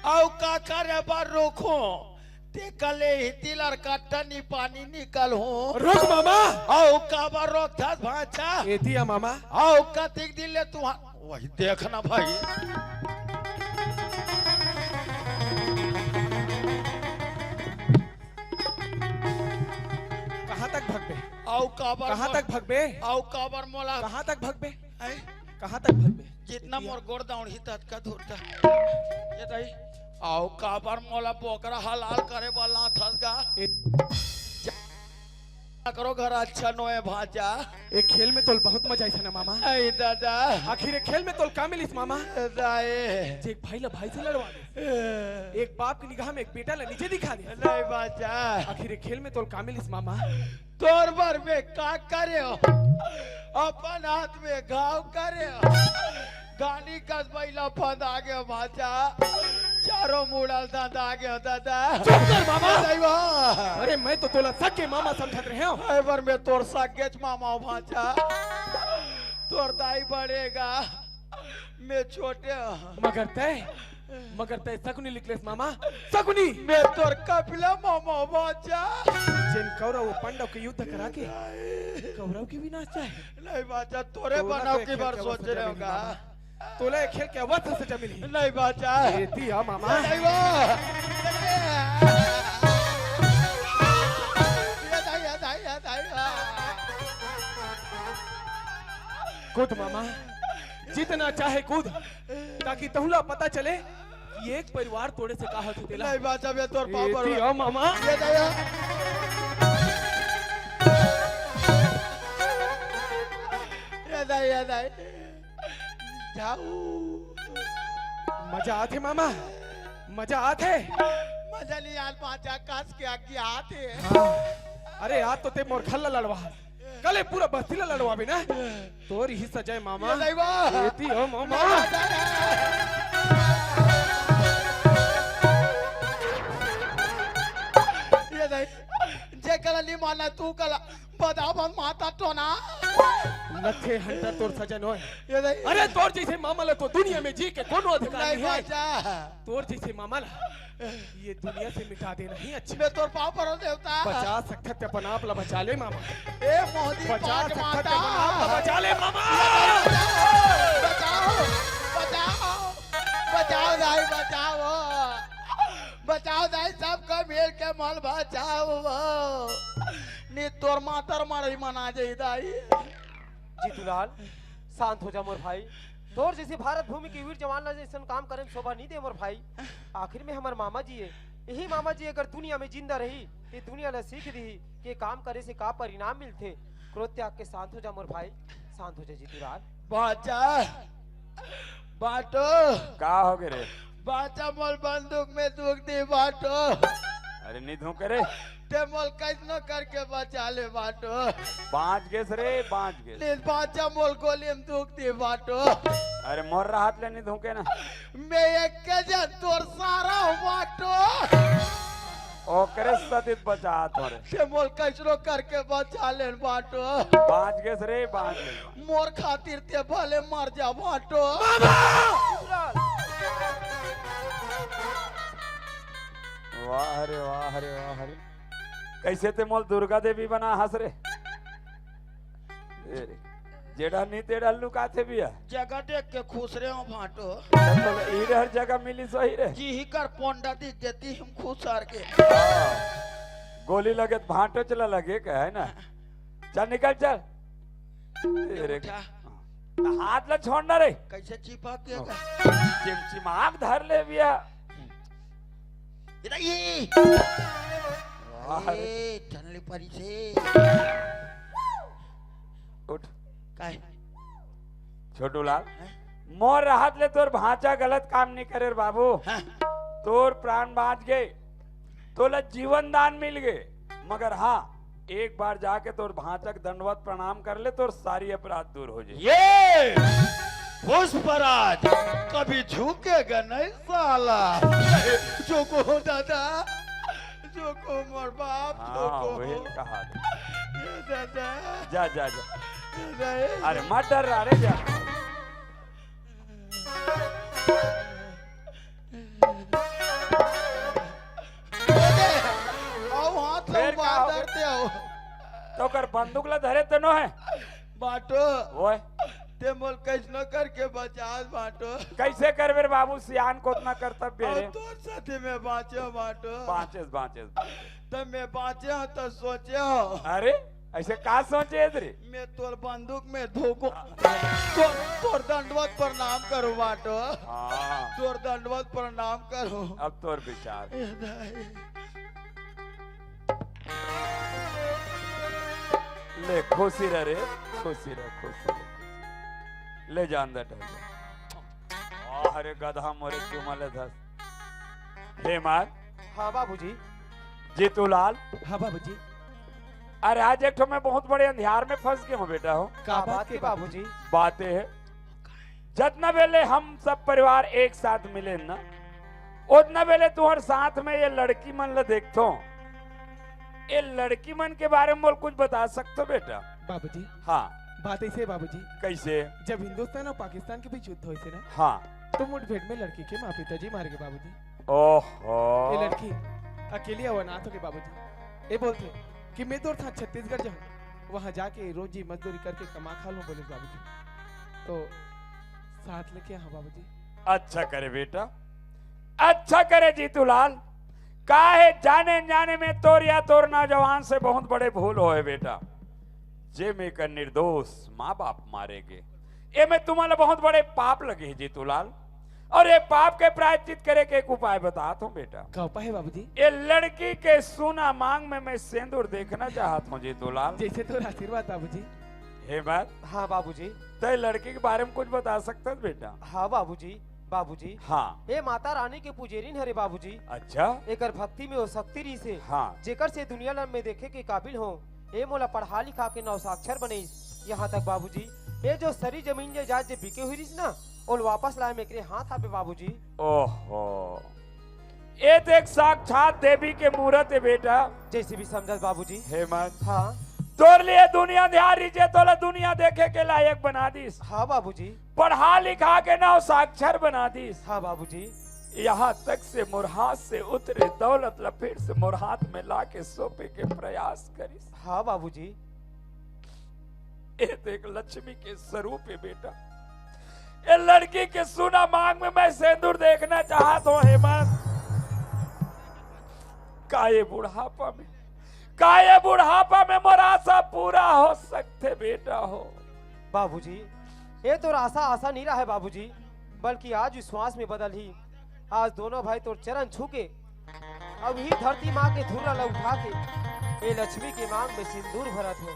अउ का करे बर रुकूं, ते कले ही तिलर कट्टा नी पानी निकल हूँ। रुक मामा। अउ काबर रोकथस भांचा? एती आ मामा। अउ कतिक दिन ले तुहा, वही देखना भाई। कहाँ तक भगबे? अउ काबर कहाँ मोला तक भगबे? अउ काबर मोला कहाँ तक भगबे? हैं? कहाँ तक भगबे? जितना एती आ। मोर गोड़ दौड़ही ततका दूर तक। ये दाई, अउ काबर मोला बोकरा हलाल करे बर लाथस गा? ए- करो घर अच्छा नोए भांचा। ए खेल में तोल बहुत मजा आइस ना मामा। आई दादा। आखिर ए खेल में तोल का मिलिस मामा? दाए। जे एक भाई ला भाई से लड़वा दे, एक बाप की निगाह में एक बेटा ला नीचे दिखा दे। नहीं भांचा। आखिर ए खेल में तोल का मिलिस मामा? तोर बर में का करे हो? अपन हाथ में घाव करे हो। गानी कस बइला फंदा गे भांचा, चारों मुड़ल दंदा गे दादा। चुप कर मामा। दैवा। अरे मैं तो तोला सगे मामा समझत रहे हूँ। ए बर मैं तोर सगेच मामा हूँ भांचा। तोर दाई बड़े गा, मैं छोटे हूँ। मगर तय, मगर तय सकुनी निकलेस मामा, सकुनी। मैं तोर कपिला मामा हूँ भांचा। जेन कौरव अउ पांडव के युद्ध करा के कौरव के विनाश चाहे। नहीं भांचा, तोरे तोला बनाव तो की एक बार खेल के सोच अवसर रहे जमीन होगा। मामा। तोला एक खेल के अवसर से जमीन ही। नहीं भांचा। एती आ मामा। नहीं वो। ये दाई, ये दाई, ये दाई। कूद मामा, जितना चाहे कूद, ताकि तहुला पता चले कि एक परिवार तोड़े से का होथे तेला। नहीं भांचा, मैं तोर पाँव एती पड़ूंगा। आ मामा। ये दाई, ये दाई, ये दाई। जाऊ। मजा आथे मामा, मजा आथे। मजा नहीं आत भांचा, कस के आगे आथे। हाँ। अरे आज तो ते मोर घर ला लड़वा, कले पूरा बस्ती ला लड़वाबे ना। तोर ही सजा ए मामा। ये दाई बा। एती आ मामा। ये दाई, जे कला नहीं माना तू कला। बदावन माता टोना। नथे हंटर तोर सजा नोए। ये दाई। अरे तोर जैसे मामा ला तो दुनिया में जी के कोनो अधिकार नहीं नहीं है। भांचा। तोर जैसे मामा ला ये दुनिया से मिटा देना ही अच्छा। मैं तोर पाँव पड़ूं देवता। बचा सकथस ते अपन आप ला बचा ले मामा। ए मोहदी बचा सकथस ते अपन आप ला बचा ले मामा। बचाओ, बचाओ, बचाओ दाई, बचाओ, बचाओ दाई, सबका मिल के मल बचाओ। नी तोर मातर मड़ई मना जाई दाई। जीतूलाल, शांत हो जा मोर भाई। तोर जइसे भारत भूमि के वीर जवान ला जइसन काम करे म शोभा नइ दे मोर भाई। आखिर में हमर मामा जी हे, यही मामा जी अगर दुनिया में जिंदा रही, ते दुनिया ला सीख दिही के काम करे से का परिणाम मिलथे। क्रोध त्याग के शांत हो जा मोर भाई, शांत हो जा जीतूलाल। बाचा, बाटो। का हो गे रे? बाचा, मोल बंदूक में दुख दी बाटो। अरे नइ धुके रे। ते मोल कइसनो करके बचा ले बाटो। बाँच गेस रे, बाँच गेस। नइ बाचा, मोल गोली में दुख दी बाटो। अरे मोर रहत ले नइ धुके ना। मैं एक के जन तोर सारा हूँ बाटो। ओकरे सदित बचात हों रे। ते मोल कइसनो करके बचा लेन बाटो। बाँच गेस रे, बाँच गेस। मोर खातिर ते भले मर जा बाटो। वाह रे, वाह रे, वाह रे। कइसे ते मोल दुर्गा देवी बना हस रे। ए रे, जेड़ा नी तेड़ा लुकाथे बिया। जगह देख के खुश रे हो भाटो। तो ई रहर जगह मिली सही रे। जी ही कर पोंडा दिख देती हम खुश हार के। हाँ। गोली लगे त भाटो चला लगे का है ना। चल निकल चल। ए रे। उठा। त हाथ ला छोड़ ना रे। कइसे चिपक के का? चिमचिमाक धर ले बिया। इधर ये। वाह रे। ए, ठनले परी से। उठ। काहे? छोटू लाल, हैं? मोर रहत ले तोर भांचा गलत काम नइ करे रे बाबू। हैं? तोर प्राण बाँच गे, तोला जीवन दान मिल गे, मगर हाँ, एक बार जाके तोर भांचा के दंडवत प्रणाम कर ले, तोर सारी अपराध दूर हो जाए। ये पुष्पराज कभी झुकेगा नहीं साला। झुको दादा, झुको मोर बाप, हाँ, झुको। वही कहा। ये दादा। जा, जा, जा। दादा, ये अरे मत डर रहा रे, जा। आओ हाथ ला फिर उबार का हो? डरते हो। तो कर बंदूक ला धरे तनो है। बाटो। ओए। ते मोल कइसनो करके बचास बाटो। कइसे करबे रे बाबू, सियान को उतना कर्तव्य और है। तोर साथे में बाँचे बाटो। बाँचेस, बाँचेस, बाँचेस। तब मैं बाँचे हूँ तो सोचे हूँ। अरे, अइसे का सोचे हे रे? मैं तोर बंदूक में धोको, तोर, तोर दंडवत प्रणाम करूँ बाटो। हाँ। तोर दंडवत प्रणाम करूँ। अब तोर विचार। ए दाई। ले, खुशी रह रे, खुशी रह, खुशी रह, खुशी रह। ले जान दे टहल। अरे गधा मोरे चुमा ले धस। हेमंत। हाँ बाबूजी। जीतूलाल। हाँ बाबूजी। अरे आज एक ठो मैं बहुत बड़े अंधियार में फंस गया हूँ बेटा हो। का बात के बाबूजी? बात ये है, जतना बेले हम सब परिवार एक साथ मिले ना, ओतना बेले तुम्हारे साथ में ये लड़की मन ला देखथो। ये लड़की मन के बारे में मोल कुछ बता सकथो बेटा? बाबूजी। हाँ। बात ऐसे है बाबूजी। कैसे? जब हिंदुस्तान और पाकिस्तान के बीच युद्ध होइस ना, हाँ। तो मुठभेड़ में लड़की के माँ पिताजी मार गए बाबूजी। ओहो। ये लड़की अकेली और अनाथ हो गई बाबूजी। ये बोलथे कि मैं तोर साथ छत्तीसगढ़ जाऊँ, वहाँ जाके रोजी मजदूरी करके कमा खा लूँ, बोले बाबूजी। तो साथ लेके यहाँ बाबूजी। अच्छा करे बेटा, अच्छा करे जीतूलाल। काहे जाने अनजाने में तोर या तोर नौजवान से बहुत बड़े भूल होए बेटा। जे में कर निर्दोष माँ बाप मारे गे, एमे तुम्हारा बहुत बड़े पाप लगे हे जीतूलाल। और ये पाप के प्रायश्चित करे के एक उपाय बतात हूँ बेटा। का उपाय है बाबूजी? ये लड़की के सोना मांग में मैं सेंदूर देखना चाहत हूँ जीतूलाल। जैसे तोर आशीर्वाद बाबूजी। हेमंत। हाँ बाबूजी। तय लड़की के बारे में कुछ बता सकत बेटा? हाँ बाबूजी। बाबूजी। हाँ। ये माता रानी के पुजेरिन हरे बाबूजी। अच्छा। एकर भक्ति में वो शक्ति रहिस हे। हाँ। जेकर से दुनिया ला मैं देखे के काबिल हों। ये मोला पढ़ा लिखा के नौ साक्षर बनइस। यहाँ तक बाबूजी, ये जो सरी जमीन जायदाद जे बिके हुई रहिस ना, ओल वापस लाए में एकरे हाथ आबे बाबूजी। ओहो, ये तो एक साक्षात देवी के मूरत हे बेटा। जैसे भी समझस बाबूजी। हेमंत। हाँ। तोर लिए दुनिया ध्यान रहिस हे, तोला दुनिया देखे के लायक बना दिस। हाँ बाबूजी। पढ़ा लिखा के नौ साक्षर बना दिस। हाँ बाबूजी। यहाँ तक से मोर हाथ से उतरे दौलत ला फिर से मोर हाथ में ला के सौंपे के प्रयास करिस। हाँ बाबूजी। ये तो एक लक्ष्मी के स्वरूप हे बेटा। ये लड़की के सोना मांग में मैं सेंदूर देखना चाहत हूँ हेमंत। का ये बुढ़ापा में, का ये बुढ़ापा में मोर आशा पूरा हो सकथे बेटा हो? बाबूजी, ये तोर आशा आशा नहीं रहा है बाबूजी, बल्कि आज विश्वास में बदल ही। आज दोनों भाई तोर चरण छू के, अब ही धरती माँ के धुर्रा ला उठा के, ये लक्ष्मी के मांग में सिंदूर भरत हो।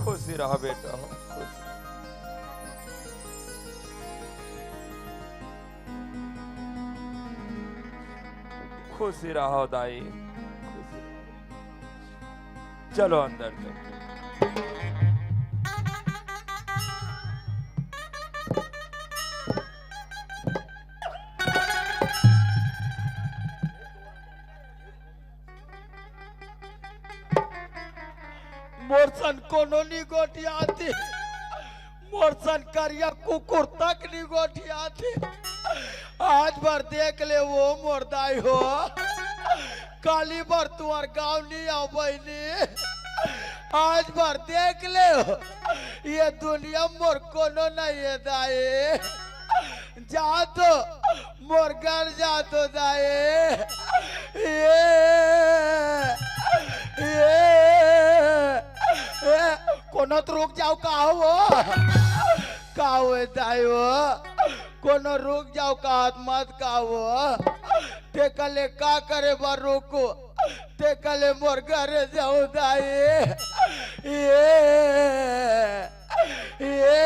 खुशी रहा बेटा, खुशी। खुशी रहो दाई, खुशी रहो। चलो अंदर चलो। मोर सन कोनो नी गोठियाथे, मोर सन करिया कुकुर तक नी गोठियाथे। आज भर देख ले वो मोर दाई हो, काली भर तुंहर गाँव नी आओ बहिनी। आज भर देख ले, ये दुनिया मोर कोनो नहीं है दाई। जा तो, मोर घर जा तो दाई। ये, ये, ये, कोनो तो रुक जाओ, का हो? का हो दाई हो? कोनो रुक जाओ, का मत का हो? ते कले का करे बर रुको? ते कले मोर घर जाओ दाई। ये, ये,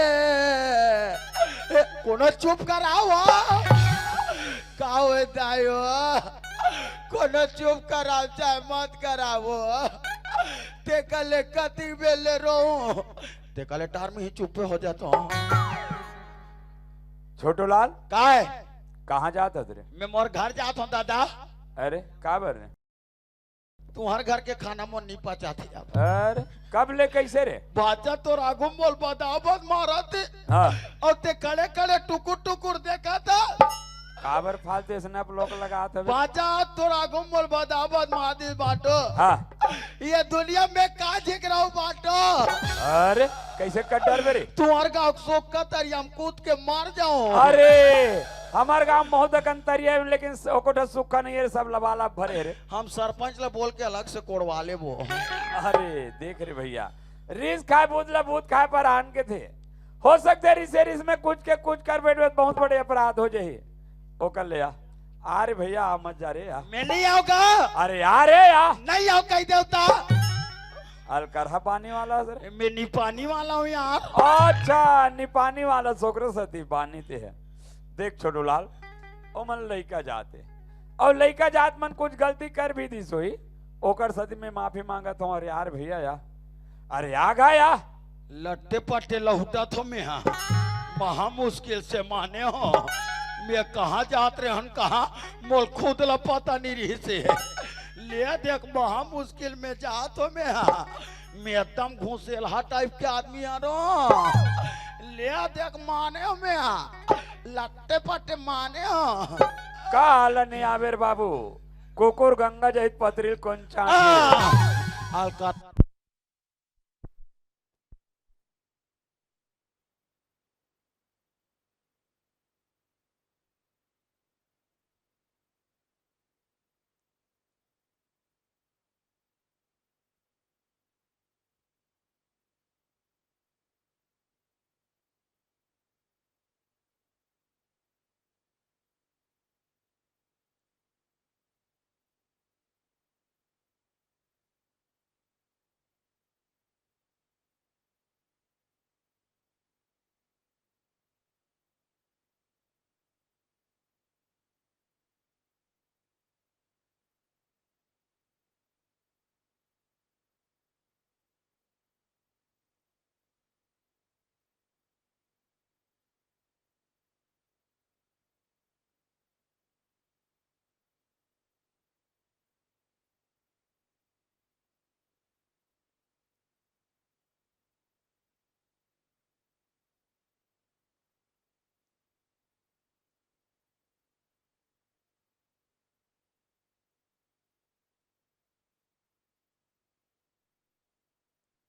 ए, कोनो चुप कराओ। का हो दाई हो? कोनो चुप कराओ, चाहे मत कराओ। ते कले कति बेले रहूं, ते कले टार में ही चुप्पे हो जाता हूँ। छोटू लाल। काय? कहाँ जात हस रे? मैं मोर घर जात हूँ दादा। अरे, का बर रे? तुंहर घर के खाना मोर नी पचाथे अब। अरे, कब ले कैसे रे? बाजा तोर आगू मोल बदाबद मारत हे। हाँ। अउ ते खड़े खड़े टुकुर टुकुर देखत हे। काबर फालतू अइसने आप लोग लगात हवे? बाजा तोर आगू मोल बदाबद मारत बाटो। हाँ। ये दुनिया में का झिकराऊ बाटो? अरे, कैसे कर डरबे रे? तुंहर गाँव के सोक्खा तरिया में कूद के मर जाओ। अरे, हमर गाँव बहुत अकन तरिया हे, लेकिन ओकोठा सुक्खा नहीं हे, सब लबालब भरे हे रे। हम सरपंच ला बोल के अलग से कोड़वा लेबो। अरे देख रे भैया, रिस खाए भूत ला भूत खाए परान कथे। हो सकथे रिसे रिस में कुछ के कुछ कर बैठबे त बहुत बड़े अपराध हो जाही। ओकर ले आ। आ रे भैया, आ मत जा रे आ। मैं नहीं आऊंगा। अरे आ रे आ। नहीं आऊं कही देवता। अलकरहा पानी वाला सर। मैं नी पानी वाला हूँ यार। अच्छा, नी पानी वाला सोकरे सती पानी ते है। देख छोटू लाल, ओमन लइका जात हे, अउ लइका जात मन कुछ गलती कर भी दिस होही, ओकर सती मैं माफी मांगत हूँ। अरे यार भैया या, अरे आ गा या। लट्टे पट्टे लहुटत हो मैं हा, महा मुश्किल से माने हो। मैं कहाँ जात रहन कहाँ, मोल खुद ला पता नहीं रहिसे। ले देख, महा मुश्किल में जात हो मैं हा। मैं एकदम घुसेलहा टाइप के आदमी आ रो। ले देख माने हो मैं हा। लट्टे पट्टे माने हो। का हाल नहीं आवेर बाबू? कुकुर गंगा जहित पतरिल कोन चाट आ, हल्का।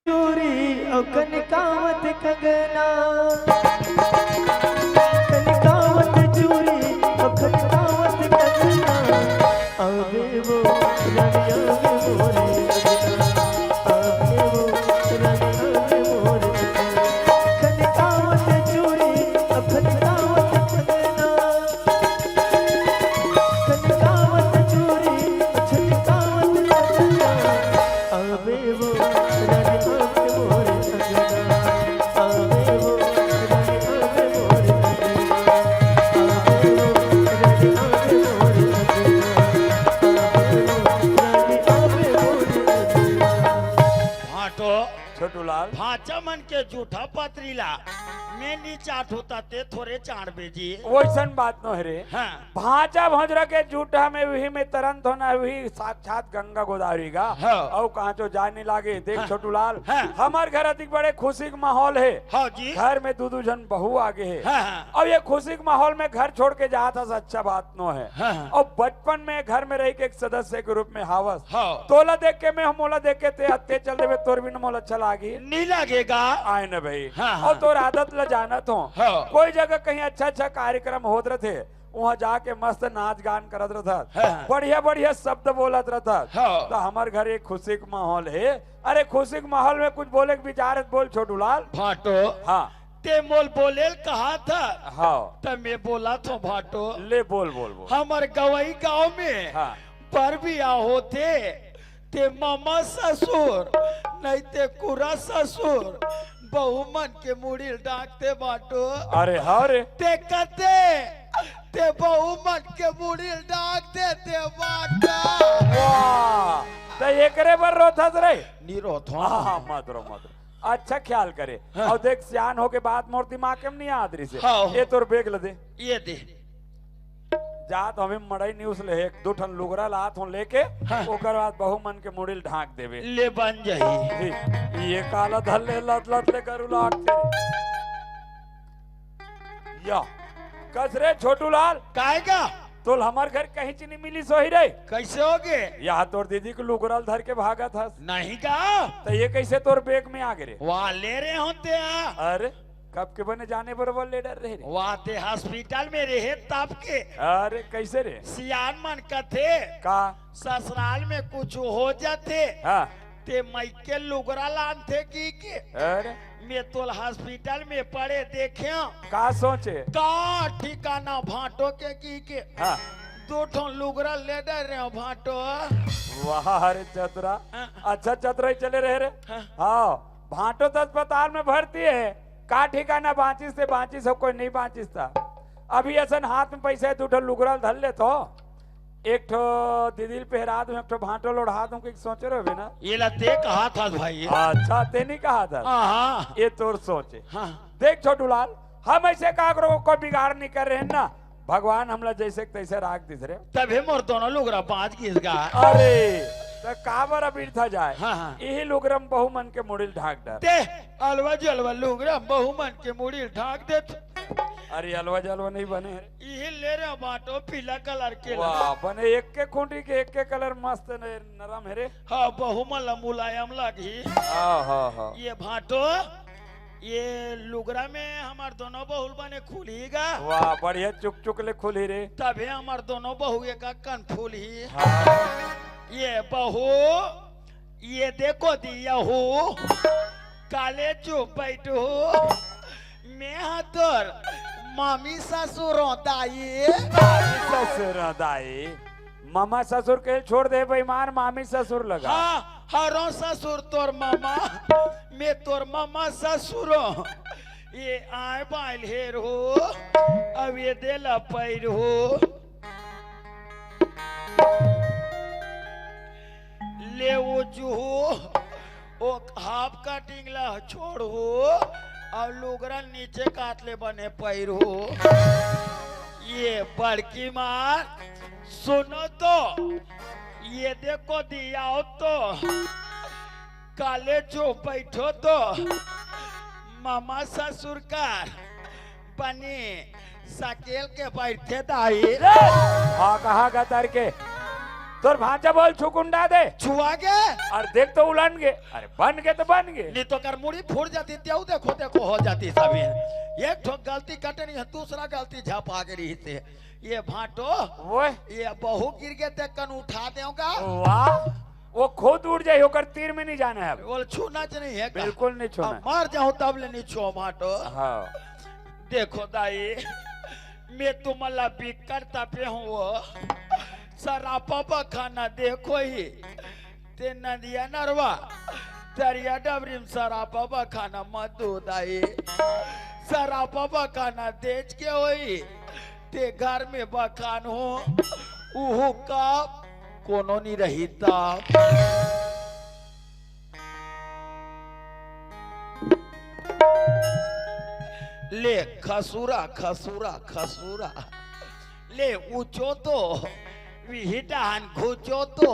चूरी अउ कनकावत कंगना, कनकावत चूरी अउ कनकावत कंगना। भांचा मन के जूठा पतरी ला मैं नी चाटहूं त ते थोरे चाटबे जी। वइसन बात नो हे रे। हाँ। भांचा भौंजरा के जूठा में उही में तरंत होना, उही साक्षात गंगा गोदावरी गा। हाँ। अउ कहाँ चो जाए नी लागे। देख हाँ। छोटू लाल, हाँ। हमर घर अतिक बड़े खुशी के माहौल हे। हाँ जी। घर में दू दू झन बहू आगे हे। हाँ, हाँ। अउ ये खुशी के माहौल में घर छोड़ के जात हस, अच्छा बात नो हे। हाँ, हाँ। अउ बचपन में घर में रहि के एक सदस्य के रूप में हावस। हाँ। तोला देख के मैं, मोला देख के ते, ते चल देबे, तोर बिन मोला अच्छा लागी? नी लागेगा। आय न भाई। हाँ, हाँ। अउ तोर आदत ला जानत हों। हाँ। कोई जगह कहीं अच्छा अच्छा कार्यक्रम होत रथे, उहाँ जाके मस्त नाच गान करत रथस। हाँ, हाँ। बढ़िया बढ़िया शब्द बोलत रथस। हाँ। त हमर घर एक खुशी के माहौल हे। अरे खुशी के माहौल में कुछ बोले के विचार हे त बोल छोटू लाल। भांटो। हाँ। ते मोल बोले ल कहा था। हाँ। त मैं बोलत हों भांटो। ले बोल, बोल, बोल। हमर गवई गांव में हाँ। बर बिहा होथे, ते ममा ससुर, नहीं ते कुरा ससुर, बहू मन के मुड़ी ल डांकथे भांटो। अरे हाँ रे। ते कथे, ते बहू मन के मुड़ी ल डांकथे, ते भांटो। वाह, त एकरे बर रोथस रे? नी रोथों। हाँ, हाँ, मत रो, मत रो। अच्छा ख्याल करे। हाँ। अउ देख, सियान होके बात मोर दिमाग में नी आत रहिसे। हाँ। ये तोर bag ल दे। ये दे। जात हमें मड़ई news ले, एक दू ठन लुगरा लात हों लेके, हाँ। ओकर बाद बहू मन के मुड़ी ल ढांक देबे। ले बन जाही। ये काला धर ले, लत लत ले गरू लाग तेरे। या। कस रे छोटू लाल। काय गा? तोल हमर घर कहीं च नी मिलिस होही रे। कइसे होगे? यहाँ तोर दीदी के लुगरा ल धर के भागत हस। नहीं गा। त ये कइसे तोर bag में आगे रे? वाह, ले रे हों ते आ। अरे, कब के बने जाने बरोबर ले डर रहे रे। वाह, ते hospital में रहे तब के। अरे, कइसे रे? सियान मन कथे। का? ससुराल में कुछ हो जाथे। हाँ। ते मइके लुगरा लानथे कहिके। अरे। मैं तोल hospital में पड़े देखेंव। का सोचे? का ठिकाना भांटो के कहिके। हाँ। दू ठन लुगरा ले डरे हों भांटो। वाह रे चतरा। हाँ। अच्छा चतरा ही चले रहे रे। हाँ। हाँ, भांटो त अस्पताल में भर्ती हे। का ठिकाना बांचिस ते बांचिस, अउ कोई नी बांचिस त। अभी असन हाथ में पइसा हे, दू ठन लुगरा ल धर लेथों। एक ठो दीदी ल पहिरा दूं, एक ठो भांटो ल ओढ़ा दूं, कहिके सोचे रहे होबे ना। ये ला ते कहा था भाई। अच्छा, ते नी कहा था। हाँ, हाँ। ये तोर सोच हे। हाँ। देख छोटू लाल, हम अइसे काकरो कोई बिगाड़ नी करे रहेन ना, भगवान हमला जइसे के तइसे राख दिस रे। तभे मोर दोनों लुगरा बांच गिस गा। अरे, त काबर अबिरथा जाए? हाँ, हाँ। इही लुगरा म बहू मन के मुड़ी ल ढांक डर। ते अलवा जलवा लुगरा म बहू मन के मुड़ी ल ढांक देत। अरे अलवा जलवा नहीं बने हे। इही ले रे भांटो, पीला colour के वाह, लगा। बने एक के खूंटी के एक के colour मस्त ने नरम हे रे। हाँ, बहू मन ला मुलायम लगही। हाँ, हाँ, हाँ। ये भांटो, ये लुगरा में हमर दोनों बहू ल बने खुलही गा। वाह, बढ़िया चुक चुक ले खुलही रे। तभे हमर दोनों बहू एक अक्कन फूलही। हाँ। ये बहू, ये देखो दिया हो, काले चुप बैठो। मैं हा तोर मामी ससुर हों दाई। मामी ससुर हों दाई। मामा ससुर के छोड़ दे बेईमान, मामी ससुर लगा। हाँ, हरों ससुर तोर मामा, मैं तोर मामा ससुर हों। ये आय बाय ल हेर हो, अब ये दे ला पैर हो। ले वो जूहू, ओ half cutting ला छोड़हू, अउ लुगरा नीचे काट ले बने पहिरहू। ये बड़की मार, सुनो तो, ये देखो दियाओ तो, काले जो बैठो तो, मामा ससुर का बने सकेल के बैठे दाई। हाँ, कहाँ गतर के? तोर भांचा बोल छुकुंडा दे। छुआ गे। अरे देख तो उलन गे। अरे बन गे तो बन गे। नहीं तो कर मुड़ी फूट जाती, तेऊ देखो, देखो हो जाती सभी। एक ठो गलती कटनी है, दूसरा गलती झपा के रही थे। ये भांटो, वो? ये बहू गिर गे ते कन उठा देगा। वाह, वो खुद उठ जाए, ओकर तीर में नहीं जाना है अब। बोल छूना च नहीं है का? बिल्कुल नहीं छूना। अब मर जाऊं तब ले नहीं छुओ भांटो। हाँ। देखो दाई, मैं तुमला बिक्कट तपे हूँ वो। सरापा बखाना देखो ही। ते नदिया नरवा, दरिया डबरी में सरापा बखाना मत दो दाई। सरापा बखाना देच के होई, ते घर में बखान हो, उहू का कोनो नी रही ता। ले खसूरा, खसूरा, खसूरा। ले ऊंचो तो, विहिटान घुचो तो।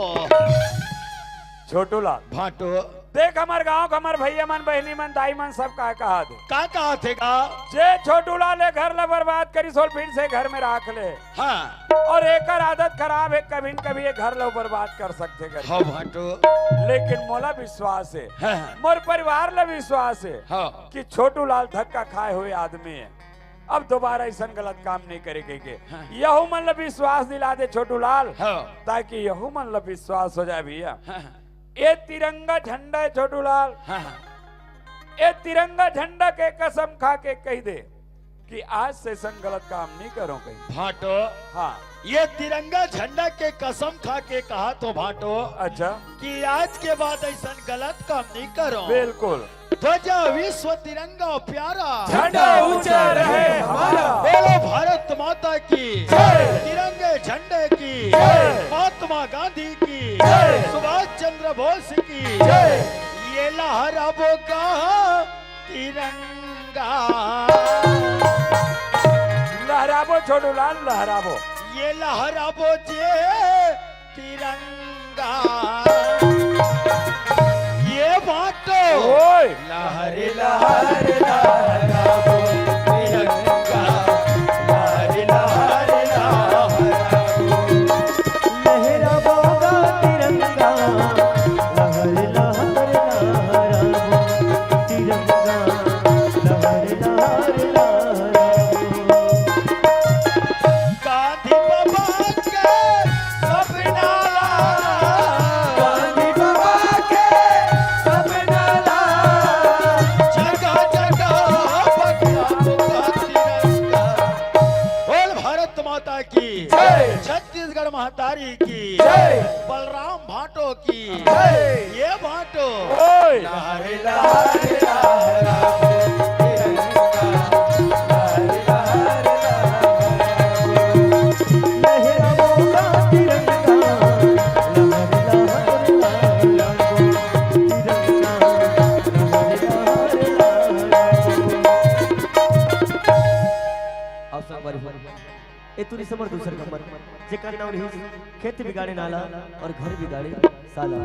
छोटू लाल, भांटो। देख हमर गांव के हमर भैया मन, बहिनी मन, दाई मन सब का कहा दे। का कहा थे गा? जे छोटू लाल ए घर ला बर्बाद करिस, ओला फिर से घर में राख ले। हाँ। और एकर आदत खराब हे, कभी न कभी ए घर ला बर्बाद कर सकथे करके। हाँ भांटो। लेकिन मोला विश्वास हे, हाँ, हाँ। मोर परिवार ला विश्वास हे हाँ। कि छोटू लाल धक्का खाए हुए आदमी हे, अब दोबारा अइसन गलत काम नहीं करे कहिके। हाँ। यहू मन ला विश्वास दिला दे छोटू लाल, हाँ। ताकि यहू मन ला विश्वास हो जाए भैया। हाँ, हाँ। ए तिरंगा झंडा हे छोटू लाल, हाँ, हाँ। ए तिरंगा झंडा के कसम खा के कहि दे कि आज से अइसन गलत काम नहीं करों कहीं। भांटो, हाँ। ये तिरंगा झंडा के कसम खा के कहा तो भांटो अच्छा। कि आज के बाद अइसन गलत काम नहीं करों। बिल्कुल। ध्वजा विश्व तिरंगा प्यारा। झंडा ऊंचा रहे हमारा। बोलो भारत माता की जय। तिरंगे झंडे की जय। महात्मा गांधी की जय। सुभाष चंद्र बोस की जय। ये लहराबो कहाँ तिरंगा। लहराबो छोटू लाल, लहराबो। ये लहराबो जे तिरंगा। ये भांटो ओए। लहर लहर लहराबो तिरंगा। लहर लहर लहराबो। लहराबो गा तिरंगा, लहर लहर लहराबो। तिरंगा, लहर लहर लहराबो। गांधी बाबा के सपना ला। गांधी बाबा के सपना ला। जगह जगह फहराबो गा तिरंगा। बोल भारत माता की जय। छत्तीसगढ़ महतारी की जय। बलराम भांटो की जय। ये भांटो ओए। लहर लहर लहराबो तिरंगा। लहराबो गा तिरंगा, लहर लहर लहराबो। तिरंगा, लहर लहर लहराबो। आप संगवारी हो, ए तुरी समर दूसर कमर, जेकर नाम रही खेत बिगाड़े नाला और घर बिगाड़े साला।